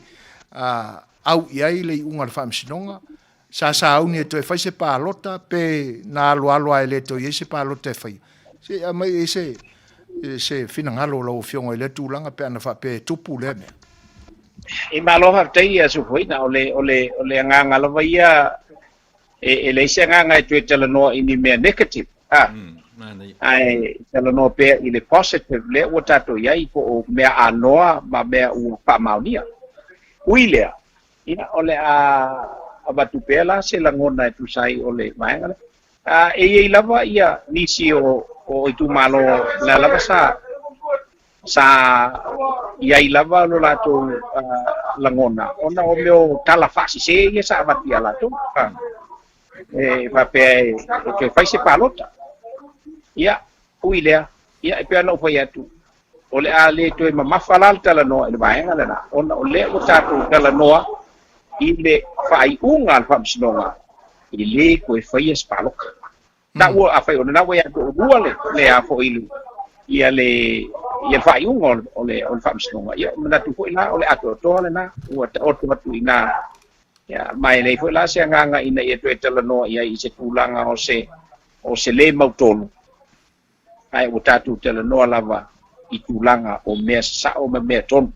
au i ai le iuga a le faamasinoga, sa sauni e toe fai se palota pe na aloalo lava e le toe i ai se palota e faia. Se i aumai i ai se finagalo o lau Afioga i lea tulaga pe ana faapea e tupu lea mea. E malo faafetai ia Sufuaina, o le, o le, o le agaga lava ia e leai se agaga e toe talanoa i ni mea negative, a, ae talanoa pea i le positive lea ua tatou i ai po o mea anoa ma mea ua faamaonia. Ui lea, Ia, o le a avatu pea la se lagona e tusa ai o le vaega lea. E i ai lava ia nisi o itumalo la lava sa i ai lava lo latou lagona ona o mea o tala faasese ia sa avatu ia latou. E faapea e toe fai se palota. Ia, ui lea, ia e pei ona ou fai atu, o le a le toe mamafa la le talanoa i le vaega lena, ona o lea ua tatou talanoa i le faaiuga a le Faamasinoga e lē toe faia se palota. Taua afai o lena ua ia te oulua le a foi ia le faaiuga o le Faamasinoga, ia manatu foi la o le atoatoa lena ua taoto atu i ina. Ia, ma e leai foi la se agaga ina ia toe talanoa i ai i se tulaga o se lē mautonu, ae ua tatou talanoa lava i tulaga o mea sasao ma mea tonu.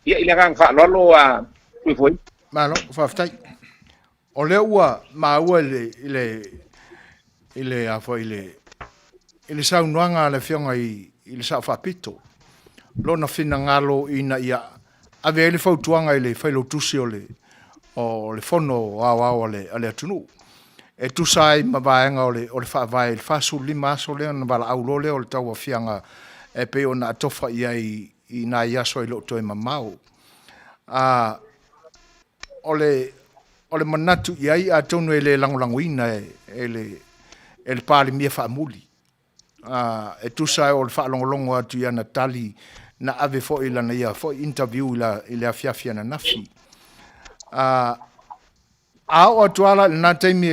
Ia, i le agaga faaaloalo a tui foi. Malo, faafetai. O lea ua maua i le saunoaga a le Afioga i le Sao Faapito, lona finagalo ina ia ave ai le fautuaga i le failautusi o le Fono Aoao a le atunuu, e tusa ai ma vaega o le faavae i le 45 aso lea na valaau loa lea o le tauaofiaga e pei ona atofa i ai i nai aso e le o toe mamao. O le manatu i ai atonu e le lagolagoina e le Palemia faamuli, e tusa ai o le faalogologo atu i ana tali na ave foi i lana ia foi interview i le afiafi ananafi. A oo atu lava la i lena taimi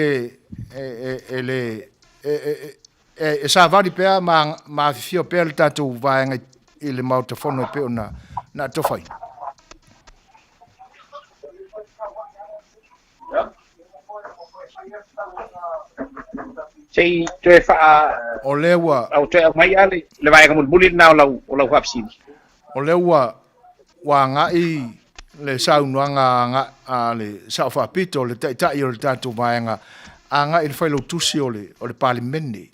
e savali pea ma afifio pea le tatou vaega i le Maota Fono e pei ona na atofaina. Sei toe faa o lea ua au toe aumai a le vaega mulimuli lena o lau faafesili. O lea ua agai le saunoaga a le Sao Faapito, le taitai o le tatou vaega, agai i le failautusi o le Palemene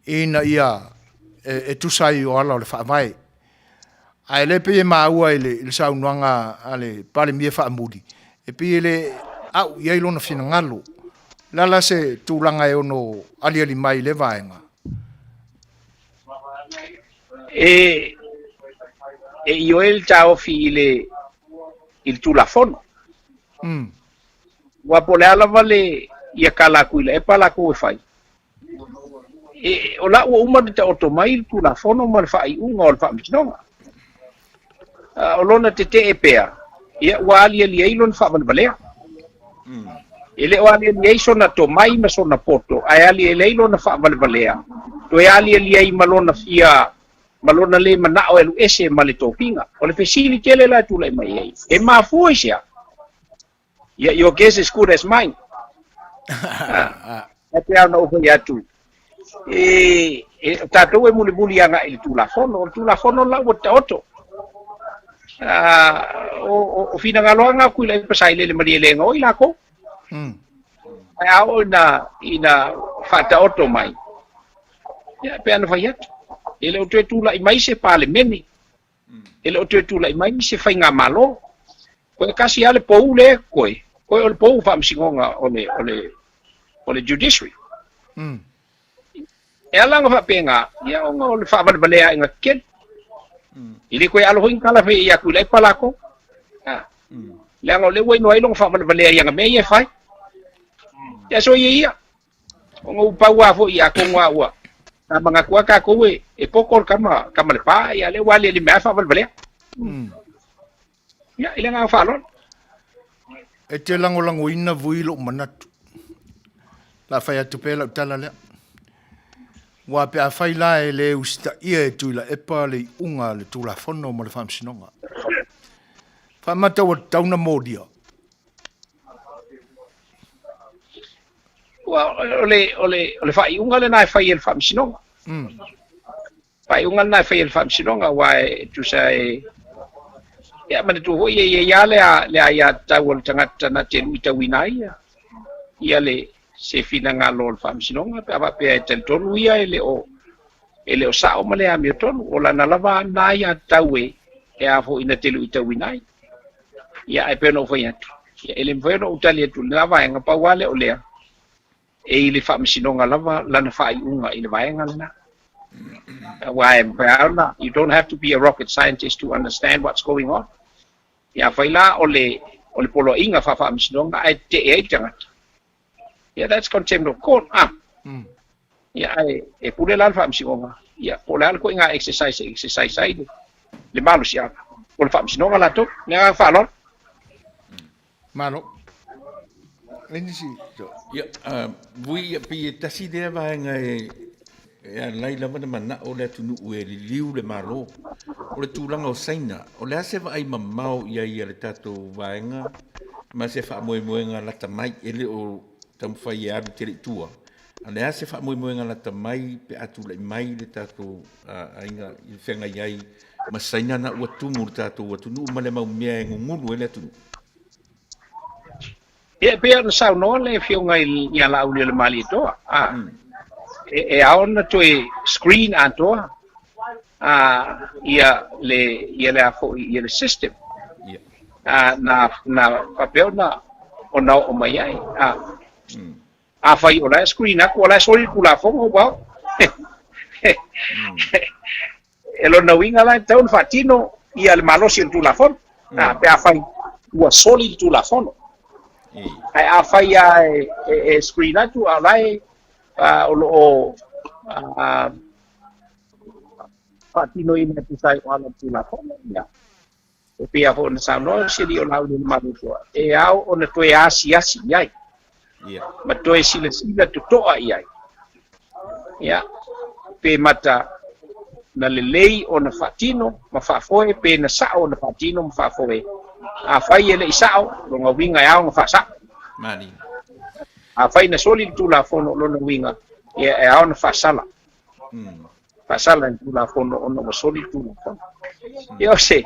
ina ia e tusa ai o ala o le faavae. Ae le pei e maua i le saunoaga a le Palemia faamuli, e pei e le au i ai lona finagalo. Le a la se tulaga e ono aliali mai i le vaega? E ioe le taofi i le Tulafono. Ua po o le a lava le ia kala atu i le epa latou e fai. O la ua uma ona taoto mai le Tulafono ma le faaiuga o le Faamasinoga. O lona tetee pea, ia ua aliali ai lona faavalevalea. E le o aliali ai sona tomai ma sona poto, ae aliali ai lona faavalevalea. Toe aliali ai ma lona fia, ma lona le manao e alu ese ma le tofiga. O le fesili tele la e tulai mai ai, e mafua i se a? Yeah, your guess is good as mine. E te au na ou atu. E tatou e mulimuli agai i le Tulafono. O le Tulafono la ua taoto. O finagalo aga aku i le pasai lele malielega o i lako. Ai ao ina whataoto mai. Ia, pe ana whai atu. E le o toe tūlai mai se palemene. E le o toe tūlai mai se whainga malo. Koe kasi ale pou le koe. Koe o le pou whaamsingonga o le judiciary. E ala ngā whapenga, ia o ngā o le whaavalevalea i ngā kikele. I le koe alo hoi ngā kala whai i aku i lai palako. Le anga o le ua ino ai longa whaavalevalea i anga mea ia e whai. Ia so ia ia. O ngā upaua fo i a kongoa ua. Nā mga kua kā koe e poko kama le pā ia le wale le mea whaavalevalea. Ia, i le ngā whaalona. E te langolango ina vui lo manatu. La whai atu pē lau tala lea. Wā pe a whai la e le usita ia e tui la epa le unga le Tulafono ma le Faamasinoga. Whaamata ua tauna mōria. Ua, o le whaiunga le nai whai e le Faamasinoga. Whaiunga le nai whai e le Faamasinoga wā e tusa e... Ia, mana tu hoi e ia le a ia tau o le tangata na te lui tau ina ia. Ia le se whina ngā lo le Faamasinoga, pe awa pea e talitonu ia e le o sao ma le amio tonu. O lana lava nā ia tau e a fo ina te lui tau ina ia. Ia, e pēno whai atu. Ia, e le mafai ona ou tali atu i lena vaega, pau lava lea o lea, e i le Faamasinoga lava lana faaiuga i le vaega lena. Aua e mafai lava ona, you don't have to be a rocket scientist to understand what's going on. Ia, afai la o le, o le poloaiga faa-Faamasinoga ae tetee ai le tagata, ia, that's contempt of court, ah. Ia, ae e pule la le Faamasinoga, ia, po o le a le ituaiga exercise e exercise ai le, le malosiaga, o le Faamasinoga latou. Le agaga faaaloalo. Malo. E nisi, so. Ia, vui ia pei e tasi lea vaega e e alai lava na manao le atunuu e liliu le Malo. O le tulaga o Saina, o le a se vaai mamao i ai a le tatou vaega ma se faamoemoega lata mai e le o taumafai e alu tele i tua. A o le a se faamoemoega lata mai pe a tulai mai le tatou aiga i le feagai ai ma Saina na ua tumu le tatou atunuu ma le mau mea e gugulu ai le atunuu? Ia, e pei ona saunoa le Afioga ia Laaulialemalietoa, a, e ao ona toe screen atoa a, ia le, ia le a foi, ia le system. A, na, na faapea ona, ona oo mai ai. A, afai o la e screen atu, o la e soli le Tulafono, well, e lona uiga la e tatau ona faatino ia le malosi o le Tulafono, a, pe afai ua soli le Tulafono. Ae afai lava e screen atu a o la e o lo o faatinoina e tusa ai o ala o le Tulafono, ia, e pei lava foi ona saunoa si alii o Laaulialemalietoa, e ao ona toe asiasi i ai, ma toe silasila totoa i ai, ia, pe mata na lelei ona faatino ma faafoe, pe na sao ona faatino ma faafoe. Afai e le i sao, lona uiga e ao ona faasao. Malie. Afai na soli le Tulafono, lona uiga, ia, e ao ona faasala. Faasala le Tulafono ona ua soli le Tulafono. Ia, o se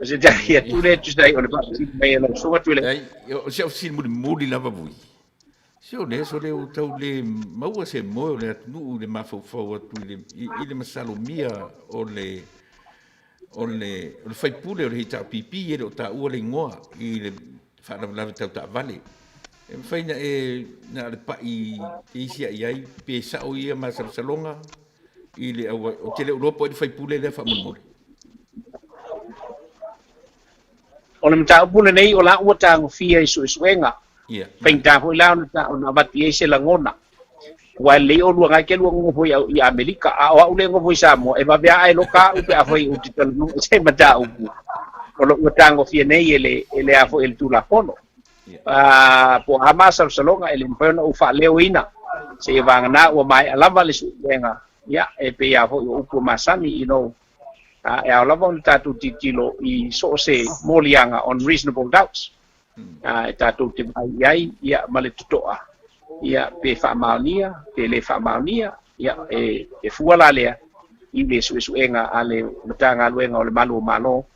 o se tali atu lea e tusa ai o le faafesili mai a lau Susuga Tuilaepa. Leai, o si au fesili mulimuli lava vui. Se o lea sole ua tau le maua se moe o le atunuu i le mafaufau atu i le, i le masalomia o le, o le, o le faipule o le HRPP e le o taua le igoa i le faalavelave tau taavale. E mafai na e na o le pai te isi ai ai pe sao ia masalosaloga i le auai. Ou te le o iloa po o ai le faipule lea faamolemole. O le mataupu lenei o la ua tagofia i suesuega. Faigata foi la ona avatu i ai se lagona. Aua e lelei oulua na e te lua nonofo i Amerika, a o au lea e nofo i Samoa, e vave lava ae loka au pe afai ou te talanoa i se mataupu o lo o ua tagofia nei e le, e le a foi e le Tulafono. Po o a masalosaloga e le mafai ona ou faaleoina seia vagana ua maea lava le suesuega, ia, e pei lava foi o upu e masani, you know, e ao lava ona tatou tilotilo i so o se moliaga on reasonable doubts. E tatou te vaai i ai, ia, ma le totoa, ia, pe faamaonia, pe le faamaonia, ia, e fua la lea i le suesuega a le Matagaluega o le Malu o Malo,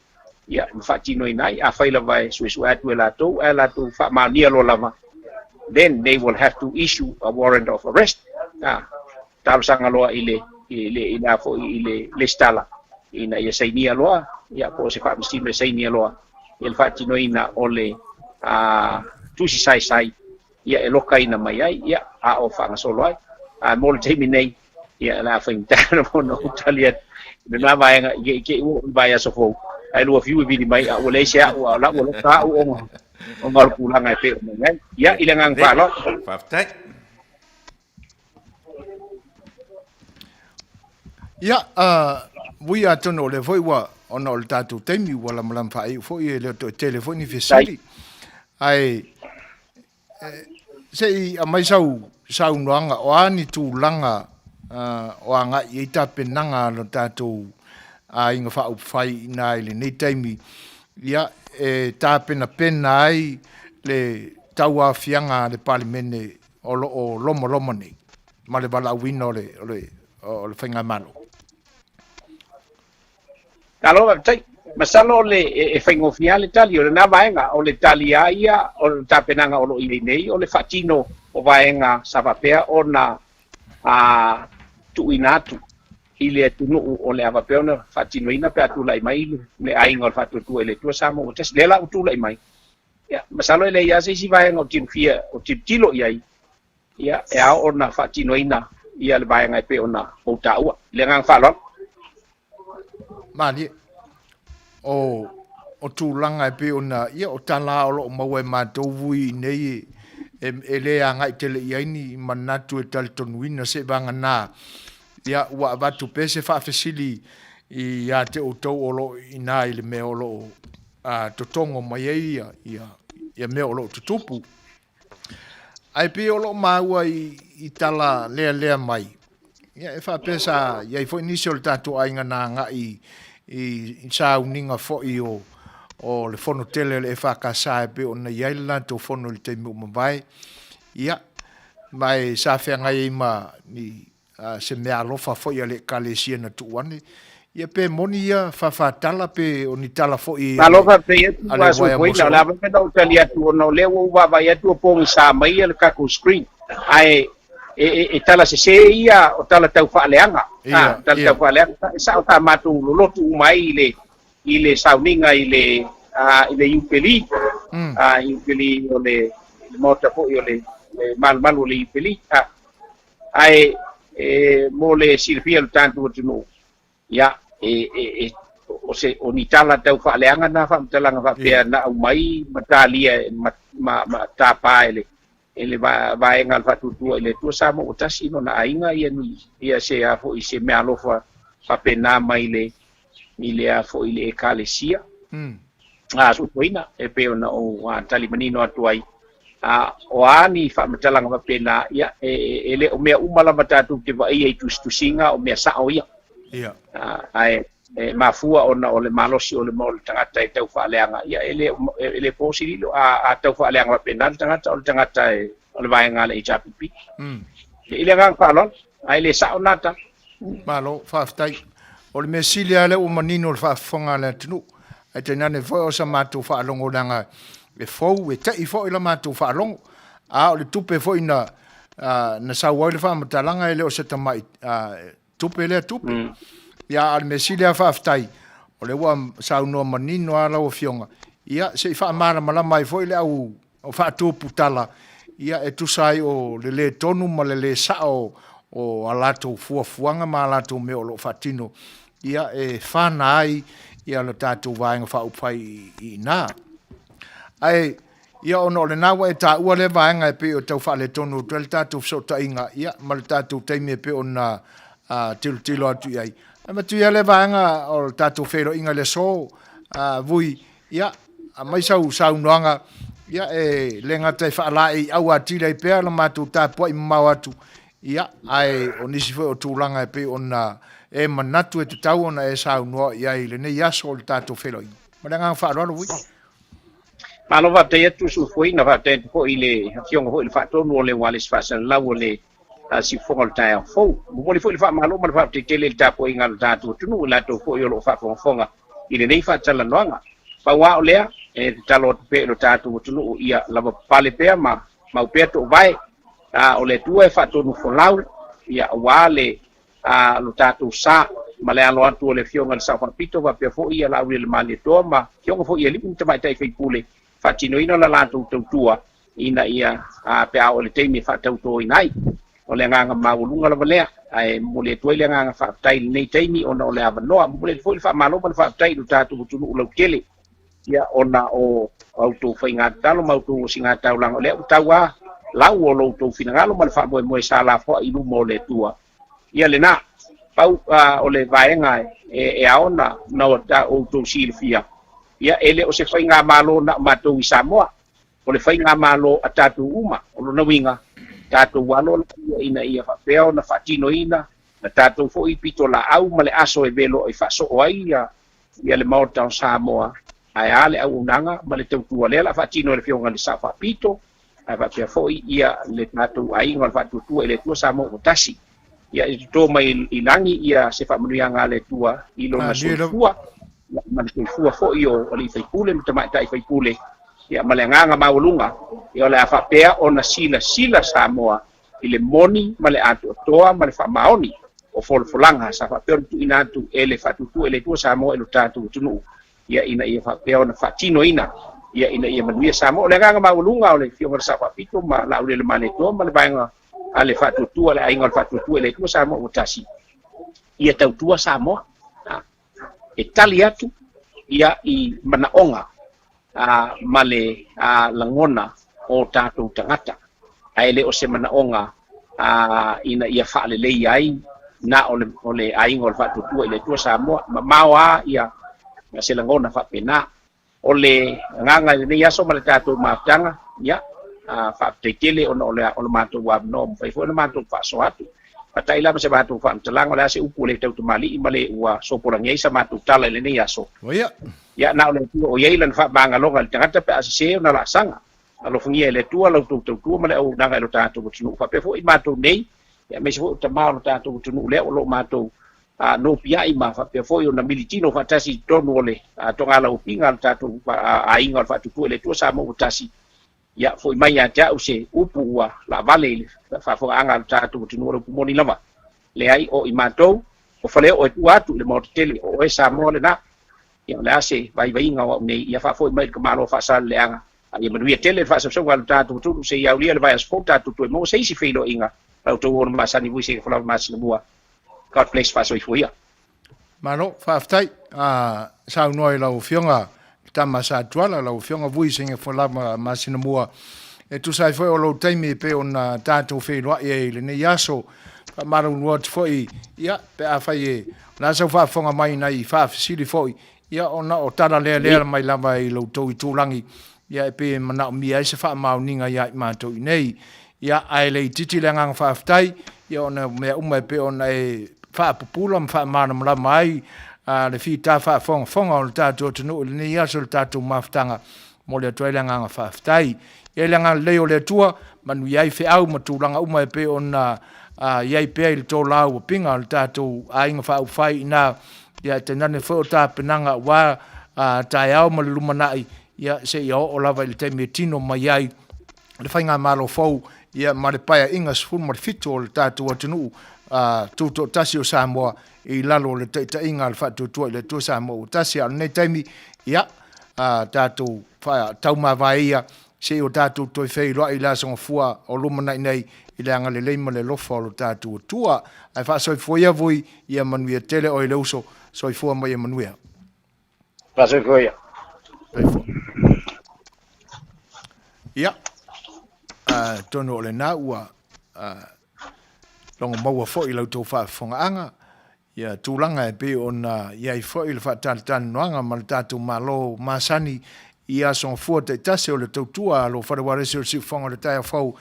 ia, ma faatinoina ai. Afai lava e suesue atu e latou, ae latou faamaonia loa lava, then they will have to issue a warrant of arrest. Talosaga loa i le, i le, i le a foi, i le lesitala, ina ia sainia loa, ia, po o se faamasino e sainia loa, ia le faatinoina o le tusi saisai, ia, e lokaina mai ai, ia, a o faagasolo ai. A mo le taimi nei, ia, o le a faigata lava ona ou tali atu i lena vaega, i te i ua oo i le vaiaso fou, ae lua fiu e vili mai, a ua leai se a'u, a o la ua loka a'u ona o le tulaga e pei ona i ai. Ia, i le agaga faaaloalo. Faafetai. Ia, vui atonu o lea foi ua, ona o le tatou taimi ua lamalama faaiu foi e le o toe tele foi ni fesili. Ae, se i aumai sau saunoaga, o a ni tulaga o agai i ai tapenaga a lo tatou Aiga Faaupufai i ina i lenei taimi, ia, e tapenapena ai le tauaofiaga a le Palemene o lo o lomoloma nei ma le valaauina o le, o le, o le Faigamalo. Malo faafetai. Masalo o le e faigofie lava le tali o lena vaega. O le tali lava ia o le tapenaga o lo o i ai nei, o le faatino o vaega sa faapea ona tuuina atu i le atunuu o le a faapea ona faatinoina pe a tulai mai le aiga o le Faatuatua i le Atua Samoa ua tasi. Lea la ua tulai mai. Ia, masalo e leai lava se isi vaega o tilofia o tilotilo i ai, ia, e ao ona faatinoina ia le vaega e pei ona ou taua. I le agaga faaaloalo. Malie. O, o tulaga e pei ona, ia, o tala o lo o maua e matou vui i nei e, e le agai tele i ai ni manatu e talitonuina seivaganā, ia, ua avatu pea se faafesili ia te outou o lo o i ina i le mea o lo o a, totogo mai ai ia, ia, ia mea o lo o tutupu. Ae pei o lo o maua i, i tala lealea mai, ia e faapea sa i ai foi nisi o le tatou aiga na agai i, i, i sauniga foi o, o le fono tele o le EFKS e pei ona i ai le latou fono i le taimi ua mavae. Ia, ma e sa feagai ai ma ni se meaalofa foi a le Ekalesia na tuu ane, ia pe moni ia faafaatala pe o ni tala foi a Malo le, faafetai atu a le ua uaea soifuaina. O le mosola. a vave ona ou tali atu ona o lea ua ou vaavaai atu ua pogisa mai le tatou screen ae e, e, e tala sesē ia o tala tau faaleaga. Ia, A, tala ia. tau faaleaga. E sao sa matou lolotu uma ai i le i le sauniga i le a, i le Iupeli. A, Iupeli o le, le maota foi o le, le malumalu o le Iupeli. A, Ae e mo le silafia e lo tatou atunuu, ia, e, e, e, o se, o ni tala tau faaleaga na faamatalaga faapea na aumai ma talia e ma, ma, ma tapa e le, e le vaega a le Faatuatua i le Atua Samoa ua tasi lona aiga ia ni, ia se a foi se meaalofa faapena mai le, i le a foi le Ekalesia. A soifuaina e pei ona ou tali manino atu ai, a o a ni faamatalaga faapena, ia, e, e le o mea uma lava tatou te vaaia i tusitusiga o mea sao ia. Ia. Ae e mafua ona o le malosi o le o le tagata e tau faaleaga, ia e le e le po se lilo a tau faaleaga faapena le tagata o le tagata e o le vaega a le HRPP. I le agaga faaaloalo, ae le sao na tala. Malo, faafetai. O le mea sili lava lea ua manino le faafofoga a le atunuu. Ae tainane foi o sa matou faalogo leaga e fou, e te'i foi la matou faalogo. A o le tupe foi na, na sau ai le faamatalaga e le o se tamai tupe lea tupe. Ia, a o le mea sili lava faafetai, o lea ua saunoa manino lava lau Afioga, ia se i faamalamalama ai foi le au O faatuputala, ia e tusa ai o le lē tonu ma le lē sa'o o a latou fuafuaga ma a latou mea o lo o faatino, ia e fana ai ia le tatou Vaega Faaupufai i ina. Ae, ia ona o lena ua e taua lea vaega e pei o tau faaletonu atu ai le tatou fesootaiga, ia ma le tatou taimi e pei ona tilotilo atu i ai. Ae matua lea vaega o le tatou feiloaiga i le aso, Vui, Ia, aumai sau saunoaga, ia, e le gata e faalaeiau atili ai pea la matou tapuai mamao atu, ia, ae o nisi foi o tulaga e pei ona e manatu e tatau ona e saunoa i ai i lenei aso o le tatou feiloaiga. Ma le agaga faaaloalo, Vui. Malo faafetai atu Sufuaina, faafetai atu foi i le Afioga foi i le Faatonu o le Ualesi Faasalalau o le Siufofoga o le Taeao Fou. Momoli foi le faamalo ma le faafetai tele i le tapuaiga a lo tatou atunuu, i latou foi o lo o faafogafoga i lenei faatalanoaga. Pau lava o lea, e tatalo atu pea i lo tatou atunuu ia lavapapale pea ma mau pea toovae, a o le Atua e faatonufolau, ia aua le a lo tatou sa ma le alo atu o le Afioga i le Sao Faapito faapea foi ia Laaulialemalietoa ma Afioga foi i alii ma tamaitai faipule faatinoina la latou tautua ina ia a pe a oo i le taimi e faatautoina ai. O le agaga maualuga lava lea, ae momoli atu ai le agaga faafetai i lenei taimi ona o le avanoa. Momoli atu foi le faamalo ma le faafetai i lo tatou atunuu lautele, ia ona o a outou faiga tatalo ma outou osigataulaga, o lea ua tau lava lau o lo outou finagalo ma le faamoemoe sa lafoai i luma o le Atua. Ia lena, pau o le vaega e ao ona outou silafia, ia e le o se faigamalo na o matou i Samoa, o le faigamalo a tatou uma. O lona uiga, tatou alo laia ina ia faapea ona faatinoina na tatou foi pitolaau ma le aso e velo e faasoo ai ia ia le Maota o Samoa, ae a le auaunaga ma le tautua lea o le a faatino e le Afioga i le Sao Faapito, ae faapea foi ia le tatou aiga o le Faatuatua i le Atua Samoa ua tasi. Ia e toto mai i lagi ia se faamanuiaga a le Atua i lona soifua, ma le soifua foi o alii faipule ma tamaitai faipule, ia ma le agaga maualuga, ia o le a faapea ona silasila Samoa i le moni ma le atoatoa ma le faamaoni o folafolaga sa faapea ona tuuina atu e le Faatuatua i le Atua Samoa i lo tatou atunuu, ia ina ia faapea ona faatinoina ia ina ia manuia Samoa. O le agaga maualuga o le Afioga i le Sao Faapito ma Laaulialemalietoa ma le vaega a le Faatuatua, le Aiga o le Faatuatua i le Atua Samoa ua tasi, ia tautua Samoa. E tali atu ia i manaoga ma le lagona o tatou tagata, ae le o se manaoga ina ia faaleleia ai na o le Aiga o le Faatuatua i le Atua Samoa. Mamao lava ia se lagona faapena. O le agaga i lenei aso ma le tatou mafutaga, ia, faafetai tele ona o le matou avanoa ua mafai foi ona matou faasoa atu. Fatai lava se matou faamatalaga, o le a se upu a le tautamalii ma le ua sopolagia ai sa matou tala i lenei aso. Ia, na o le Atua o i ai lana faamagaloga i le tagata pe a sese ona laasaga. Alofagia e le Atua la outou tautua ma le auaunaga i lo tatou atunuu. Faapea foi matou nei, aemaise foi o tama o lo tatou atunuu lea o lo o matou nopiai ma faapea foi ona militino faatasi i totonu o le togalaupiga a le tatou aiga o le Faatuatua i le Atua Samoa ua tasi. Ia, foi mai ia te au se upu ua laavale i le faafofogaaga a lo tatou atunuu, o le upu moni lava. Leai, o i matou, o Faleoo e tua atu i le Maota tele, o oe Samoa lena. Ia, o le a se vaivaiga o au nei, ia faafoi mai i le Tamaloa Faasaleleaga, a ia manuia tele le faasausauga a lo tatou atunuu, se i aulia le vaiaso fou tatou toe maua se isi feiloaiga la outou ona masani vui se folava masina mua. God bless, faasoifua ia. Malo, faafetai. A saunoa i lau Afioga Tama Sa Tuala, lau Afioga Vui Senge Folava Masina Mua, e tusa ai foi o lou taimi e pei ona tatou feiloai ai i lenei aso. Faamalulu atu foi, ia, pe afai e o le a sau faafofoga mai nai faafesili foi, ia, ona o tala lealea mai lava i lo outou itulagi, ia, e pei e manaomia ai se faamaoniga ia i matou i nei. Ia, ae le itiiti le agaga faafetai, ia, ona o mea uma e pei ona e faapupula ma faamalamalama ai le fita faafogafoga o le tatou atunuu i lenei aso i le tatou mafutaga, momoli atu ai le agaga faafetai. Ia i le agaga lelei o le Atua, manuia ai feau ma tulaga uma e pei ona i ai pea i le tolauapiga o le tatou aiga faaupufai i ina, ia tainane foi o tapenaga aua taeao ma le lumanai, ia seia oo lava i le taimi e tino mai ai le faigamalo fou, ia ma le Paeaiga 17 o le tatou atunuu tutoatasi o Samoa i lalo o le taitaiga a le Faatuatua i le Atua Samoa ua tasi. A o lenei taimi, ia, tatou taumavae ia se i o tatou toe feiloai i le Aso Gafua o lumanai nei i le agalelei ma le alofa o lo tatou Atua. Ae faasoifua ia Vui, ia manuia tele oe le uso. Soifua ma ia manuia. Faasoifua ia. Soifua. Ia, atonu o lena ua logo maua foi i la outou faafofogaaga ia tulaga e pei ona i ai foi le faatalatalanoaga ma le tatou Malo masani i aso gafua taitasi o le tautua a lo fale uaresi o le siufofoga o le taeao fou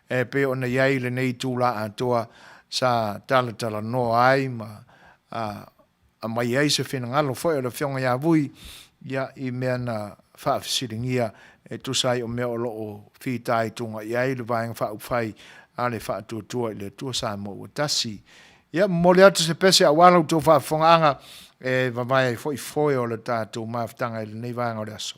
e pei ona i ai lenei itula atoa sa talatalanoa ai ma aumai ai se finagalo foi o le Afioga ia Vui ia i mea na faafesiligia e tusa ai o mea o lo o fitaituga i ai le Vaega Faaupufai a le Faatuatua i le Atua Samoa ua Tasi. Ia, momoli atu se pese aua la outou faafofogaaga e vavae ai foi foe o le tatou mafutaga i lenei vaega o le aso.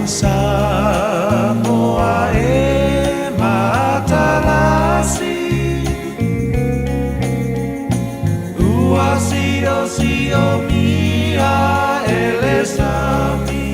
Samoa e matalasi Ua siosiomia e le sami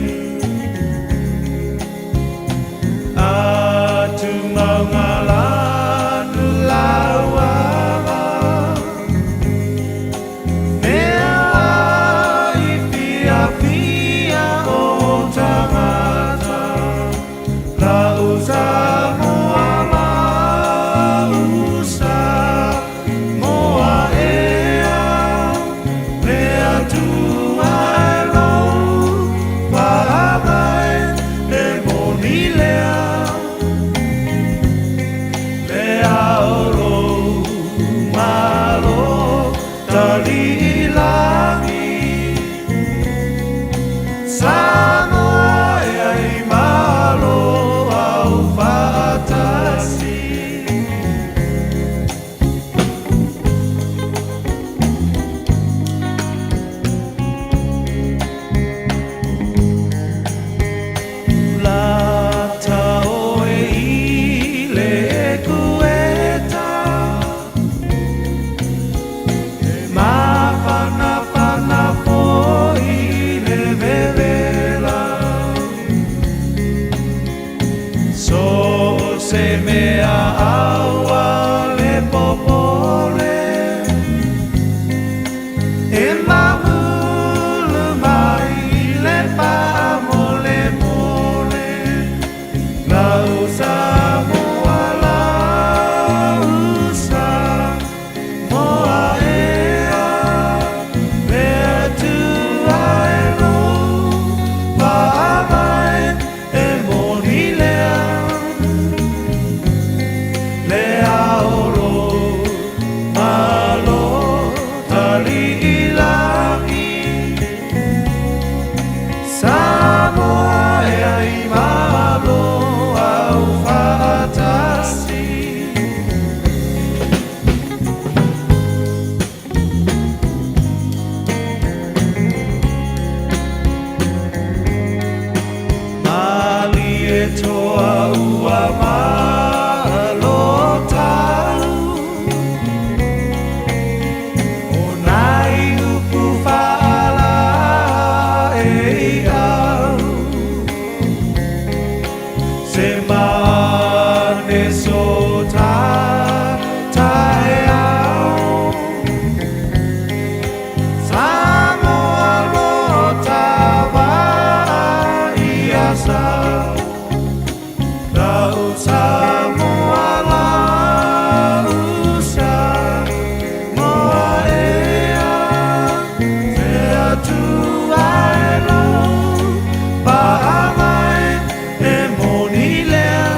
Taliilagi Samoa e ai malo au faatasi. Malie toa ua malo tau O nai upu whaala e au Se mane so ta tae au Samoa lo tava ia sa Rau Samoa la usa Moa ea Te atua e lo Paa mai e moni lea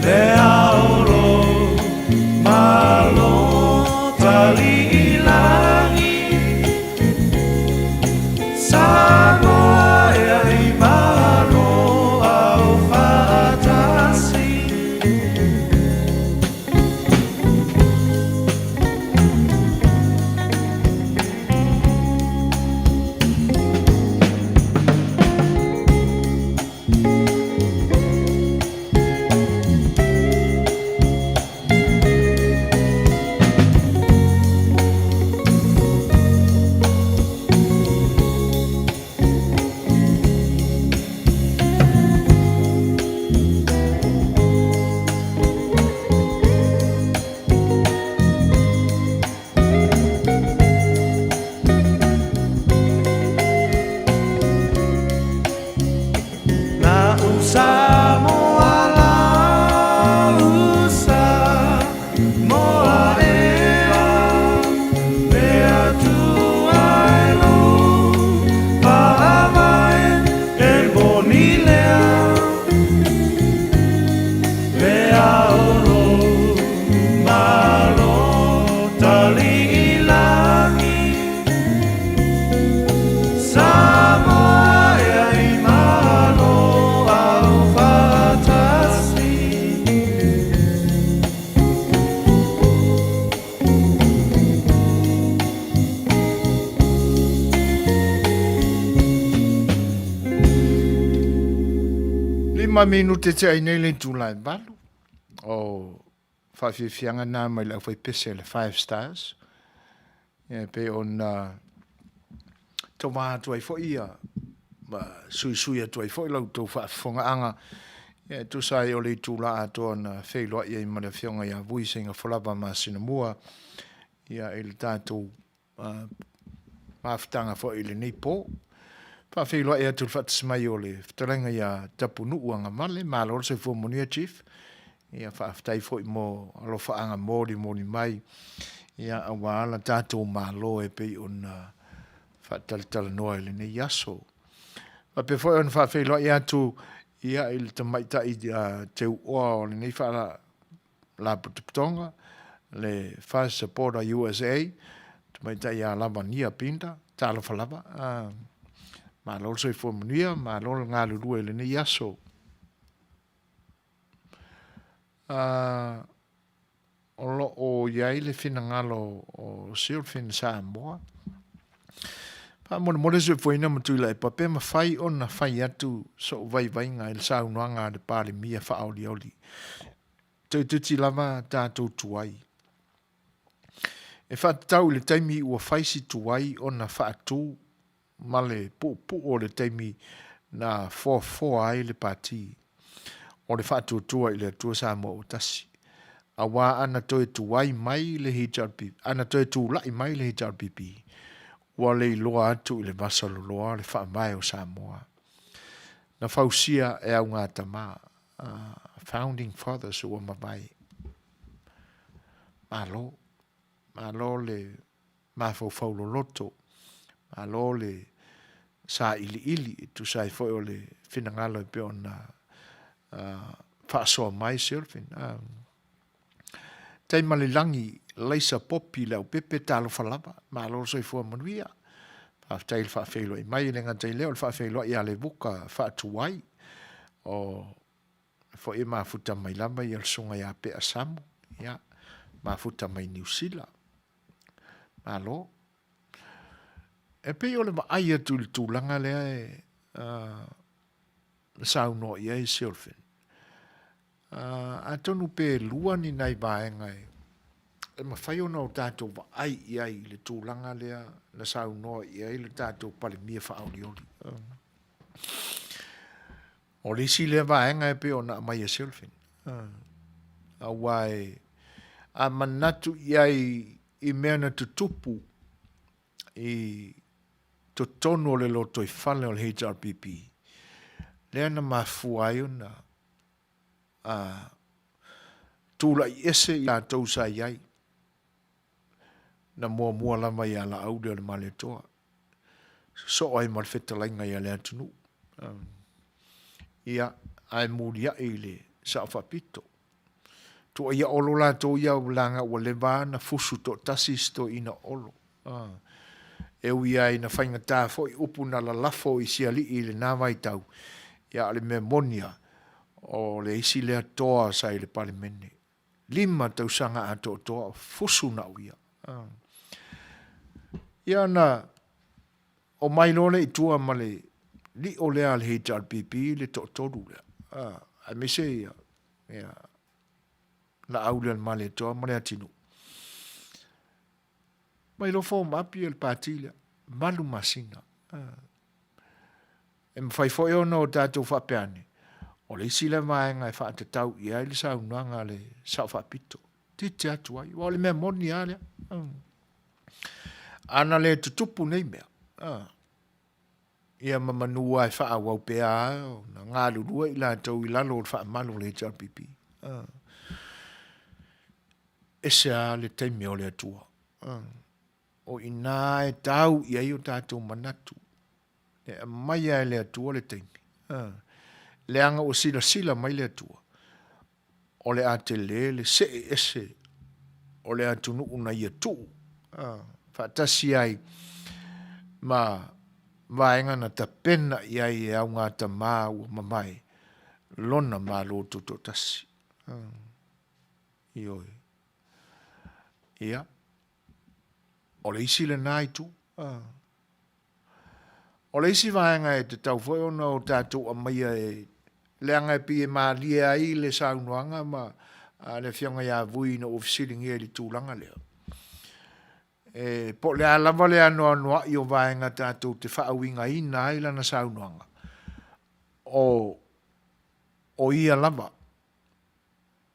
Le aolo malo taliilagi Samoa e ai malo au faatasi. Na usa moa la usa moa ea le Atua e lo paavae e moni lea le aolo malo taliilagi Samoa e ai malo au faatasi. Lima minute tea i nei le itula e valu o faafiafiaga na mai le aufaipese a le Five Stars. Ia e pei ona tauvaga atu ai foi ia ma suisui atu ai foi la outou faafofogaaga ia e tusa ai o le itula atoa na feiloai ai ma le Afioga ia Vui Seigafolava Masinamua ia i le tatou mafutaga foi i lenei po. Faafeiloai atu i le faatasi mai o le fetalaiga ia Tapunuu Agavale, malo le soifua manuia Chief. Ia faafetai foi mo alofaaga molimoli mai ia aua la tatou Malo e pei ona faatalatalanoa i lenei aso. Faapea foi ona faafeiloai atu ia i le tamaitai teuoa o lenei Faalapotopotoga, le First Supporter USA, tamaitai ia Lavania Pinda, talofa lava. Malo le soifua manuia, malo le galulue i lenei aso. O lo o i ai le finagalo o Silfin Samoa. Faamolemole soifuaina ma Tuilaepa pe mafai ona fai atu so'u vaivaiga i le saunoaga a le Palemia faaolioli. Toeitiiti lava tatou tuai. E faatatau i le taimi ua fai si tuai ona faatu ma le puupuu o le taimi na foafoa ai le Pati o le Faatuatua i le Atua Samoa ua Tasi, aua ana toe tuai mai le HRPP, ana toe tulai mai le HRPP, ua le iloa atu i le vasaloloa le faavae o Samoa. Na fausia e augatama, Founding Fathers ua mavae. Malo, malo le mafaufau loloto, malo le sailiili e tusa ai foi o le finagalo e pei ona faasoa mai Silvin. Taima le lagi. Laisa Popi Leaupepe, talofa lava, malo le soifua manuia. Faafetai i le faafeiloai mai, e le gata i lea o le faafeiloai ia Levuka Faatuai, o foi e mafuta mai lava ia le susuga ia Pea Samu, ia, mafuta mai Niu Sila. Malo. E pei o le vaai atu i le tulaga lea e saunoa i ai Silfin. Atonu pe lua ni nai vaega e mafai ona o tatou vaai i ai i le tulaga lea na saunoa i ai le tatou Palemia faaolioli. O le isi lea vaega e pei ona aumai e Silfin. Aua e a manatu i ai i mea na tutupu i totonu o le lotoifale o le HRPP, lea na mafua ai ona a tulai ese i latou sa i ai, na muamua lava ia Laauli o le Malietoa, sosoo ai ma le fetalaiga ia Leatinuu. Ia, ae muliai i le Sao Faapito. Tuuaia Olo latou ia leaga ua leva ona fusu toatasi si toeaina Olo. E ui lava ina faigata foi upu na lalafo i si alii i lena vaitau, ia a o le mea moni lava, o le isi lea toa sa i le Palemene. 5 tausaga atoatoa o fusu na o ia. Ia ona omai loa lea i tua ma le lio lea a le HRPP le toatolu lea, aemaise ia, ia Laauli o le Malietoa ma Leatinuu. Mai loa form up ia le pati lea, 8 masina. E mafai foi ona o tatou faapea ane, o le isi lea vaega e faatatau i ai le saunoaga a le Sao Faapito. Titi atu ai, aua o le mea moni lava lea. Ana le tutupu nei mea, ia ma manu lava e faaauau pea ona galulue i latou i lalo o le faamalu o le HRPP. Ese lava le taimi o le Atua. O i ina e tau i ai o tatou manatu. E aumai lava e le Atua le taimi. Leaga ua silasila mai le Atua, o le a tele le see ese o le atunuu na ia tuu faatasi ai ma vaega na tapena i ai e augatama ua mavae lona Malo Tutoatasi. Ioe. Ia, o le isi lena itu. O le isi vaega e tatau foi ona o tatou aumaia e leaga e pei e malie ai le saunoaga ma le Afioga ia Vui ina ua fesiligia i le tulaga lea, e po o le a lava le anoanoai o vaega tatou te faauigaina ai lana saunoaga, o ia lava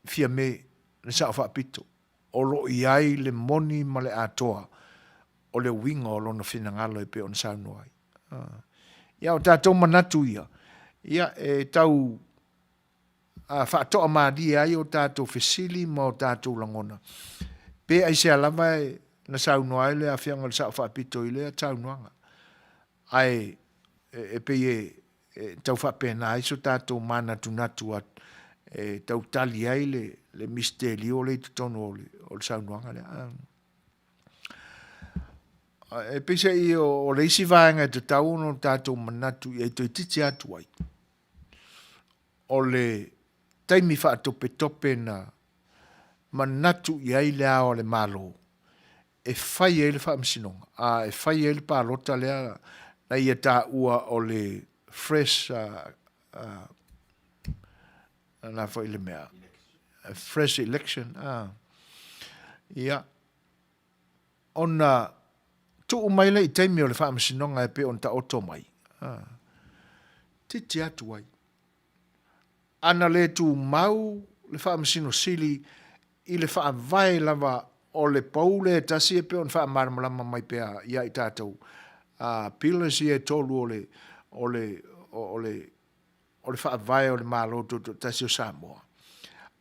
Fiame le Sao Faapito o lo o i ai le moni ma le atoa o le uiga o lona finagalo e pei ona saunoa ai. Ia, o tatou manatu ia, ia e tau faatoamalie ai o tatou fesili ma o tatou lagona, pe aisea lava e na saunoa ai le Afioga i le Sao Faapito i lea saunoaga. Ae e pei e tau faapena ai so tatou manatunatu e tau tali ai le misitelio lea i totonu o le saunoaga lea. E peiseai o le isi vaega e tatau ona tatou manatu i ai toeitiiti atu ai, o le taimi faatopetope na manatu i ai le Ao o le Malo e fai ai le faamasinoga, a e fai ai le palota lea na ia taua o le fresh na foi le mea fresh election a ia ona tuu mai lea i taimi o le faamasinoga e pei ona taoto mai a titi atu ai ana le tumau le Faamasino Sili i le faavae lava o le pou lea e tasi e pei ona faamalamalama mai pea ia i tatou a pillars ia e tolu o le o le o le o le faavae o le Malo Tutoatasi o Samoa.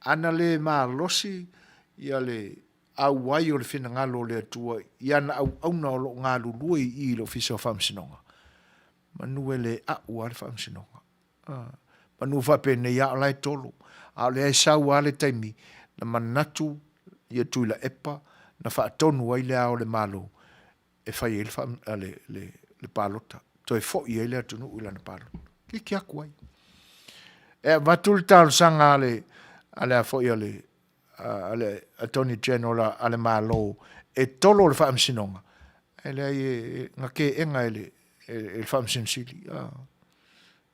Ana le malosi ia le auai o le finagalo o le Atua i ana auauna o lo o galulue i i i le Ofisa o Faamasinoga, manu e le a'u lava le Faamasinoga. Manu faapenei lava o la e tolo, a o lea e sau lava le taimi na manatu ia Tuilaepa. na faatonu ai Le Ao o le Malo e fai ai le, faa, le, le, le palota, toe foi ai le atunuu i lana palota. Kiki aku ai. E avatu le talosaga a le, a le a foi a le, a le Attorney General a le Malo e tolo le faamasinoga, e leai e gakeega e le, e, e le Faamasino Sili.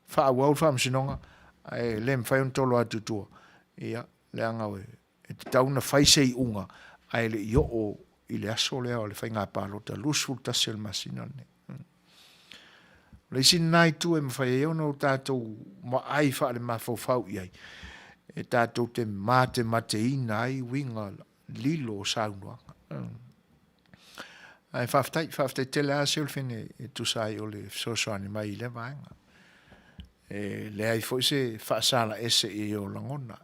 Faaauau le faamasinoga, ae le mafai ona tolo atu i tua. Ia, leaga e tatau ona fai se iuga, ae le i oo i le aso lea o le faiga palota 21 o le masina lenei. O le isi lena itu e mafai ai ona o tatou vaai faalemafaufau i ai, e tatou te matemateina ai uiga lilo o saunoaga. Ae faafetai, faafetai tele lava Seolfene e tusa ai o le fesoasoani mai i lea vaega. E leai foi se faasala ese i ai o lagona.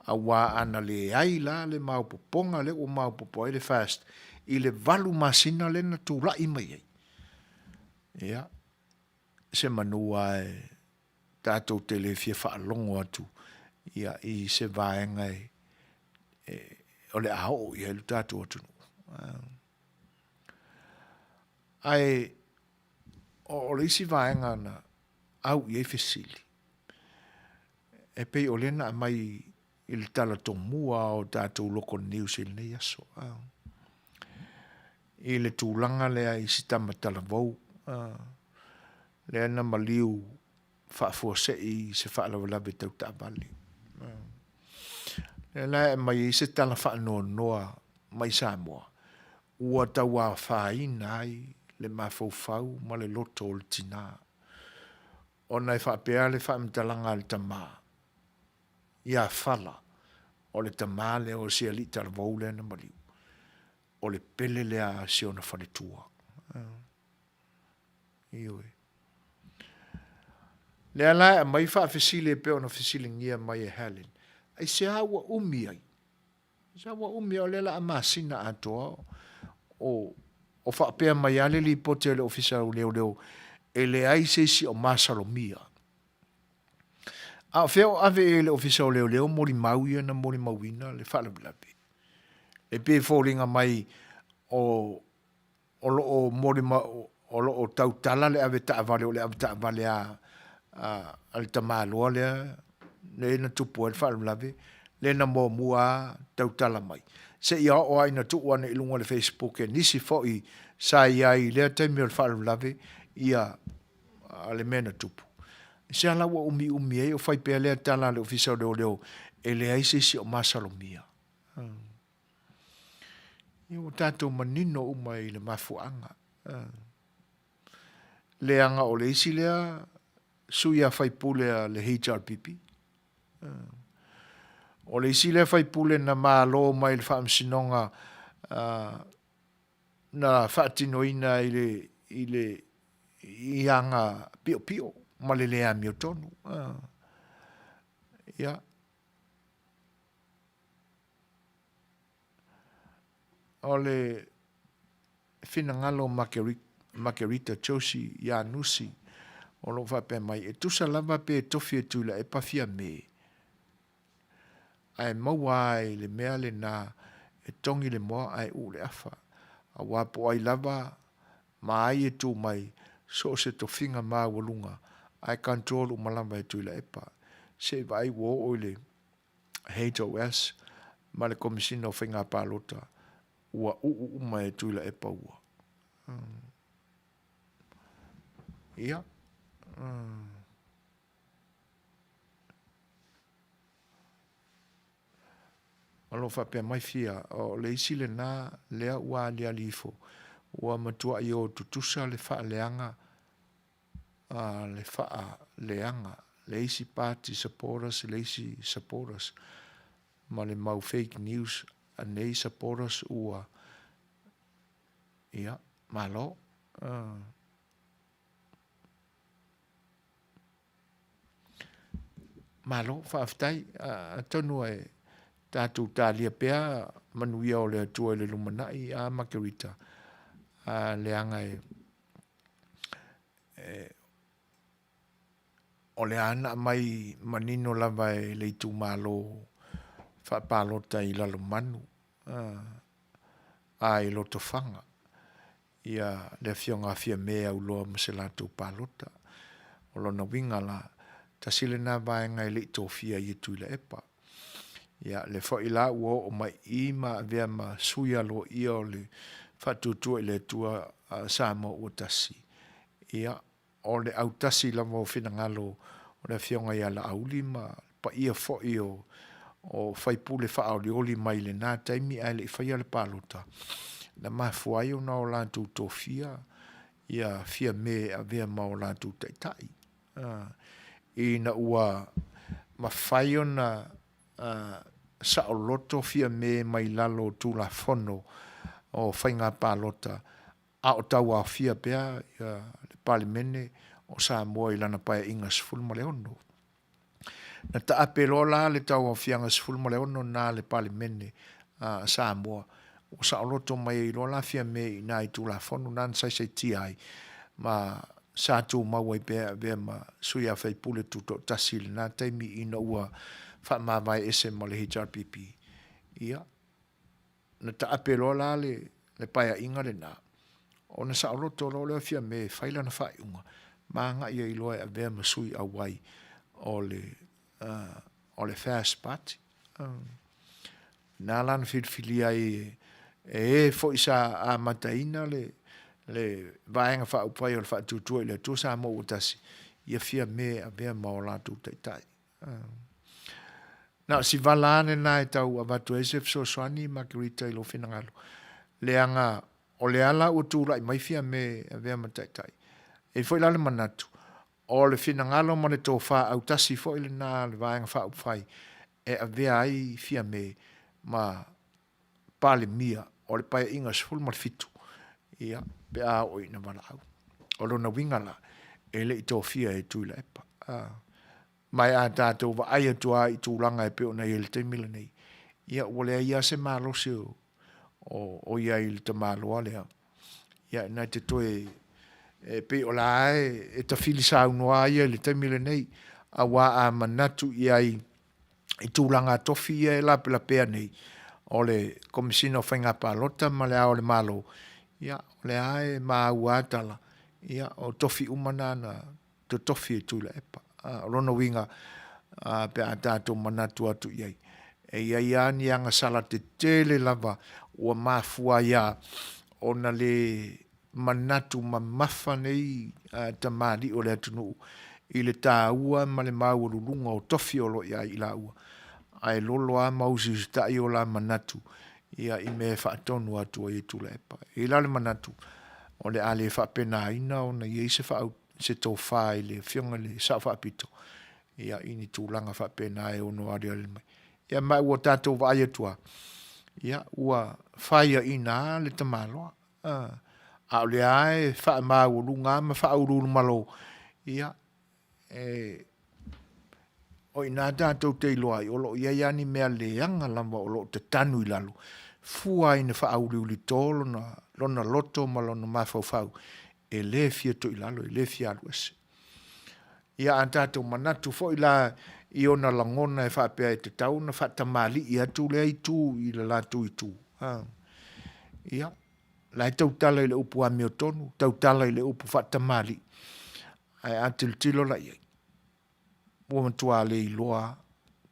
Auā ana leai la le maopopoga lea ua maopopo ai le FAST i le valu masina lea na tulai mai ai. Ia, se manu lava e tatou te le fia faalogo atu ia i se vaega e, e, o le a oo i ai lo tatou atunuu. Ae o le isi vaega na au i ai fesili, e pei o lea na aumai i le tala tomua o tatou local news i lenei aso. I le tulaga lea i si tama talavou, lea na maliu faafuasei i se faalavelave tau taavale. Lea la e aumai ai se tala faanoanoa mai Samoa, ua tauafaina ai le mafaufau ma le loto o le tinā. Ona e faapea le faamatalaga a le tamā, ia Fala, o le tamā lea o si alii talavou lea na maliu, o le pele lea a si ona faletua. Ioe. Lea la e aumai faafesili e pei ona fesiligia mai e Helen, aisea ua umi ai? Aisea ua umi ai o lea la a masina atoa o o faapea mai lava le lipoti a le Ofisa o Leoleo e leai se isi o masalomia. A o fea o ave i ai le Ofisa o Leoleo molimau ia na molimauina le faalavelave? E pei e foliga mai o o lo o molimau, o lo o tautala le avetaavale, o le avetaavale a, a, a le tamaloa lea, lea na tupu ai le faalavelave, lea na muamua lava tautala mai. Seia oo lava ina tuu ane i luga o le Facebook e nisi foi sa i ai i lea taimi o le faalavelave, ia, le mea na tupu. I se ala ua umiumi ai o fai pea lea tala a le Ofisa o Leoleo, e leai se isi o masalomia. Ia ua tatou manino uma i le mafuaaga. Leaga o le isi lea sui a faipule a le HRPP. O le isi lea faipule na malo mai le faamasinoga na faatinoina i le, i le, i aga piopio ma le le amiotonu. Ia. O le finagalo o Makerita Josie ia Nusi o lo o faapea mai, e tusa lava pe tofi e Tuilaepa Fiame, ae maua lava i le mea lena e togi le moa ae uu le afa, aua po o ai lava ma ai e tu mai, so o se tofiga maualuga ae control uma lava e Tuilaepa. Se i vaai ua oo i le HOS ma le Komesina o Faiga Palota ua uu uma e Tuilaepa ua. Ia. O lo o faapea mai fia, o le isi lena lea ua aliali ifo, ua matuai o tutusa le faaleaga a le faaleaga le isi party supporters le isi supporters ma le mau fake news a nei supporters ua ia malo Malo faafetai atonu e tatou talia pea manuia o le Atua i le lumanai a Makerita a leaga e o le a na aumai manino lava e le itumalo faapalota i Lalomanu. a i Lotofaga ia le Afioga a Fiame Auloa ma se latou palota. O lona uiga la, tasi lena vaega e le i tofia ai e Tuilaepa. Ia, lea foi la ua oo mai i i ma avea ma sui aloaia o le Faatuatua i le Atua Samoa ua tasi. Ia, o le autasi lava o finagalo o le Afioga ia Laauli ma le paia foi o o faipule faaolioli mai lena taimi ae le i faia le palota, na mafua ai ona o latou tofia ia Fiame e avea ma o latou taitai. Ina ua mafai ona saoloto Fiame mai lalo o Tulafono o Faiga Palota a o tauaofia pea le Palemene o Samoa i lana Paeaiga 16. Na taape loa la le tauaofiaga 16 na a le Palemene a Samoa, ua saoloto mai ai loa la Fiame i ina i Tulafono na na saisaitia ai ma sa tumau ai pea e avea ma sui a faipule tutoatasi i lena taimi ina ua faamavae ese ma le HRPP. Ia, na taape loa la le, le paeaiga lena, ona saoloto loa lea o Fiame e fai lana faaiuga, ma agai ai loa e avea ma sui auai o le, uh, o le FAST Party. Um, na la na filifilia ai e, e e foi sa amataina le, le vaega faaupufai o le Faatuatua i le Atua Samoa ua tasi, ia Fiame e avea ma o latou taitai. Na o si vala lava lena e tau avatu ai se fesoasoani Margarita i lou finagalo, leaga o lea la ua tulai mai Fiame e avea ma taitai. E i ai foi la le manatu, o le finagalo ma le tofa autasi foi lena a le Vaega Faaupufai e avea ai Fiame ma Palemia o le Paeaiga 17, ia, pe a oo ina valaau. O lona uiga la, e le i tofia e Tuilaepa. Ma e a tatou vaai atu lava i tulaga e pei ona i ai i le taimi lenei, ia ua leai lava se malosi o, o, o i ai i le tamaloa lea. Ia na te toe, e pei o la e, e tafili saunoa ia i le taimi lenei, auā a manatu i ai i tulaga tofi ia e lapelapea nei, o le Komesina o Faiga Palota ma le Ao o le Malo, ia, o lea e maua lava tala, ia, o tofi uma na na totofi e Tuilaepa. O lona uiga, pe a tatou manatu atu i ai, e i ai lava ni agasala tetele lava ua mafua ai lava ona le manatu mamafa nei tamalii o le atunuu i le taua ma le maualuluga o tofi o lo o i ai i laua, ae lolo lava ma usiusitai o la manatu ia i mea e faatonu atu ai e Tuilaepa. E i ai la le manatu, o le a le faapenaina ona i ai se faa se tofa i le Afioga i le Sao Faapito, ia, i ni tulaga faapena e ono aliali mai. Ia, ma ua tatou vaai atu lava, ia, ua faiaina lava le tamaloa, a o lea lava e faamaualuga lava ma faauluulumalo, ia, e, o i ina tatou te iloa ai, o lo o i ai lava ni mea leaga lava o lo o tatanu i lalo, fua ina faauliulito lona, lona loto ma lona mafaufau e le fia toilalo, e le fia alu ese. Ia a tatou manatu foi la i ona lagona e faapea e tatau ona faatamalii atu lea itu i le latou itu. A. Ia, la e tautala i le upu amiotonu, tautala i le upu faatamalii, ae a tilotilo la i ai, ua matua le iloa lava,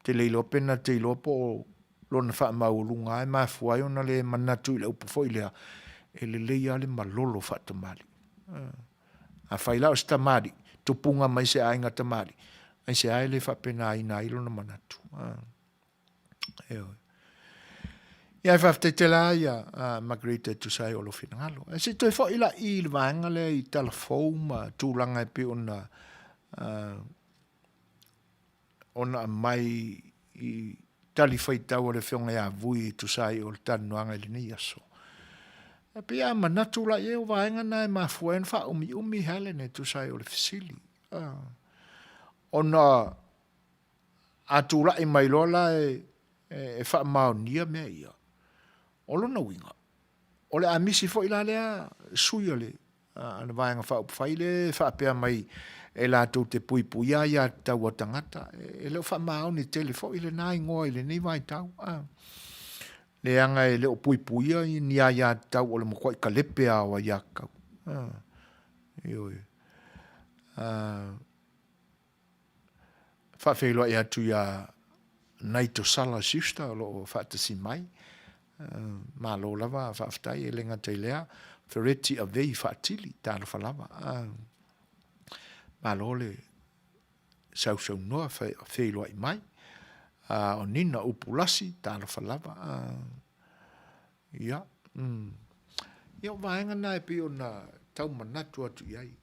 te le iloa pe na te iloa po o lona faamaualuga lava e mafua ai ona le manatu i le upu foi lea, e lelei lava le malolo faatamalii. Afai la o se tamalii, tupuga mai se aiga tamalii, aisea e le faapenaina ai lona manatu. Ioe. Ia, e faafetai tele lava ia Margarita e tusa ai o lou finagalo. Ae se i toe foi la i le vaega lea i tala fou ma tulaga e pei ona ona aumai i tali faitau a le Afioga ia Vui e tusa ai o le talanoaga i lenei aso. E pei a manatu la i ai o vaega na e mafua ai ona faaumiumi Helen e tusa ai o le fesili. Ona a tulai mai loa la e, e faamaonia mea ia, o lona uiga, o le a misi foi la lea sui a le, a le Vaega Faaupufai lea e faapea mai e latou te puipuia aiatatau a tagata, e le o faamaoni tele foi lena igoa i lenei vaitau. Leaga e le o puipuia ni aiatatau o le matuai kalepe lava o aiatatau. Ioe. Faafeiloai atu iā Naito Sala Schuster o lo o faatasi mai. Malo lava faafetai e le gata i lea, Fereti Avei Faatili, talofa lava. Malo le sausaunoa feiloai mai. O Nina Upulasi, talofa lava. Ia, mm. Ia o vaega na e pei ona tau manatu atu i ai.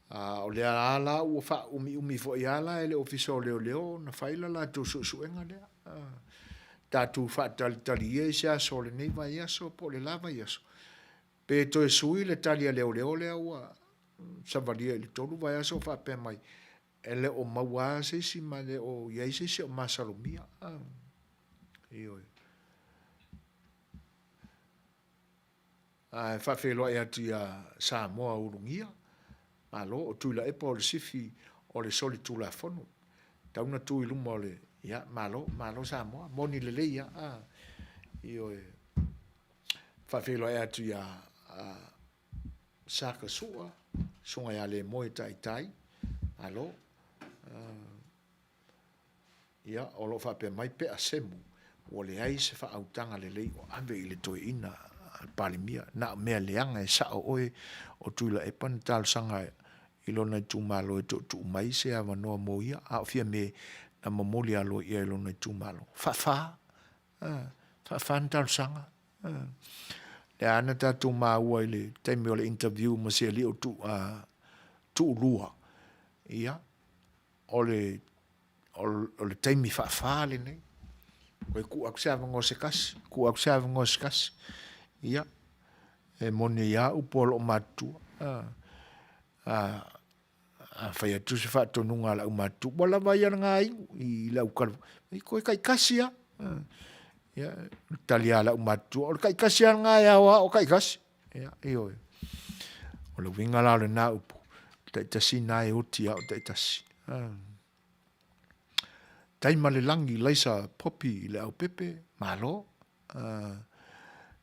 A o lea lava la ua faaumiumi foi lava la e le Ofisa o Leoleo ona fai le latou suesuega lea. Tatou faatalitali ia i se aso o lenei vaiaso po o le la vaiaso, pe toe sui le tali a leoleo lea ua savalia i le 3 vaiaso o faapea mai, e le o maua lava se isi ma e le o i ai se isi o masalomia. Ioe. Ae faafeiloai atu ia Samoa Ulugia, malo, o Tuilaepa o le sifi o le solitulafono, tau na tu i luma o le, ia, malo, malo Samoa, moni lelei a, a, ioe. Faafeiloai atu ia Saka Sua, Susuga ia Lemoe Taitai, malo. Ia, o lo o faapea mai Pea Semu, ua leai se faaautaga lelei o ave i le toeaina a le Palemia, na o mea leaga e sao oe o Tuilaepa na talosaga i lona itumalo e tuutuu mai se avanoa mo ia, a o Fiame na momoli aloaia i lona itumalo. Faafa, faafa na talosaga. Lea na tatou maua i le taimi o le interview ma si alii o Tuulua, ia, o le o le taimi faafa lenei. Ua tuu atu se avanoa se tasi, tuu atu se avanoa se tasi. Ia, e moni ai lava upu a loo matutua. A fai atu se faatonuga a le aumatutua, ua lava ia lena inu i le aukalafa. I koe taitasi lava. Ia, tali lava a le aumatutua, o le taitasi lava lena e ao lava o taitasi. Ia, ioe. O le uiga la o lena upu, o taitasi na e oti lava o taitasi. Tai ma le lagi, Laisa Popi i le aupepe, malo.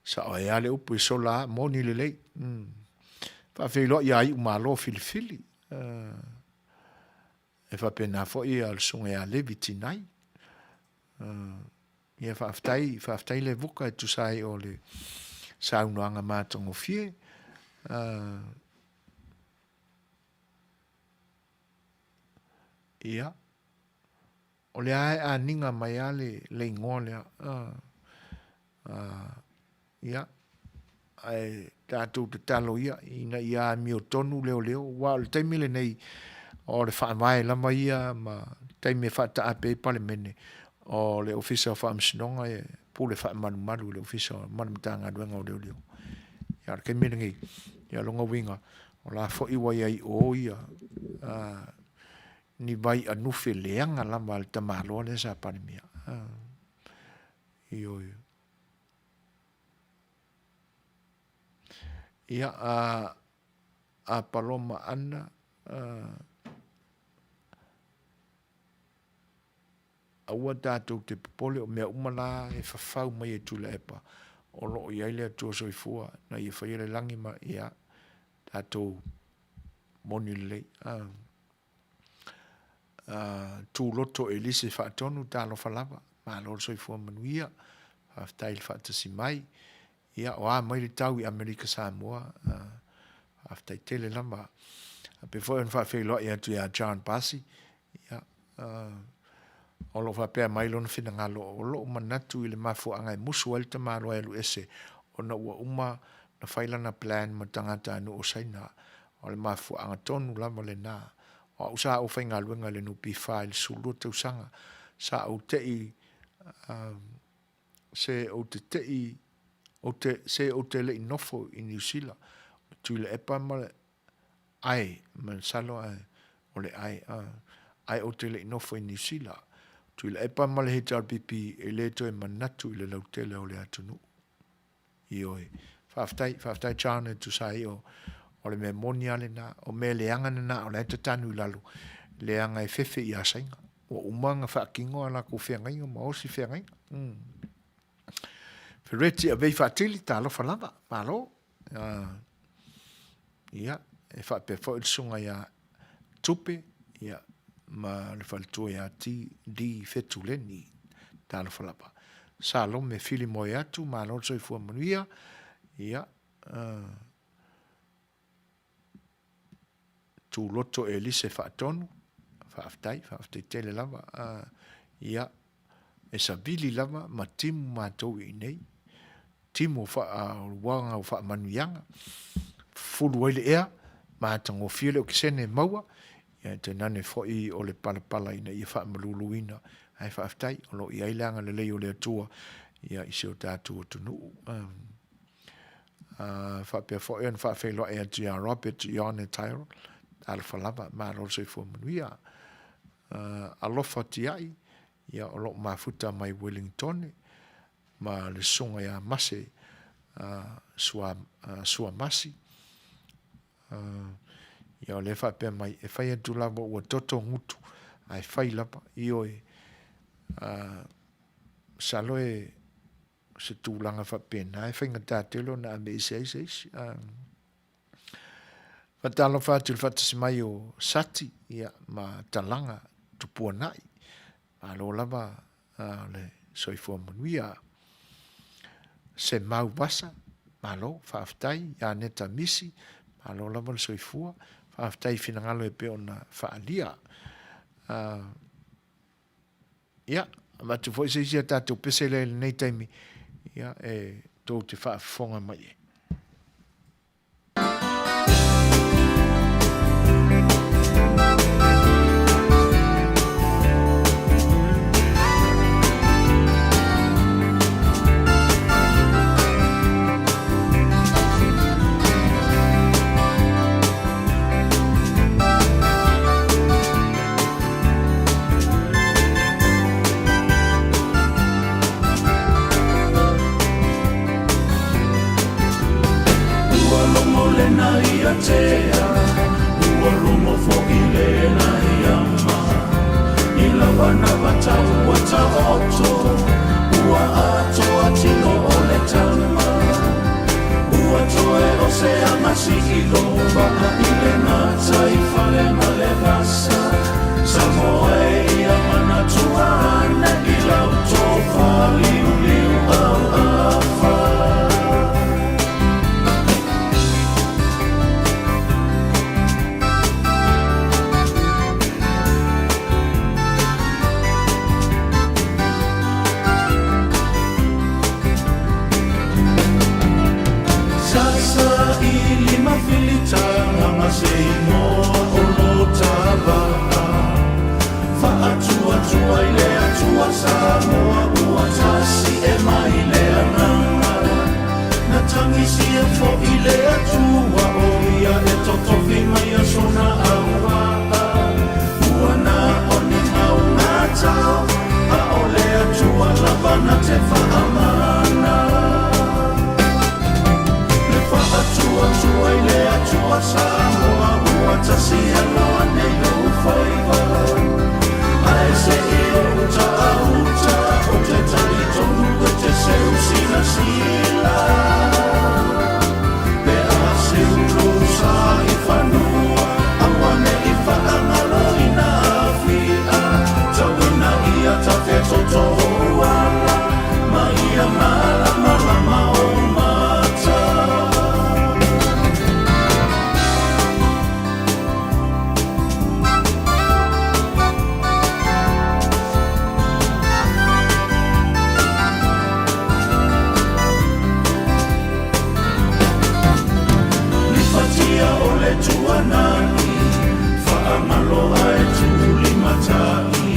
Sao ai lava le upu e sola lava, moni lelei. Faafeiloai ia Iu Malo Filifili. E faapena foi le susuga ia Levi Tinai. Ia faafetai, faafetai Levuka e tusa ai o le saunoaga matagofie. Ia, o lea e aniga mai lava le, le igoa lea. Ia, ae tatou tatalo ia ina ia amiotonu leoleo, aua o le taimi lenei, o le faavae lava ia ma taimi e faataape ai Palemene, o le Ofisa o Faamasinoga e pule faamalumalu i le Ofisa ma le Matagaluega o Leoleo. Ia, o le taimi lenei, ia lona uiga, o la foi ua i ai i o ia ni vai anufe leaga lava a le tamaloa lea sa Palemia. Ioe. Ia, a, a Paloma Ana, a, aua tatou te popole o mea uma la e fafau mai e Tuilaepa o lo o i ai le Atua Soifua na ia faia le lagi ma ia tatou moni lelei. A, Tuloto Elise Faatonu, talofa lava, malo le soifua manuia, faafetai le faatasi mai. Ia, o a mai le tau i Amerika Samoa, faafetai tele lava. Faapea foi ona faafeiloai atu ia John Pasi, ia, o lo o faapea mai lona finagalo, o lou manatu i le mafuaaga e musu ai le tamaloa e alu ese, ona ua uma na fai lana plan ma tagatanuu o Saina. O le mafuaaga tonu lava lena. O au sa ou faigaluega i le NPF i le 12 tausaga, sa ou tei se ou te tei ou te se ou te le i nofo i Niu Sila, o Tuilaepa ma le ae, masalo ae o le ae, ae ou te le i nofo i Niu Sila. Tuilaepa ma le HRPP e le toe manatu i le lautele o le atunuu. Ioe. Faafetai, faafetai John e tusa ai o, o le mea moni lava lena. O mea leaga lena o la e tatanu i lalo, leaga e fefe i Asaina. Ua uma ona faatino a latou feagaiga ma osi feagaiga. Mm. Fereti Avei Faatili, talofa lava, malo. Ia, e faapea foi le susuga ia Tupe, ia, ma le faletua ia TD Fetuleni, talofa lava. Salome Filimoeatu, malo le soifua manuia, ia, Tuloto Elise Faatonu, faafetai, faafetai tele lava. Ia, e savili lava ma timu matou i inei. Timu o uaga o faamanuiaga. Fufulu ai le ea, matagofie le okesene e maua, ia tainane foi o le palapala ina ia faamaluluina. Ae faafetai, o lo o i ai le agalelei o le Atua ia i si o tatou atunuu. Faapea foi ona faafeiloai atu ia Robert Ione Tyrell, talofa lava, malo le soifua manuia. Alofa Tiai, ia o lo o mafuta mai Wellingtone, ma le susuga ia Mase Suamasi. Ia o lea faapea mai, e fai atu lava ua toto gutu, ae fai lava, ioe, masalo e O se tulaga faapena e faigata tele ona aveese ai se isi. Faatalofa atu i le faatasi mai o Sati ia, ma Talaga Tupuanai. Malo lava le soifua manuia. Semau Vasa, malo, faafetai. Ia Neta Misi, malo lava le soifua. Faafetai i finagalo e pei ona faaalia. Ia, avatu foi se isi a tatou pese lea i lenei taimi, ia, e tou te faafofoga mai ai. Ua logo lena ia tea, ua logo foi lena ia ma. I lawana vata ua taoto, ua atoa tino o le tama. Ua toe o se aga siilo vaa i le gata i fale ma le vasa. Samoa e ia manatua ane i lau tofa liuliu auafa. Sasa i lima filitaga ma se ingoa o lo tava'a. Faatuatua i le Atua Samoa ua tasi e mai le agaga. Na tagisia fo'i le Atua o ia e totofi mai a sona aua'a. Ua na o ni mau matau a o le Atua lava na te faamana. Le faatuatua i le Atua Samoa ua tasi e loa nei lou faiva. Ae se i ou uta a uta o te talitonu e te seu silasila. Pe a seu lou sa i fanua aua ne i faagaloina afia. Tauina ia tafea toto ou ala ma ia malamalama ou mata. Lifatia o le tuanai, faamaloa e tulimatai.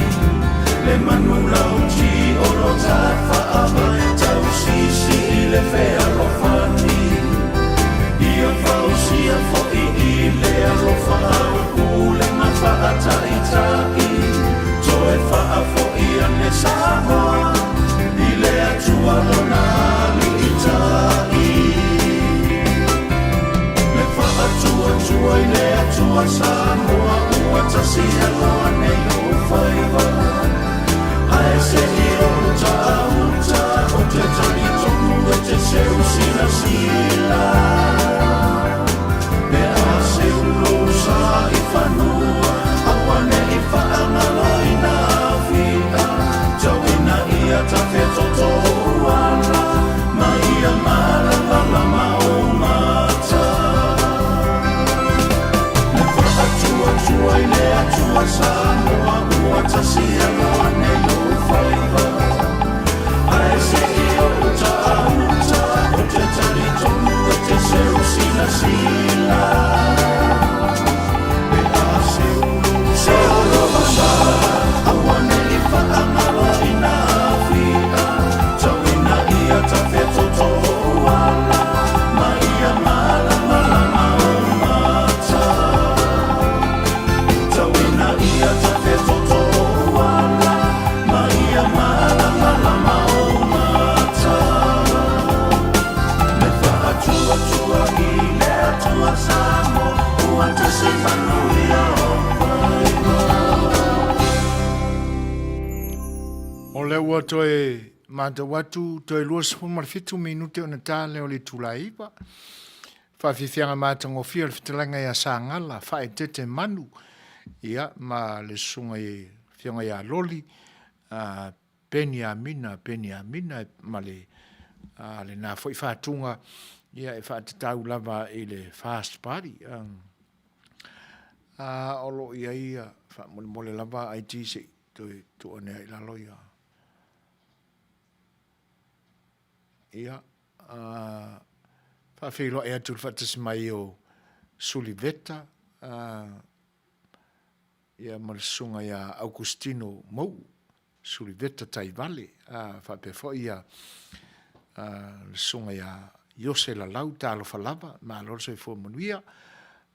Le manu lauti o lo tafaava, tausisi i le fealofani. Ia fausia foi i le alofa au pulega faataitai. Toe faafoi ane Samoa i le Atua lona alii tai. Le faatuatua i le Atua Samoa ua tasi e loa nei ou faiva. Ae se i ou uta a uta o te talitonu e. seu silasila Pe a seu lou sa i fanua Aua ne i faagaloina Afia Tau ina ia tafetoto ou ala Ma ia malamalama ou mata Le faatuatua i le Atua Samoa Ua tasi aloa nei ou faiva Ae se i ou uta a uta Ou te talitonu e te seu silasila Pe a seu lou seu lou sa Aua ne i faagaloina Afia Tau ina ia tafetoto ou ala Ma ia malamalama ou mata Tau ina ia tafetoto ou ala Ma ia malamalama ou mata Le faatuatua i le Atua Samoa Ua tasi manuia ou faiva. O lea ua toe matau atu, toe 27 minute ona ta lea o le itula e 9. Faafiafiaga matagofie o le fetalaiga ia Sagala, Faaeteete Manu, ia, ma le susuga i Afioga ia Loli, Peniamina, Peniamina, ma le, lena foi faatuga, ia, e faatatau lava i le Fast Party. O lo o i ai, faamolemole lava IT se i toe tuu ane ai i lalo ia. Ia, faafeiloai atu i le faatasi mai o Suliveta, ia ma le susuga ia Augustino Mou, Suliveta Taivale, faapea foi ia le susuga ia Iose Lalau, talofa lava, malo le soifua manuia.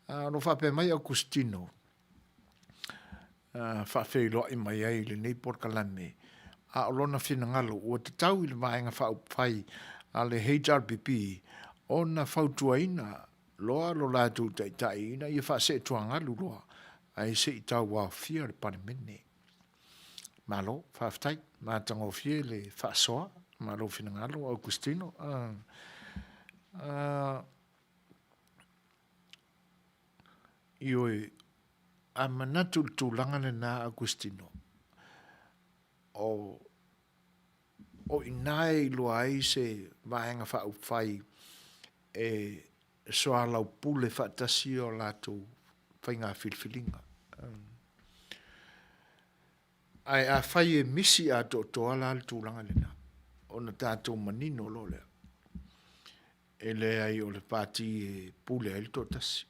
O lo o faapea mai Augustino, faafeiloai mai ai i lenei polokalame, a o lona finagalo ua tatau i le Vaega Faaupufai a le HRPP ona fautuaina loa lo latou taitai ina ia faaseetuagalu loa ae se i tauaofia le Palemene. Malo, faafetai, matagofie le faasoa ma lou finagalo Augustino. Ioe, a manatu i le tulaga lena Augustino, o, o i ina e iloa ai se Vaega Faaupufai e soalaupule faatasi o latou faiga filifiliga. Ae afai e misi atoatoa la le tulaga lena, ona tatou manino loa lea, E leai o le pati e pule ai le toatasi.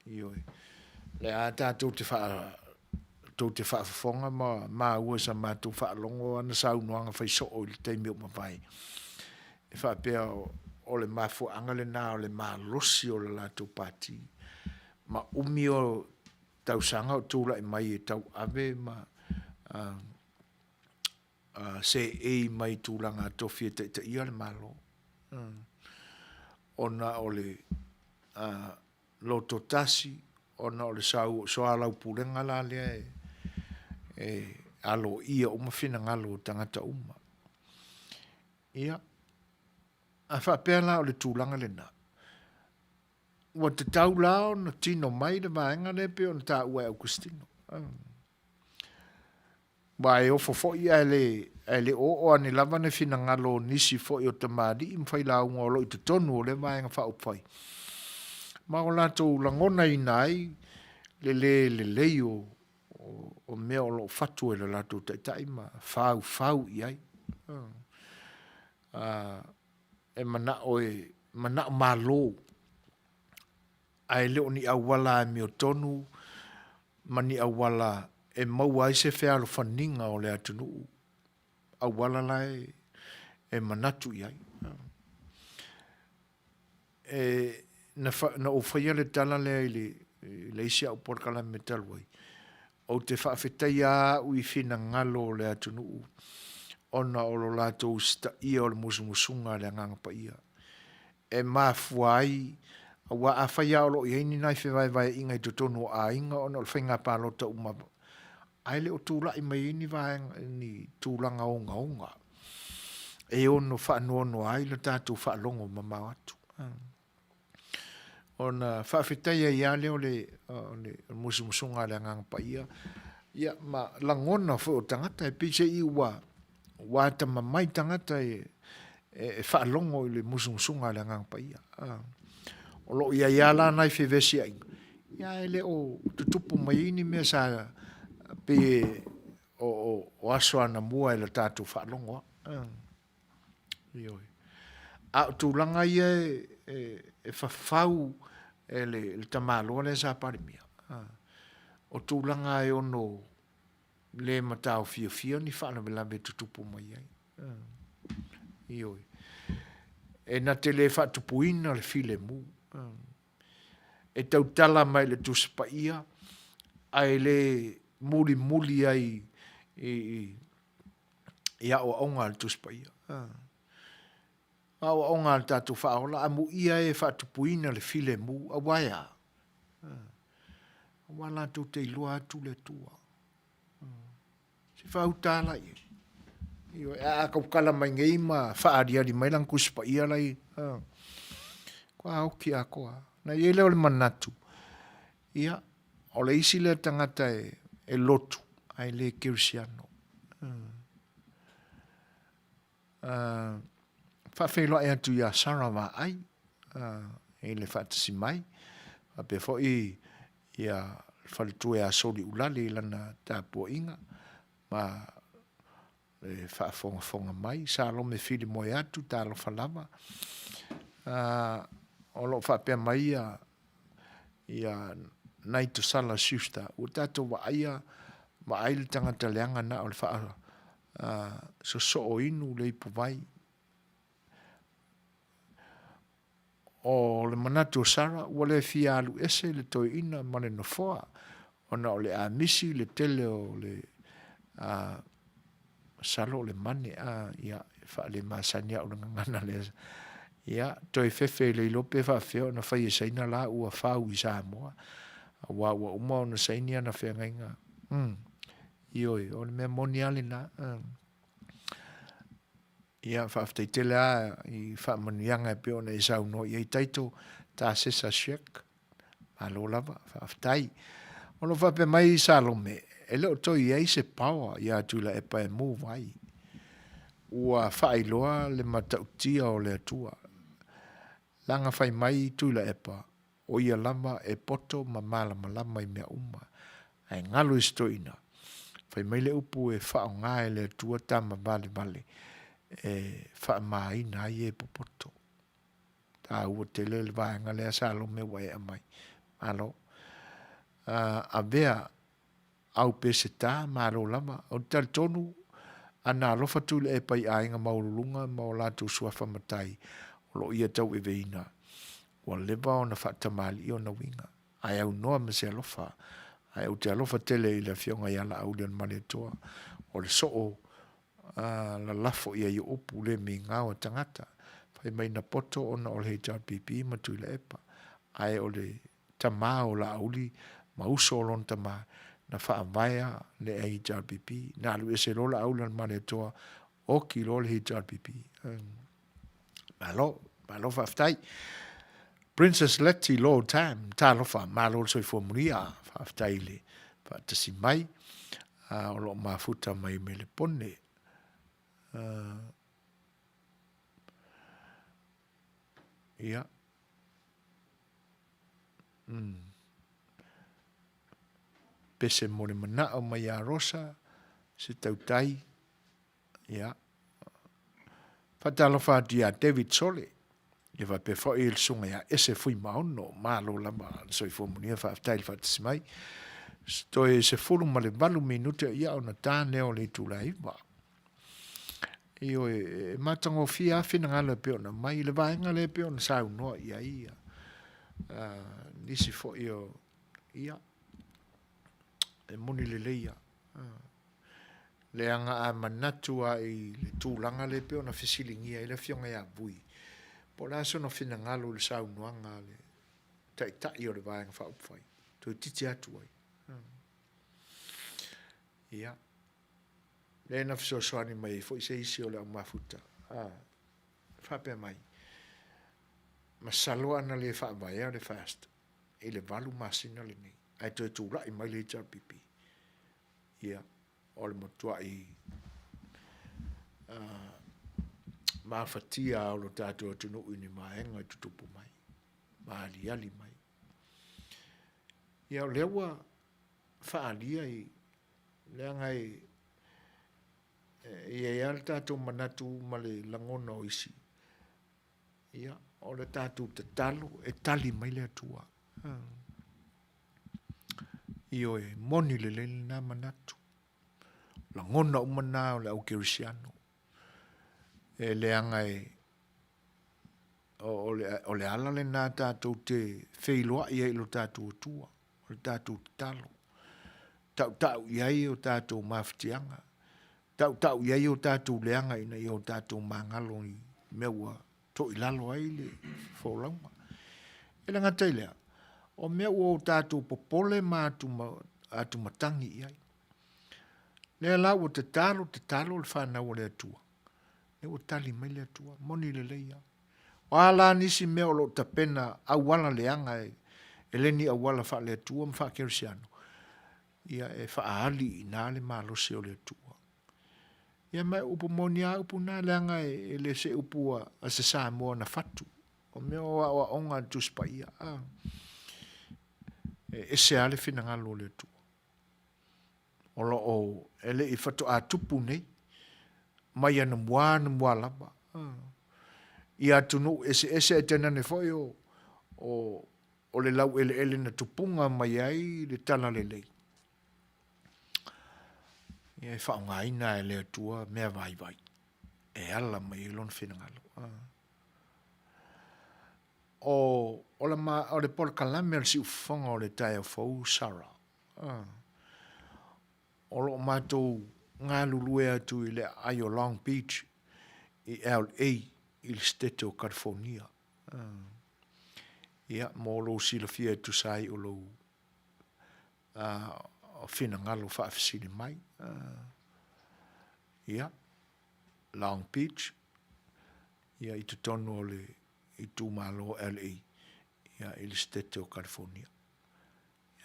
Ioe. Le a tatou te wha, tou te faafofoga ma maua i sa matou faalogo ana saunoaga fai soo i le taimi o mavae. E faapea o le mafuaaga lena o le malosi o le latou pati ma umi o tausaga o tulai mai e tauave ma seei mai tulaga tofi e taitaia le Malo ona o le loto tasi, ona o le soalaupulega la lea e aloaia uma finagalo o tagata uma. Ia, a faapea la o le tulaga lena, ua tatau la ona tino mai le vaega lea pei ona taua e Augustino. Aua e ofo foi ae le, ae le oo ane lava ne finagalo o nisi foi o tamalii ma failauga o lo o i totonu o lea Vaega Faaupufai, ma o latou lagonaina ai le le lelei o, o mea o lo o fatu e le latou taitai ma faufau i ai. E manao e, manao malo, ae le o ni auala amiotonu ma ni auala e maua ai se fealofaniga o le atunuu, auala la e manatu i ai. E, na, fa, na ou faia le tala lea i le, i le isi au polokalame talu ai, ou te faafetaia au i finagalo o le atunuu ona o lo latou usitaia o le musumusuga a le Agaga Paia. e mafua ai, aua afai lava o lo o i ai ni nai fevaevaeaiga i totonu o aiga ona o le faiga palota uma, ae le o tulai mai ai ni vaega, ni tulaga ogaoga. e ono faanoanoa ai lo tatou faalogo mamao atu. Ona faafetai ai lava lea o le, o le musumusuga a le Agaga Paia, ia ma lagona foi o tagata, e pei se i ua, ua atamamai tagata e, e, e faalogo i le musumusuga a le Agaga Paia. O lo o i ai lava la nai fevesiaiga, ia ae le o tutupu mai ai ni mea sa pei e, o, o, o aso anamua i le tatou faalogo a. Ioe. A o tulaga ia e, e, e fafau e le, le tamaloa lea sa Palemia. O tulaga e ono le mataofiofia ni faalavelave e tutupu mai ai. Ioe. E na te le faatupuina le filemu. E tautala mai le Tusi Paia, ae le mulimuli ai i, i, i aoaoga a le Tusi Paia. Aoaoga a le tatou Faaola, amuia e faatupuina le filemu, aua e a? Aua latou te iloa atu le Atua. Se faauta la i ai. Ioe, a tautala mai nei ma faaaliali mai lana Tusi Paia la i, kua oki atoa. Na i ai lea o le manatu, ia, o le isi lea tagata e, e lotu, ae le kerisiano. Faafeiloai atu iā Sarah Vaai i le faatasi mai, faapea foi ia le faletua ia Soli Ulale i lana tapuaiga ma le faafogafoga mai. Salome Filimoe atu, talofa lava. O lo o faapea mai ia ia Naitosala Schuster, ua tatou vaaia, vaai le tagata leaga na o le faa sosoo inu le ipuvai. O le manatu o Sarah, ua le fia alu ese le toeaina ma le nofoa, ona o le a misi le tele o le masalo o le mane a, ia, e faalemasani au le gagana lea. Ia, toe fefe le iloa pe faafefea ona fai e Saina la ua fau i Samoa, aua ua uma ona saini ana feagaiga. Ioe, o le mea moni lava lena. Ia, faafetai tele lava i faamanuiaga e pei ona e saunoa i ai Taito, Tasesa Sheck. Malo lava, faafetai. O lo o faapea mai Salome, e le o toe i ai se power iā Tuilaepa e move ai. Ua faailoa le matautia o le Atua. Leaga fai mai Tuilaepa, o ia lava e poto ma malamalama i mea uma, ae galo i se toeaina. Fai mai le upu e faaaoga e le Atua tama valevale e faamāina ai e popoto. Taua tele le vaega lea Salome ua e aumai. Malo. Avea au Peseta, malo lava. Ou te talitonu, ana alofa Tuilaepa i aiga maualuluga ma o latou suafa matai o lo o ia taueveina, ua leva ona faatamalii ona uiga, ae aunoa ma se alofa. Ae ou te alofa tele i le Afioga ia Laauli-o-le-Malietoa, o le soo lalafo i ai o upu le migao a tagata. Fai mai na poto ona o le HRPP ma Tuilaepa, ae o le tama o Laauli ma uso o lona tama na faavaea le HRPP. Na alu ese loa Laauli ma le Malietoa, oki loa le HRPP. Malo, malo faafetai. Princess Letty Lord Tam, talofa, malo le soifua mulia, faafetai i le faatasi mai, o lo o mafuta mai Melepone. Ia. Pese mo le manao mai ia Rosa, se tautai, Ia. Faatalofa atu ia David Sole, ia faapea foi le susuga ia Ese Fuimaono, malo lava le soifua manuia, faafetai le faatasi mai. Toe 18 minute ia ona ta lea o le itula e 9. Ioe, e matagofie lava finagalo e pei ona aumai i le vaega lea e pei ona saunoa i ai ia, nisi foi o, ia, e moni lelei lava. Leaga a manatu lava i le tulaga lea e pei ona fesiligia ai le Afioga ia Vui, po o le a sona finagalo i le saunoaga a le Taitai o le Vaega Faaupufai, toeitiiti atu ai. Ia, lea na fesoasoani mai ai foi se isi o le au mafuta. Faapea mai, masalo ana le faavaea le FAST i le 8 masina lenei, ae toe tulai mai le HRPP, ia, o le matuai mafatia o lo tatou atunuu i ni vaega e tutupu mai, ma aliali mai. Ia, o lea ua faaalia i, leaga e i ai lava le tatou manatu ma le lagona o isi, ia, o le tatou tatalo e tali mai le Atua. Ioe, moni lelei lena manatu. Lagona uma na o le au kerisiano. E leaga e o, le, o le ala lena tatou te feiloai ai i lo tatou Atua, o le tatou tatalo. Tautau i ai o tatou mafatiaga, tautau i ai o tatou leaga ina ia o tatou magalo i mea ua toilalo ai le folauga. E le gata i lea, o mea ua o tatou popole ma atumatagi i ai. Lea la ua tatalo, tatalo le fanau a le Atua. Lea ua tali mai le Atua, moni lelei lava. O a la nisi mea o lo o tapena auala leaga e, e le ni auala faale-Atua ma faa-Kerisiano, ia e faaali i ina le malosi o le Atua. Ia ma e upu moni lava upu na, leaga e, e le se upu a, a se Samoa na fatu. O mea o aoaoga a le Tusi Paia, a. E ese lava le finagalo o le Atua. O lo o e le i faatoa tupu nei, mai anamua anamua lava. I atunuu eseese ae tainane foi o, o, o le laueleele na tupuga mai ai le talalelei. Ia e faaaogaina e le Atua mea vaivai e ala mai ai lona finagalo. O, o, la ma, o le polokalame o le siufofoga o le taeao fou, Sarah. O lo o matou galulue atu i le aai o Long Beach i LA i le Setete o California. Ia, mo lou silafia e tusa ai o lou finagalo faafesili mai. Ia, Long Beach, ia i totonu o le itumalo LA, ia i le Setete o California.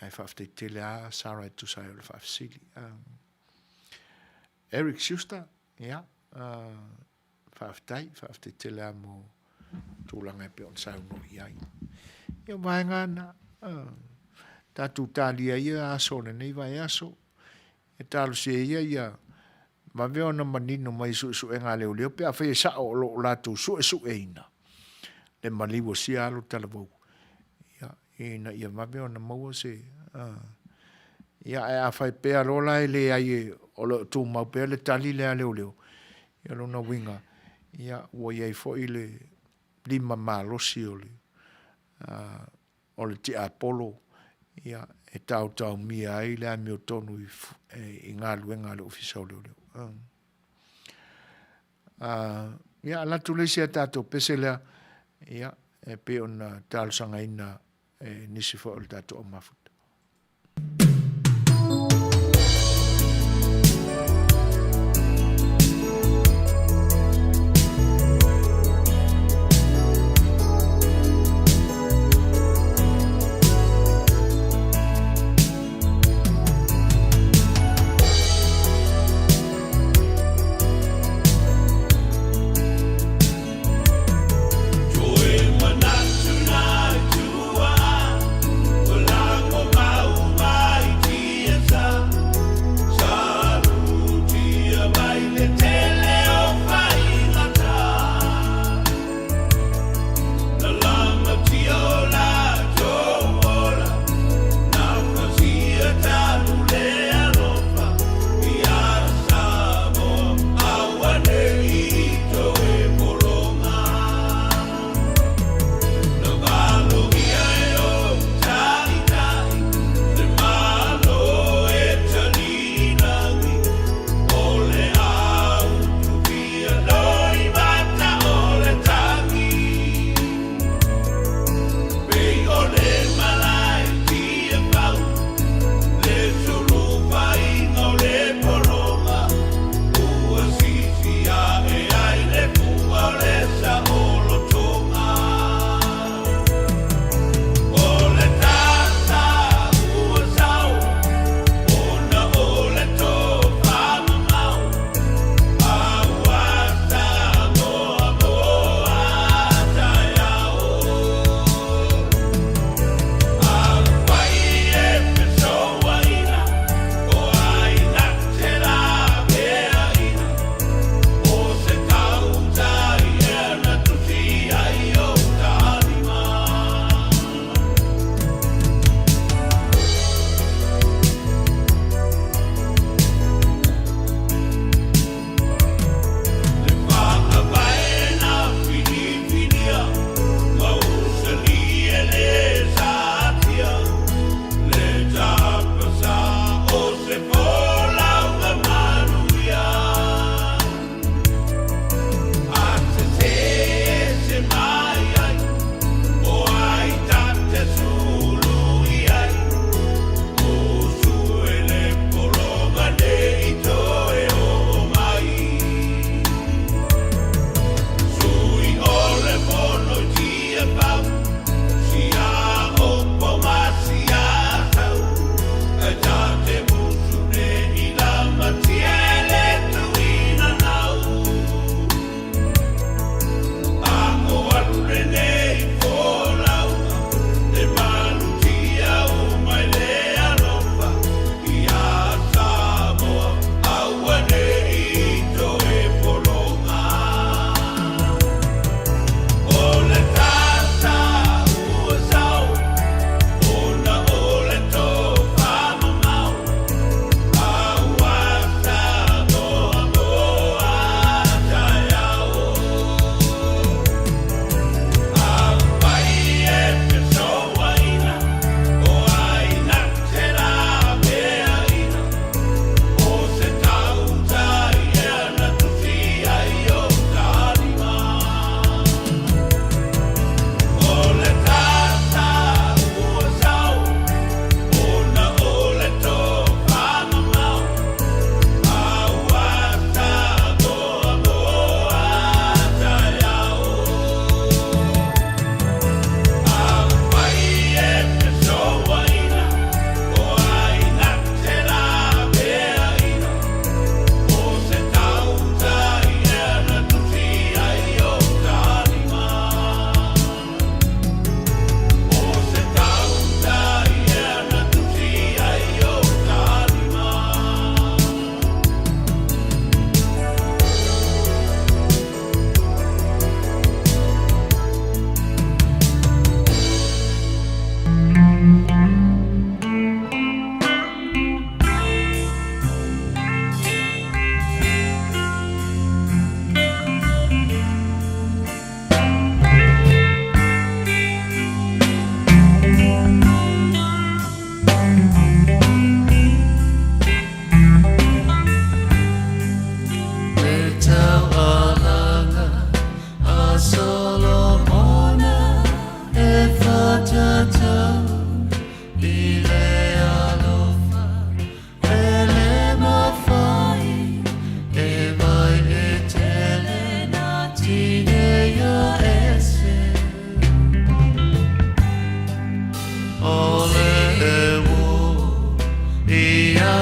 Ae faafetai tele lava Sarah e tusa ai o le faafesili. Eric Schuster, ia, faafetai, faafetai tele lava mo tulaga e pei ona saunoa i ai. Ia, o vaega na, tatou talia ia aso o lenei vaiaso, e talosia ia ia vave ona manino mai i suesuega a leoleo pe afai e sao o lo o latou suesueina le maliu o sia alo talavou, ia, ina ia vave ona maua se, ia, ae afai pea loa la e leai e, o lo o tumau pea le tali lea a leoleo, ia lona uiga, ia, ua i ai foi le lima malosi o le, o le tiapolo ia, e taotaomia ai le amiotonu i, i galuega a le Ofisa o Leoleo. Ia, alu atu le isi a tatou pese lea, ia, e pei ona talosagaina e nisi foi o le tatou au mafuta.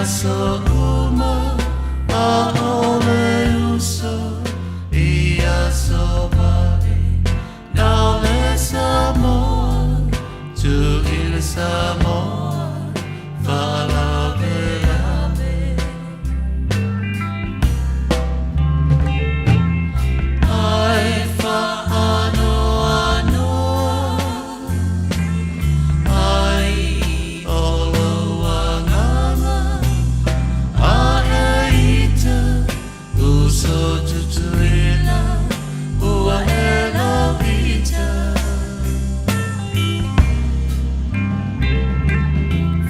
aso uma ʻaʻole uso i aso wale Na o le Samoa tū i le Samoa faalavelave Ae faanoanoa ai o lou agaga Ae ita uso Tutuila ua e lau ita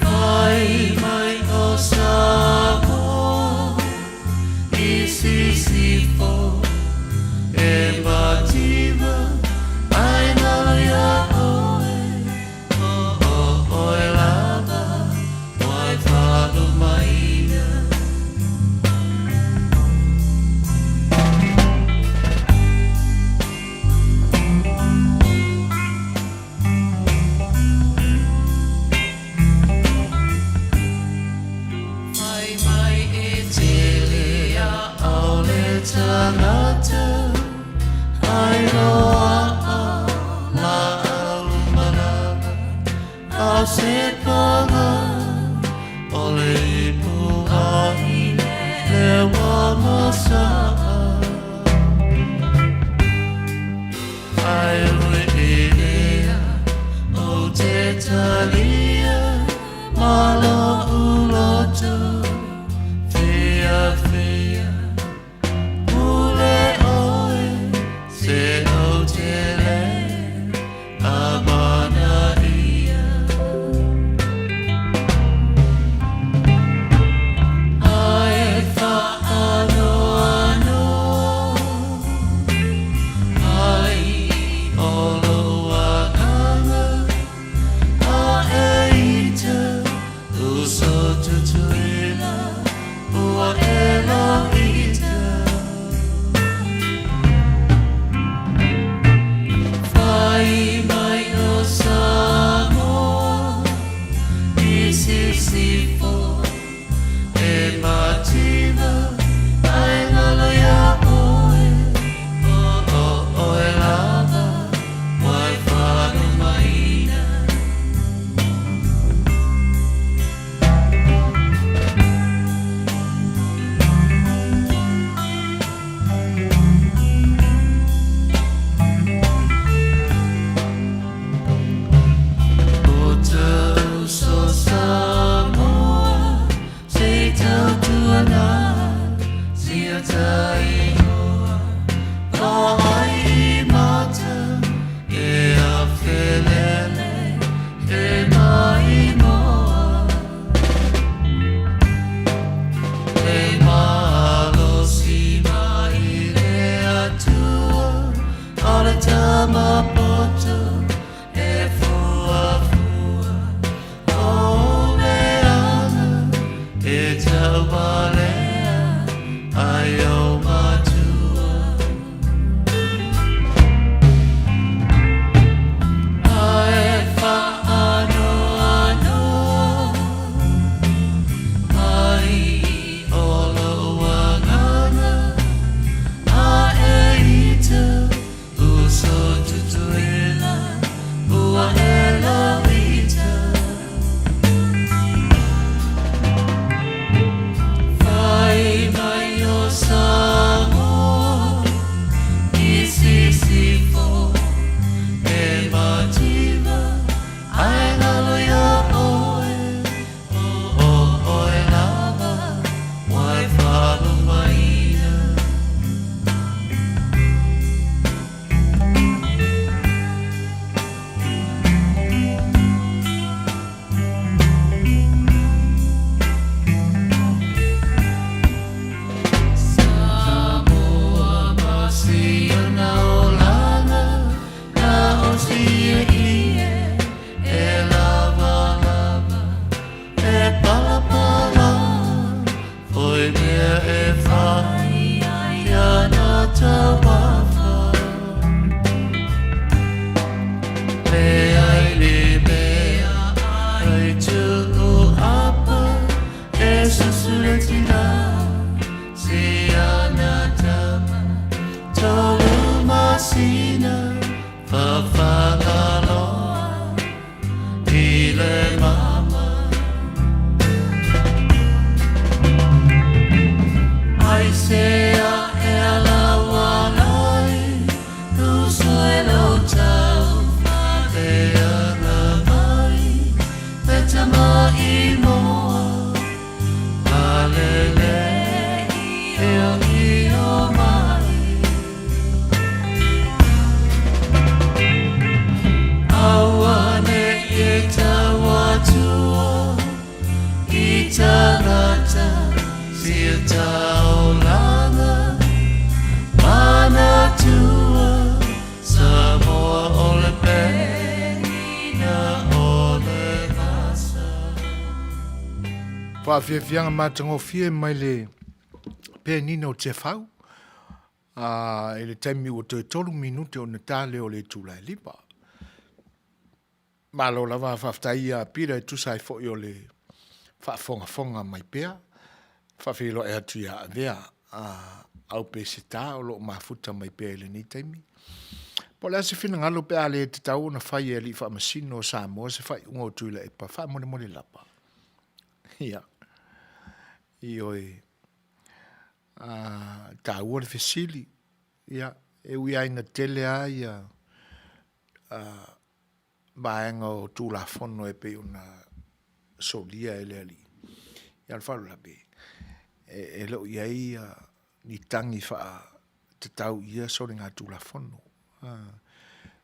Fai mai o Samoa i Sisifo e mativa ae nalo iā ʻoe o ʻoe lava wai faalumaina. Fai mai e tele a ʻaʻole tagata ai loaʻa lāʻau malama a o se paga o le ipu ahi lewa ma saʻa Ai ui i lea ou te talia ma loʻu loto fiafia Pule ʻoe se ou te lē amanaia Ae faanoanoa ai o lou agaga Ae taulaga manatua Samoa o le penina o le vasa. Faafiafiaga matagofie mai le penina o Tiafau a i le taimi ua toe 3 minute ona ta lea o le itula e 5. Malo lava faafetai ia Peter e tusa ai foi o le faafogafoga mai pea. Faafeiloai atu ia Avea a au Peseta o lo o mafuta mai pea i lenei taimi. Po o le a se finagalo pe a le tatau ona fai e alii faamasino o Samoa se faaiuga o Tuilaepa faamolemole lava. Ia. Ioe. A taua le fesili. Ia, e ui lava ina tele lava ia vaega o Tulafono e pei ona solia e le alii, ia o le faalavelave, e le o i ai ni tagi faatatau i ia soligatulafono.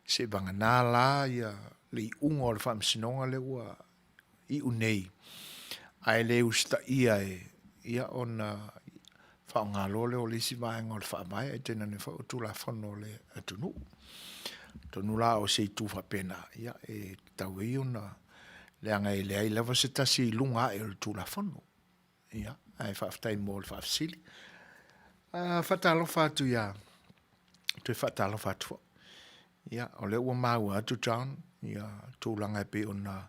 Seivagana la ia le iuga o le Faamasinoga lea ua iu nei, ae le usitaia e ia ona faaaoga loa lea o le isi vaega o le Faavae ae tainane foi o Tulafono o le atunuu. Atonu la o se itu faapena, ia e tatau ai ona leaga e leai lava se tasi i luga ae o le Tulafono. Ia, ae faafetai mo le faafesili. Faatalofa atu ia, toe faatalofa atu foi. Ia, o lea ua maua atu John, ia, tulaga e pei ona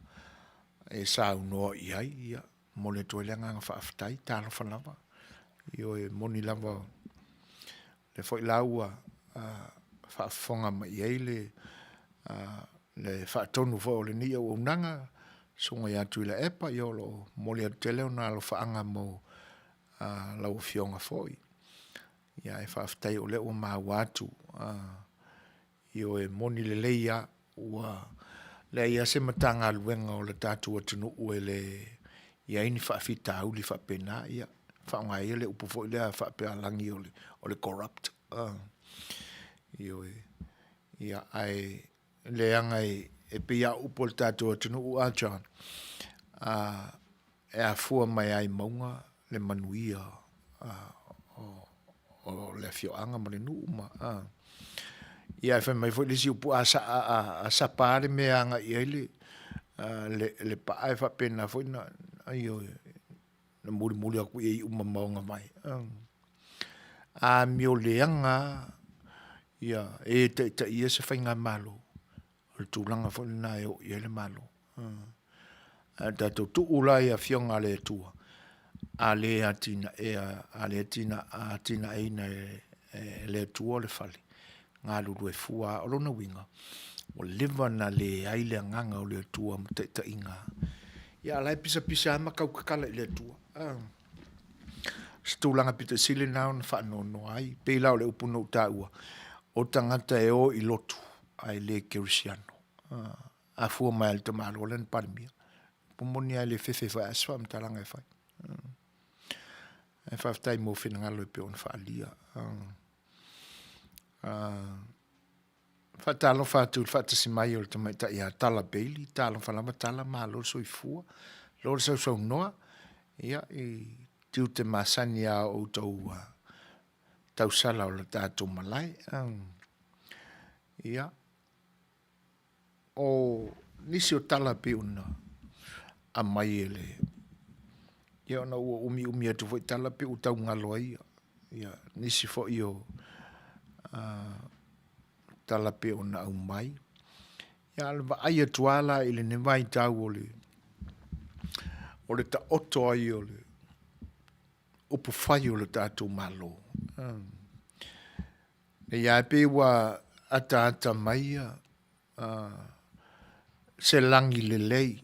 e saunoa i ai, ia, momoli atu ai le agaga faafetai, talofa lava. Ioe, moni lava, lea foi la ua faafofoga mai i ai le, le faatonu foi o lenei auaunaga, Susuga ia Tuilaepa, ia o lo o momoli atu tele ona alofaaga mo lau Afioga foi. Ia ae faafetai o lea ua maua atu, ioe, moni lelei lava, ua leai lava se Matagaluega o le tatou atunuu e le i ai ni faafitauli faapena, ia faaaoga ia le upu foi lea faapealagi o le corrupt. Ioe, ia ae leaga e pei lava o upu a le tatou atunuu a John, e afua mai lava i mauga le manuia o le afioaga ma le nuu ma ia ae fai mai foi le isi upu a sapa lava le mea e agai i ai le paa e faapena foi na ioe na mulimuli atu i ai iu mamao gavae. Amio leaga lava ia e taitaia se faigamalo, o le tulaga foi lena e oo i ai le Malo. Ae tatou tuu la i Afioga a le Atua, a le atinaea, a le atinaeina e le Atua le fale, galulue fua lava. O lona uiga, ua leva ona leai le agaga o le Atua ma taitaiga. Ia a o la e pisapisa lava ma tautatala i le Atua. O se tulaga pito sili lena ona faanoanoa ai. Pei la o le upu na ou taua, o tagata e o i lotu ae le kerisiano. A fua mai lava i le tamaloa lea na Palemia. Upu moni lava e le fefe foi lava se faamatalaga e fai. Ae faafetai mo finagalo e pei ona faaalia. Faatalofa atu i le faatasi mai o le tamaitai ia Tala Bailey, talofa lava Tala, malo le soifua, lo le sausaunoa, ia, i tiute masani a outou tausala o le tatou malae. Ia, o nisi o tala pei ona aumai e le, ia ona ua umiumi atu foi tala pei ua tau galo ai ia nisi foi o tala pei ona aumai. Ia a o le vaai atu lava la i lenei vaitau o le o le taoto ai o le upufai o le tatou Malo, Ia e pei ua ataata mai se lagi lelei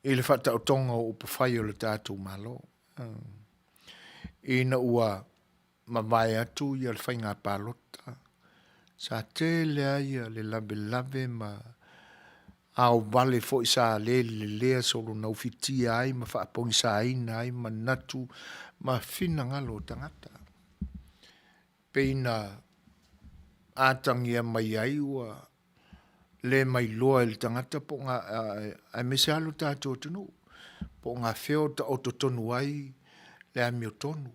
i le faataotoga o upufai o le tatou Malo ina ua mavae atu ia le faiga palota sa tele ai le lavelave ma aovale foi sa le lelea solona ufitia ai ma faapogisaina ai manatu ma finagalo o tagata. Pei na atagia mai ai ua le mailoa e le tagata po o ga, aemaise lava lo tatou atunuu, po o gafea o taoto tonu ai le le amiotonu.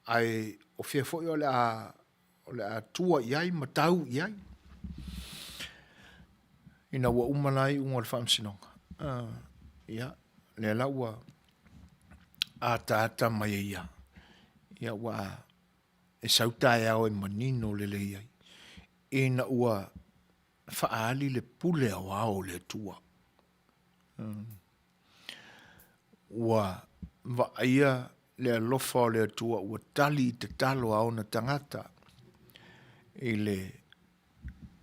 Ae o fea foi o le a, o le a tua i ai ma tau i ai. Ina ua uma la iuga o le faamasinoga, ia, lea la ua ataata mai ai ia, ia ua e sau taeao e manino lelei ai, ina ua faaali le pule aoao o le Atua. Ua vaaia le alofa o le Atua ua tali i tatalo a ona tagata i le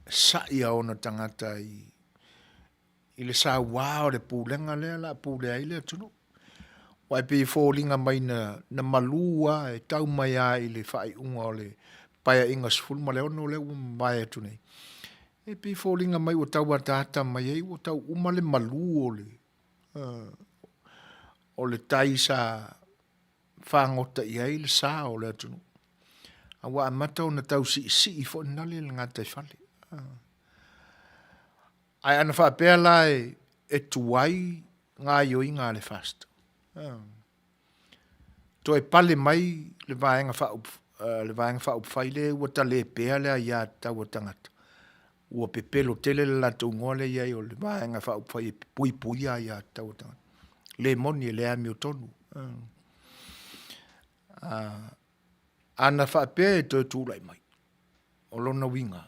sa'i a ona tagata i le sauā o le pulega lea o le a pule ai le atunuu. Aua e pei e foliga mai na, na malū lava e tau mai lava i le faaiuga o le Paeaiga 16 lea ua mavae atu nei. E pei e foliga mai ua tau ataata mai ai ua tau uma le malū o le, o le tai sa fagota i ai le sa o le atunuu. A ua amata ona tau siisii foi nale le gataifale. Ae ana faapea la e tuai gaoioiga a le FAST, toe pale mai le vaega le vaega faaupufai lea ua talepea le aiatatau a tagata, ua pepelo tele le latou igoa lea e i ai o le Vaega Faaupufai e Puipuia Aiatatau a Tagata. Le moni e le amiotonu. Ana faapea e toe tulai mai, o lona uiga,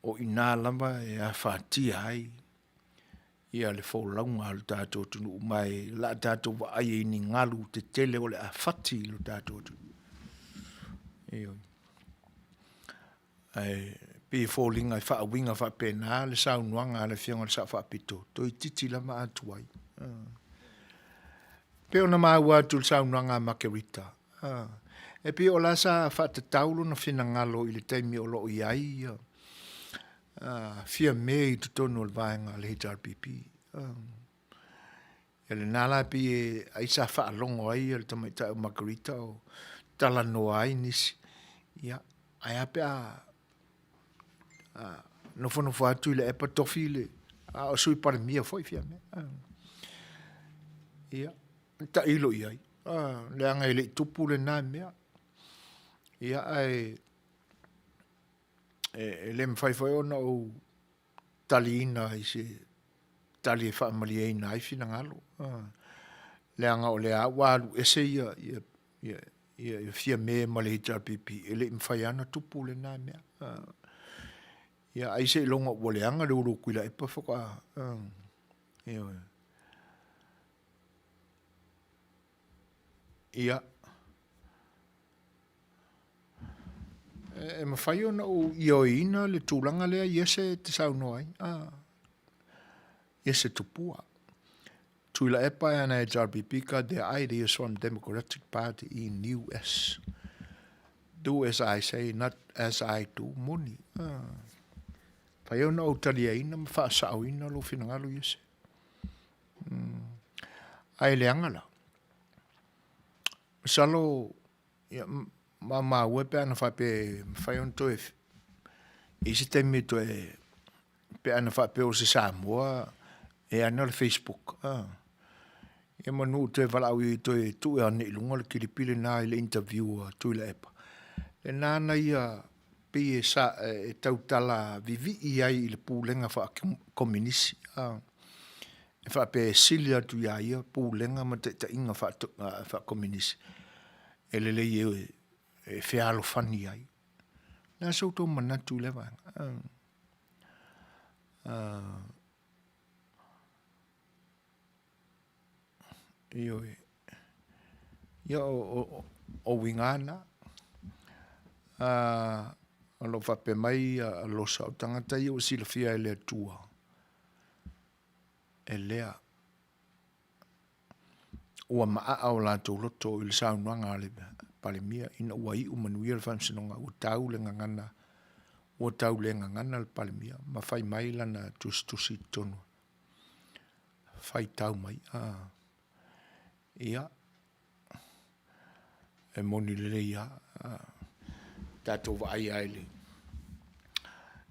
o i ina lava e afatia ai ia le folauga a lo tatou atunuu, ma e o le a tatou vaai ai i ni galu tetele o le a fati i lo tatou atunuu. Ioe. Ae pei e foliga e faauiga faapena le saunoaga a le Afioga i le Sao Faapito, toeitiiti lava a tuai. E pei ona maua atu i le saunoaga a Makerita, e pei o la sa faatatau lona finagalo i le taimi o lo o i ai Fiame i totonu o le vaega a le HRPP. Ia lena la pei e ai sa faalogo ai le tamaitai o Margarita o talanoa ai nisi. Ia, ae a pe a nofonofo atu i le epa tofi le, a o Sui Palemia foi Fiame. Ia, tailo i ai, leaga e le i tupu lena mea. Ia, ae e le mafai foi ona ou taliina i se tali e faamalieina ai finagalo, leaga o lea lava ua alu ese ia, ia, ia, ia, ia Fiame ma le HRPP, e le i mafai lava ona tupu lena mea. Ia, ai seiloga ua leaga le ulu o Tuilaepa faatoa, ioe. Ia. E mafai ona ou ioeina le tulaga lea Iese e te saunoa ai, a, Iese Tupua. Tuilaepa and HRPP got their ideas from Democratic Party in US. Do as I say, not as I do. Moni. A. Fai ona ou taliaina ma faasaoina lou finagalo Iese. Ae leaga la. Masalo, ia, ma maua pe ana faapea e mafai ona toe, i se taimi e toe, pe ana faapea o se Samoa e ana le Facebook, a. Ia manu toe valaau i toe tuu ane i luga le kilipi lena i le interview a Tuilaepa. Lena na ia pei e, sa, e tautala vivii ai i le pulega faa-kominisi. A. E faapea e sili atu iā ia pulega ma taitaiga faa-Kominisi e lelei e fealofani ai. O le a se outou manatu i lea vaega? Ioe. Ia, o uiga na. O lo o faapea mai a Losa, o tagata ia ua silafia e le Atua. E lea. Ua maaa o latou loto i le saunoaga a le Palemia ina ua iu manuia le faamasinoga, ua tau le gagana, ua tau le gagana le Palemia ma fai mai lana tusitusi i totonu. Faitau mai. Ah. Ia, e moni lelei lava. Tatou vaai lava i le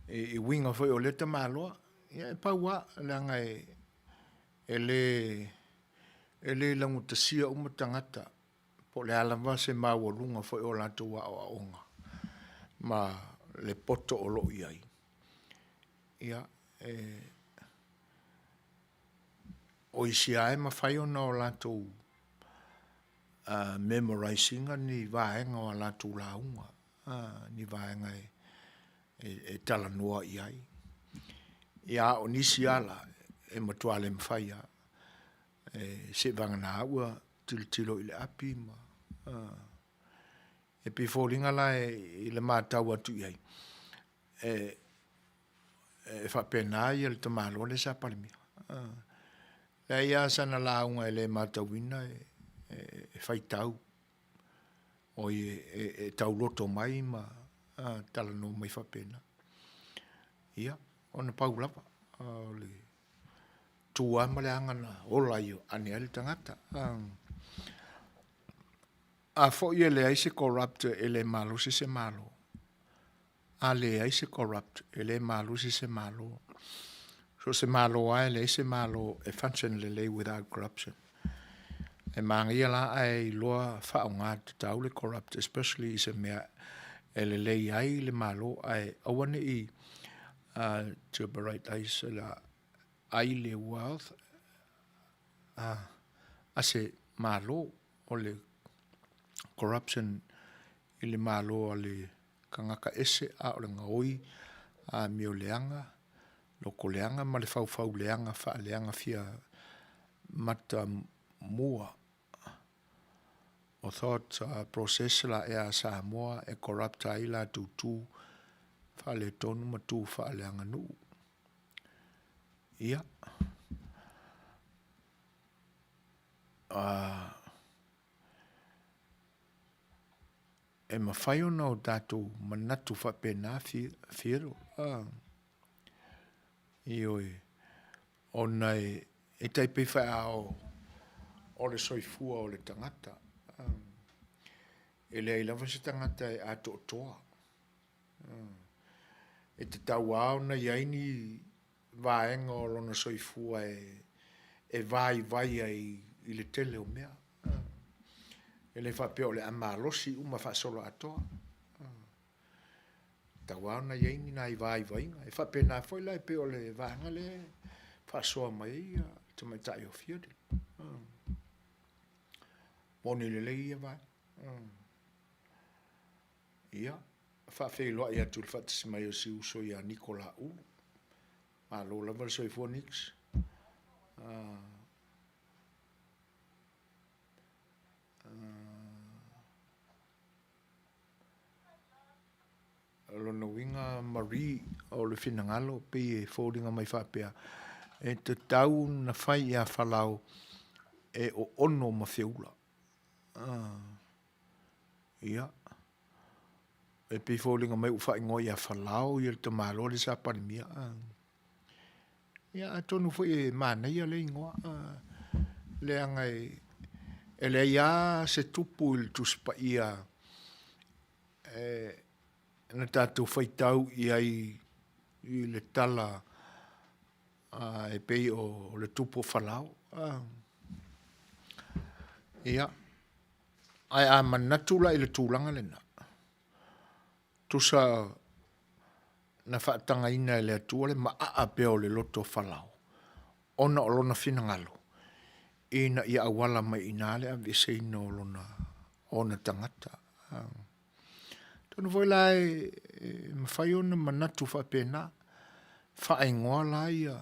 i uiga foi o lea tamaloa, ia e pau lava, leaga e le e le laugatasia uma tagata. Po o le a lava se maualuga foi o latou aoaoga ma le poto o lo o i ai, ia, e, o isi lava e mafai ona o latou memorize ina ni vaega o a latou lauga, ni vaega e talanoa i ai. Ia, a o nisi lava la, e matua le mafai lava. E seivagana ua tilotilo i le api ma e pei e foliga la i le matau atu i ai, e faapena le tamaloa lea sa Palemia. Leai lava sana lauga e le matauina e faitau, oi e tauloto mai ma talanoa mai faapena. Ia, ona pau lava o le tu lava ma le aga na ola ane ai le tagata. A foi e leai se corrupt e le malosi se Malo. A leai se corrupt e le malosi se Malo. So o se Malo lava e leai se Malo e function lelei without corruption. E manaia la ae iloa faaaoga tatau le corrupt especially i se mea e lelei ai le Malo ae aua ne i jeopardize la ai le wealth a se Malo o le corruption i le Malo a le tagata ese a o le gaoi amio leaga, loko leaga ma le faufau leaga faaleaga fia mata mua o thought process la ea a Samoa e corrupt ai latou tu faaletonu ma tu faaleaganuu. Ia. E mafai ona o tatou manatu faapena Fiero, ioe, ona e tai pei faeao o le soifua o le tagata. E leai lava se tagata e atoatoa. E tatau lava ona i ai ni vaega o lona soifua e vaivai ai i le tele o mea. E le faapea o le a malosi uma faasoloatoa. E tatau lava ona i ai ni nai vaivaiga. E faapena foi la e pei o le vaega lea e faasoa mai ai le tamaitai o Field. Moni lelei ia vaega. Ia, faafeiloai atu i le faatasi mai o si uso ia Niko Laulu. Malo lava le soifua Nix. O lona uiga Marie, o le finagalo pei e foliga mai faapea, e tatau ona fai ia Falao e oono ma feula. Ia, e pei e foliga mai ua faaigoa ia Falao ia le tamaloa lea sa Palemia. Ia atonu foi e manaia lea igoa, leaga e leai lava se tupu i le Tusi Paia na tatou faitau i ai i le tala e pei o le tupu o Falao. Ia, ae a manatu la i le tulaga lena, tusa na faatagaina e le Atua le maaa pea o le loto o Falao, ona o lona finagalo, ina ia auala mai i ina le aveeseina o lona, ona tagata. Atonu foi la e mafai ona manatu faapena, faaigoa la ia,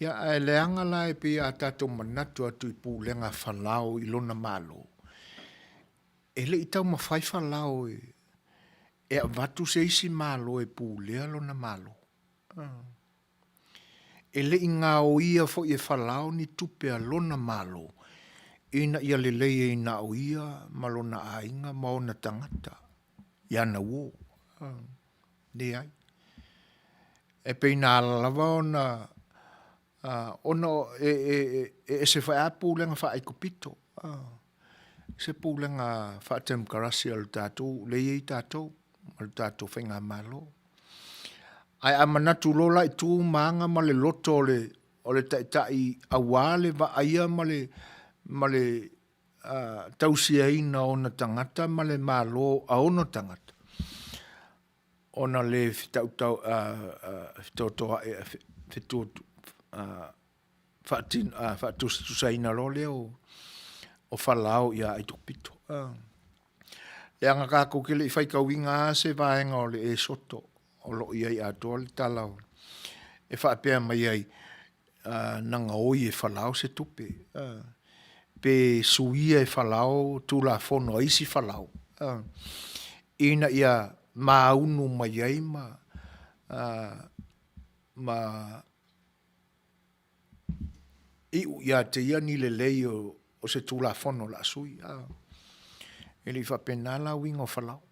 ia ae leaga la e pei a tatou manatu atu i pulega a Falao i lona Malo, e le i taumafai Falao e avatu se isi Malo e pulea lona Malo. E le i gaoia foi e Falao ni tupe a lona Malo ina ia lelei ai na o ia ma lona aiga ma ona tagata i ana uo. Leai. E pei na ala lava ona ona e ese foi lava pulega faa-Aikupito, se pulega faa-temokarasi a le tatou, lea e i ai tatou ma le tatou faigamalo. Ae a manatu loa la i tu ma aga ma le loto o le taitai aua le vaaia ma le. tausiaina o ona tagata ma le Malo a ona tagata, ona le fitautau, fetotoai, faatino, faatusatusaina loa lea o Falao ia Aikupito. Leaga tatou te le i faitauina lava se vaega o le Esoto o lo o i ai atoa le tala o, e faapea mai ai, na gaoi e Falao se tupe, pe suia e Falao Tulafono a isi Falao, ina ia maunu mai ai ma, ma iu ia te ia ni lelei o se Tulafono o le a sui. E le i faapena la uiga o Falao.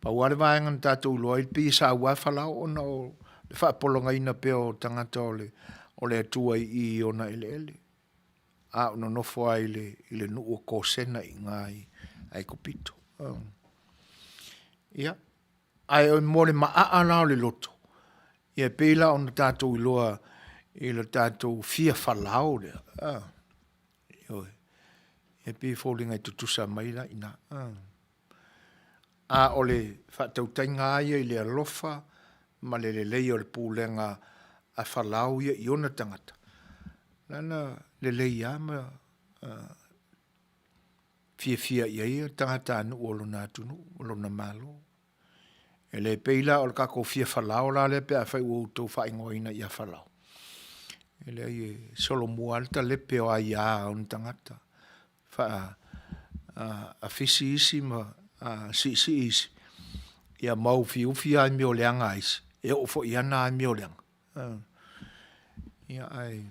Pau lava le vaega na tatou iloa ai pei e saua Falao ona o le faapolagaina pea o tagata o le, o le Atua i i ona eleele, a o nonofo lava i le, i le nuu o Kosena i ina i Aikupito. Ia, ae mo le maaa la o le loto, ia e pei la ona tatou iloa i le tatou fia Falao lea, ioe, e pei e foliga e tutusa mai la i ina. A o le faatautaiga lava ia i le alofa ma le lelei o le pulega a Falao ia i ona tagata, lana lelei lava ma fiafia i ai tagatanuu o lona atunuu, o lona Malo. E le pei la o le tatou fia Falao la lea pe afai ua outou faaigoaina ia Falao. E leai e solomua lava le talepe o aia a ona tagata. Faafisi isi ma siisii isi, ia ma ufiufi amio leaga a isi, e oo foi i ana amio leaga. Ia ae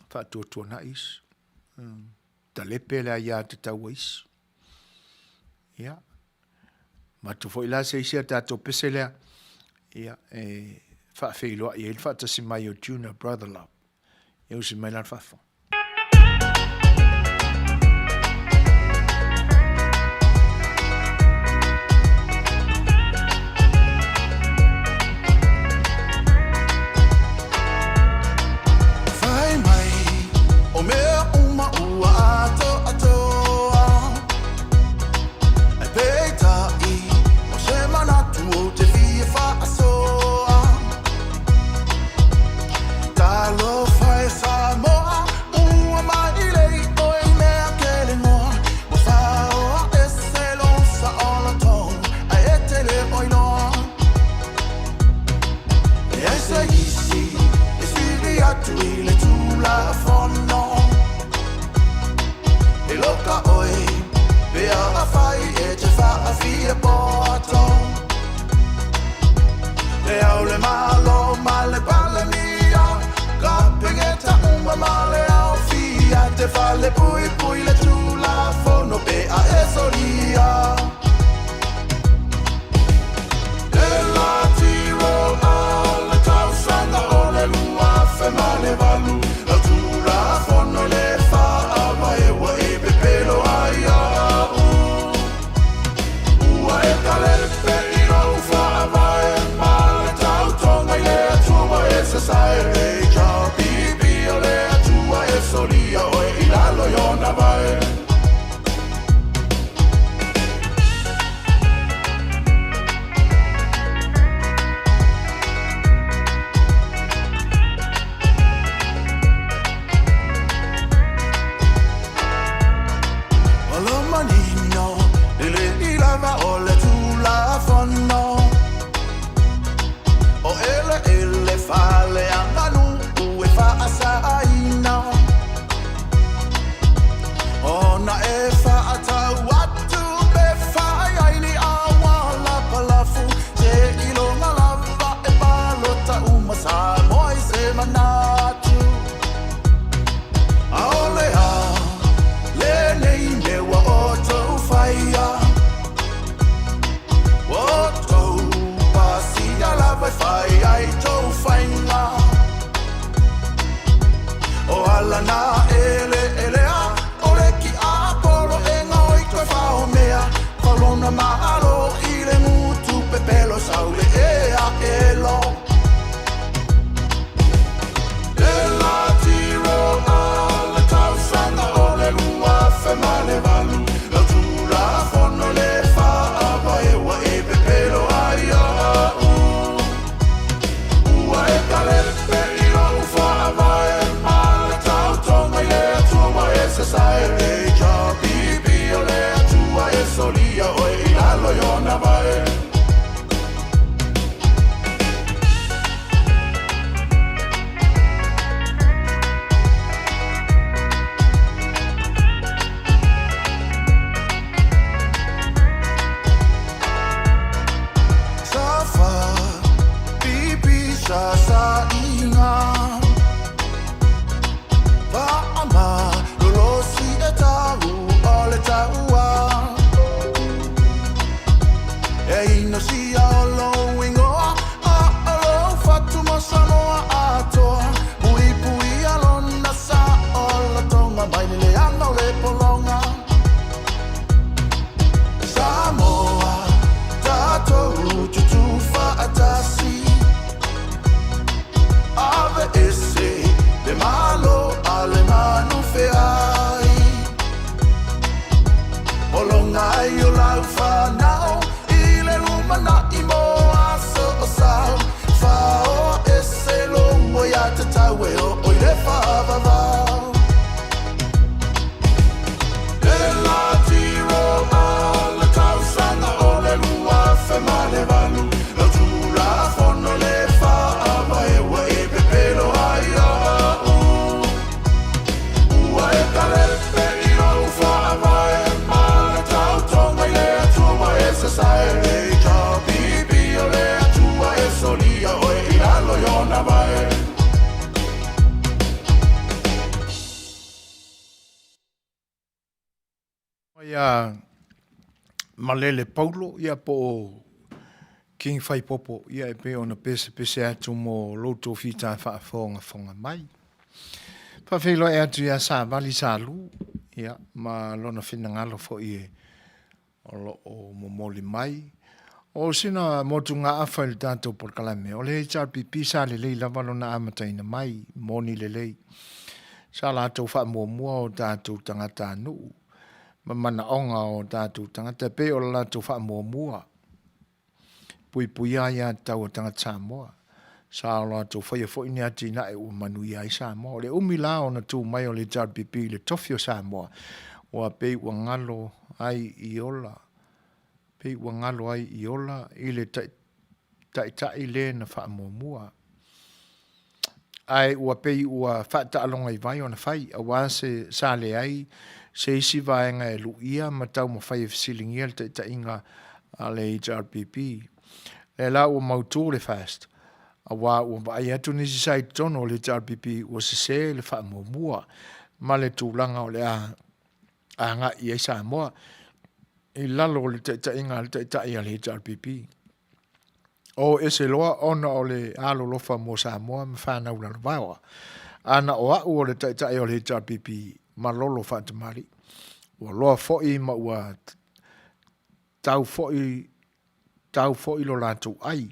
faatuatuanai isi. Talepe le aia tatau a isi. Ia, avatu foi la se isi a tatou pese lea, ia, e faafeiloai ai le faatasi mai o Junior Brother Love. Ia usi mai la le faafofoga. Fai mai o mea uma ua atoatoa E peitai o se manatu ou te fia faasoa Talofa e Samoa ua mai lei oe i mea kelegoa Ua faoa ese lou saoloto ae e te le o iloa E ai se isi e sili atu i le Tulafono E loka oe pe afai e te faafia poto Le au le Malo ma le Palemia Kapeneta uma ma le aofia Te fale puipui le Tulafono pe a e solia E la tiro a le tausaga o le 2008 Lau Tulafono i le Faavae ua e pepelo ai au Ua e talepe i lou faavae ma le tautoga i le Atua e sasae HRPP o le Atua e solia oe i lalo i ona vae. O lo manino e le i lava o le Tulafono O eleele faaleaganuu e faasaaina Ona e faatau atu pe fai ai ni auala palafu Seiloga lava e palota uma Samoa i se manatu Aole a lenei mea ua outou faia Ua outou pasia lava e fai ai tou faiga O ala na eleelea o le kiapolo e gaoi toe faomea Falona malo i le gutu pepelo saule e aelo E la tiro a le tausaga o le aiga Faamalolosi e tau o le taua E inosia o lou igoa A o lou fatu mo Samoa atoa Puipuia lona saolotoga Mai le leaga o le pologa Samoa, tatou tutū faatasi Aveese le Malo a le manu feai Pologa ai o lau fanau i le lumanai mo aso o sao Faoa ese lou aiatatau e oo i le faavavau Ia Malele Paulo ia po o King Faipopo ia e pei ona pesepese atu mo lo outou fita faafogafoga mai. Faafeiloai atu ia Savali Salu ia ma lona finagalo foi e o lo o momoli mai. O sina motugaafa i le tatou polokalame, o le HRPP sa lelei lava lona amataina mai, moni lelei. Sa latou faamuamua o tatou tagatanuu ma manaoga o tatou tagata e pei o le latou faamuamua. Puipuia aiatatau a tagata Samoa. Sa o latou faia foi ni atinae ua manuia ai Samoa. O le umi la ona tu mai o le HRPP i le tofi o Samoa, ua pei ua galo ai i ola, pei ua galo ai i ola i le taitai le na faamuamua. Ae ua pei ua faataaloga i vai ona fai, aua se sa leai se isi vaega e luia ma taumafai e fesiligia le taitaiga a le HRPP. Lea la ua mautu le FAST, aua ua vaai atu nisi sa i totonu o le HRPP ua sese le faamuamua ma le tulaga o le a agai i ai Samoa i lalo o le taitaiga a le taitai a le HRPP. O ese loa ona o le alolofa mo Samoa ma whanau lalovaoa. Ana o a'u o le taitai o le HRPP malolo faatamalii. Ua loa foi ma ua tau foi tau foi lo latou ai.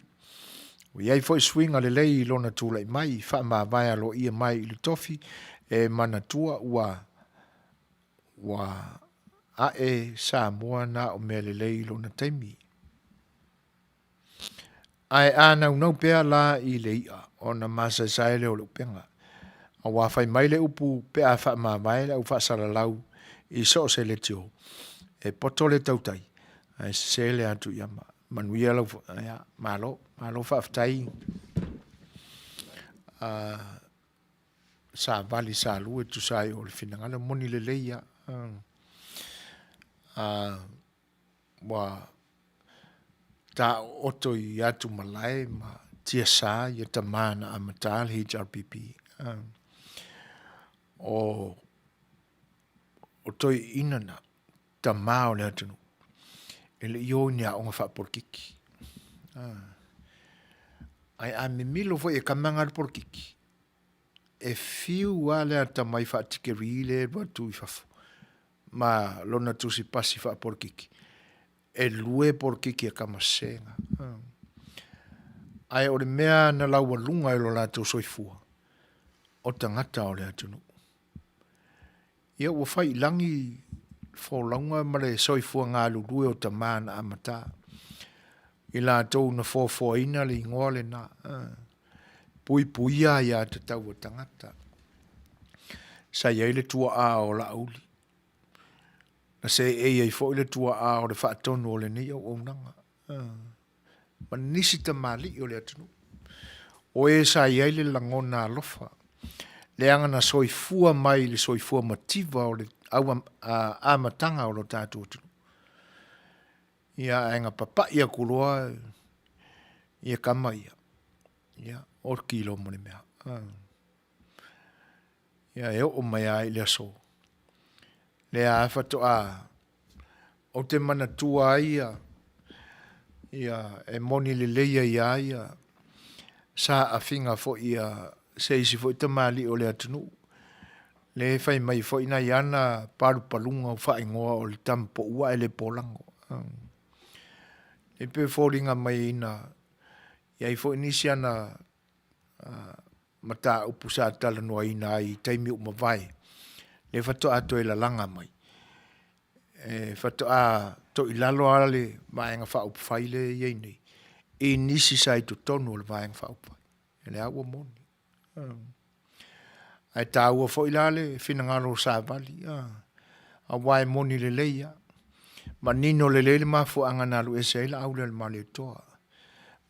Ua i ai foi suiga lelei i lona tulai mai, faamavae aloaia mai i le tofi e manatua ua ua a'e Samoa na o mea lelei i lona taimi. Ae a naunau pea la i le i'a, ona masaesae lea o le upega. Auā fai mai le upu pe a faamavae le au faasalalau i so o se leitio, e poto le tautai, ae sese le atu i ama. Manuia lau, ia, malo, malo faafetai. Savali Salua e tusa ai o le finagalo, moni lelei ia. Ua taooto i atumalae ma tiasa ia tama na amata le HRPP. O o toeaiina na, tama o le atunuu, e le i o i ni aoga faapolokiki. Ae a mimilo foi e kamaga le polokiki, e fiu lava le atamai faa-tikeri lea e alu atu i fafo ma lona tusi pasi faapolokiki, e lue polokiki a Kamasega. Ae o le mea na laualuga i lo latou soifua, o tagata o le atunuu. Ia ua fai i lagi folauga ma le soifua galulue o tama na amata. I latou na foafoaina le igoa lena. Puipuia aiatatau a tagata. Sa i ai le tuaa o Laauli. Na seei ai foi le tuaa o le faatonu o lenei auaunaga. Ma nisi tamalii o le atunuu. O e sa i ai le lagona alofa, leaga na soifua mai i le soifua mativa o le amataga o lo tatou atunuu. Ia ae na papai atu loa ia tama ia, ia, oki loa ma le mea. Ia e oo mai lava i le aso lea lava faatoa ou te manatua ai ia, ia e moni lelei ai lava ia saafiga foi a se isi foi tamalii o le atunuu lea e fai mai foi nai ana palupaluga o faaigoa o le tama poua ae le polago. E pei e foliga mai na i ai foi nisi ana mataupu sa talanoaina ai i taimi ua mavae, lea faatoa toe lalaga mai. E faatoa toilalo lava le Vaega Faaupufai lea e i ai nei i nisi sa i totonu o le Vaega Faaupufai. O lea ua moni. Ae taua foi la le finagalo o Savali, aua e moni lelei lava. Manino lelei le mafuaaga na alu ese ai Laaulialemalietoa.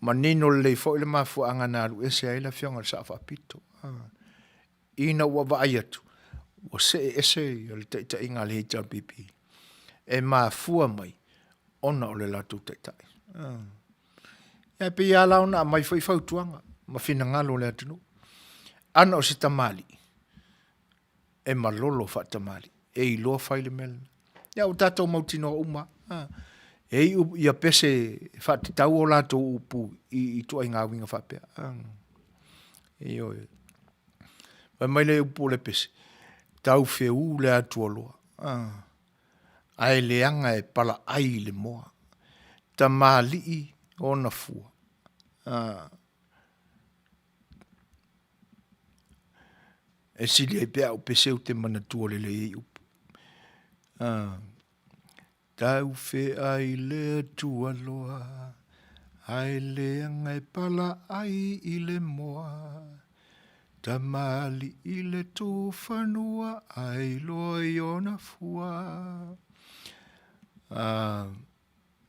Manino lelei foi le mafuaaga na alu ese ai le Afioga i le Sao Faapito. Ina ua vaai atu, ua see ese le taitaiga a le HRPP, e mafua mai ona o le latou taitai. Ia e pei lava la ona aumai foi fautuaga ma finagalo o le atunuu. Ana o se tamalii, e malolo faatamalii, e iloa fai le mea lena. Ia ua tatou mautinoa uma lava, e iu ia pese e faatatau o latou upu i ituaiga uiga faapea. Ioe. Fai mai le upu o le pese, tau feū le atualoa, ae leaga e palaai i le moa. Tamalii ona fua. E sili ai pea au pese ou te manatua lelei ai upu. Tau feai le Atua loa, ae leaga e palaai i le moa. Tamalii le tufanua ae iloa i ona fua.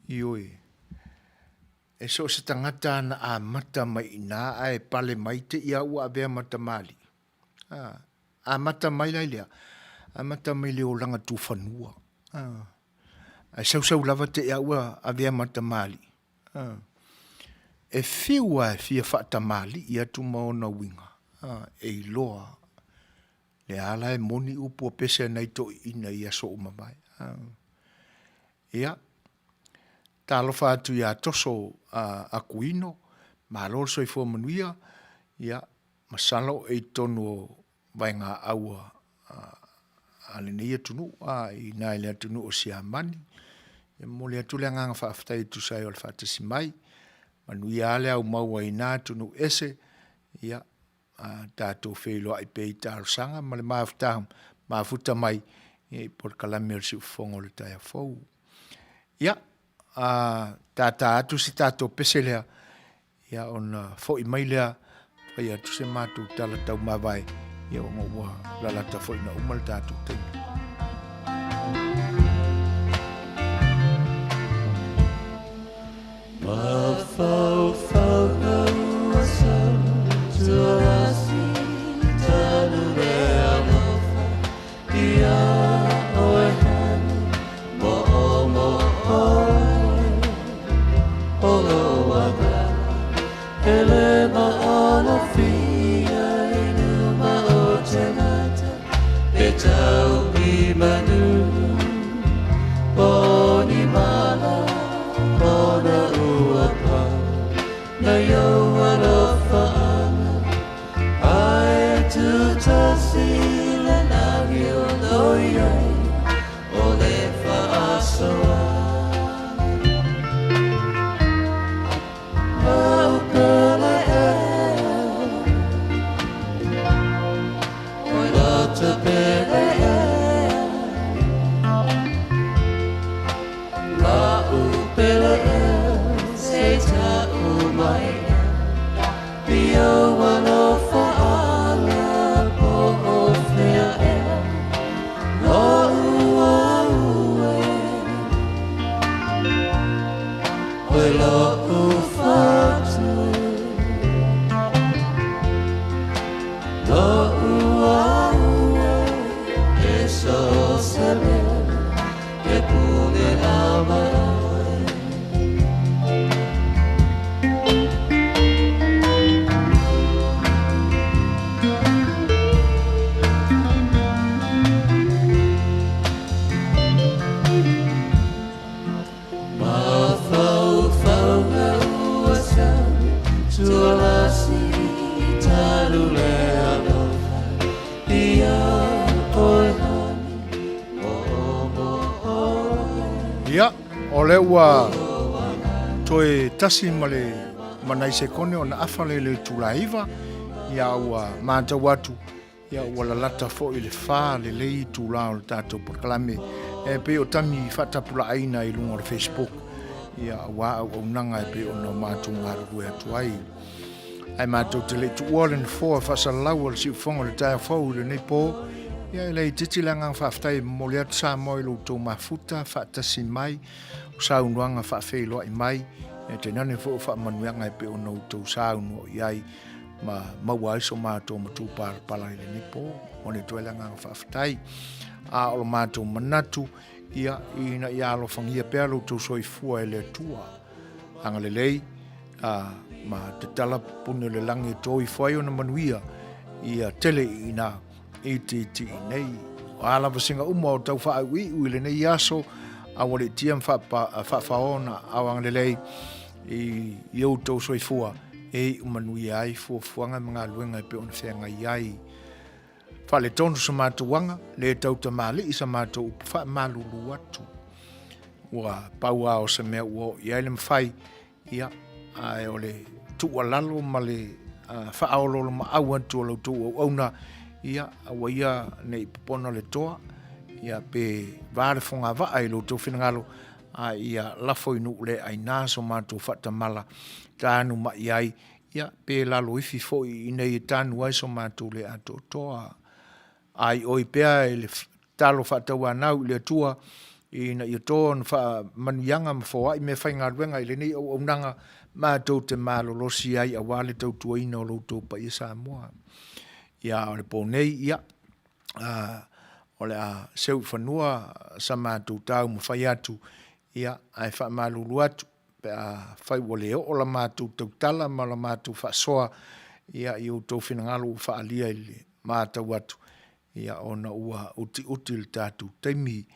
Ioe, e so o se tagata na amata mai i ina ae pale mai te i lava ua avea ma tamalii. Amata mai la i le a? Amata mai le olaga tufanua. Ae sausau lava te i a ua avea ma tamalii. E fiu lava e fia faatamalii atu ma ona uiga, e iloa lea la e moni upu a pese a nai toeaiina i aso ua mavae. Ia, talofa atu ia Toso Akuino, malo le soifua manuia, ia, masalo e i totonu o vaegaau a lenei atunuu, i ina i le atunuu o Siamani. E momoli atu le agaga faafetai e tusa ai o le faatasi mai. Manuia lava le aumau ai i na atunuu ese, ia, tatou feiloai pea i talosaga ma le mafuta mai i polokalame o le Siufofoga o le taeao fou. Ia, tata atu se tatou pese lea, ia ona foi mai lea fai atu se matou tala taumavae, ia ona ua lalata foi ina uma le tatou taimi. Mafaufau ua sau tualasi talu le alofa ia oe hani mo o mo oe o lou agala e le maalofia i luma o tangata e tau i manu po o ni mala ona ua pau na iou alofaanga ae tutasi le lagi o lo iai o le faasoa ma upele e oi loto pele e ma upele e se ta'u mai e i ou alofaanga po o fea ea lo'u au e Oe lo'u fatu e Lo'u au e E so o se mea E pule lava oe. Ia, o lea ua toe tasi ma le ma nai sekone ona afa lea i le itula e 9, ia ua matau atu, ia ua lalata foi le fa lelei itula o le tatou polokalame e pei o tami faatapulaaina i luga o le Facebook, ia aua auaunaga e pei ona matou galulue atu ai. Ae matou te le i tuua le nofoa faasalalau o le siufofoga o le taeao fou i lenei po, ia e le itiiti le agaga faafetai e momoli atu Samoa i lo outou mafuta faatasi mai, o saunoaga faafeiloai mai, ia tainane foi o faamanuiaga e pei ona outou saunoa i ai ma maua ai so matou matupalapala i lenei po. Momoli atu ai le agaga faafetai. A o lo matou manatu, ia ina ia alofagia pea lo outou soifua e le Atua. Agalelei a, ma tatala puni o le lagi e tō ifo ai ona manuia ia tele i ina itiiti i nei. O a lava singa uma o tau whaauiu i lenei aso, a ua leitia ma whaafaona au agalelei i i outou soifua e iu manuia ai fuafuaga ma galuega e pei ona feagai ai. Faaletonu sa matou aga, le tautamalii sa matou upu faamalulu atu. Ua pau lava o se mea ua oo i ai le mafai, ia, ae o le tuualalo ma le faaoloolomaau atu o la outou auauna, ia, aua ia ne i popona le toa, ia, pe va le fogavaa i lo outou finagalo, a ia lafo i nuu le aina so matou faatamala, tanu mai ai, Ia, pe laloifi foi i inei e tanu ai so matou le atoatoa. A i oi pea e le talo faatauanau i le Atua, ina ia to ona faamanuiaga ma foai meafaigaluega i lenei auaunaga matou te malolosi ai aua le tautuaina o lo outou paia Samoa. Ia, a o le po nei, ia, o le a seu i fanua sa matou taumafai atu, ia, ae faamalulu atu, pe afai ua le oo la matou tautala ma la matou faasoa ia i outou finagalo ua faaalia i le matau atu, ia ona ua utiuti le tatou taimi,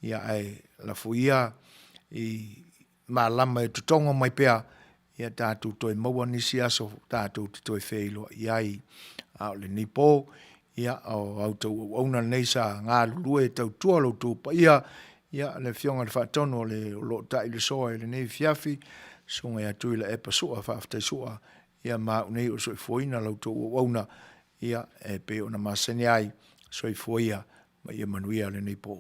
ia ae lafo ia i malama e totogo mai pea, ia tatou toe maua nisi aso tatou te toe feiloai ai. A o lenei po, ia o a outou auauna lenei sa galulue e tautua lo outou paia, ia le Afioga i le Faatonu o le o lo o taailosoa i lenei afiafi, Susuga ia Tuilaepa Sua, faafetai Sua, ia ma au nei o soifuaina la outou auauna, ia e pei ona masani ai, soifua ia ma ia manuia lenei po.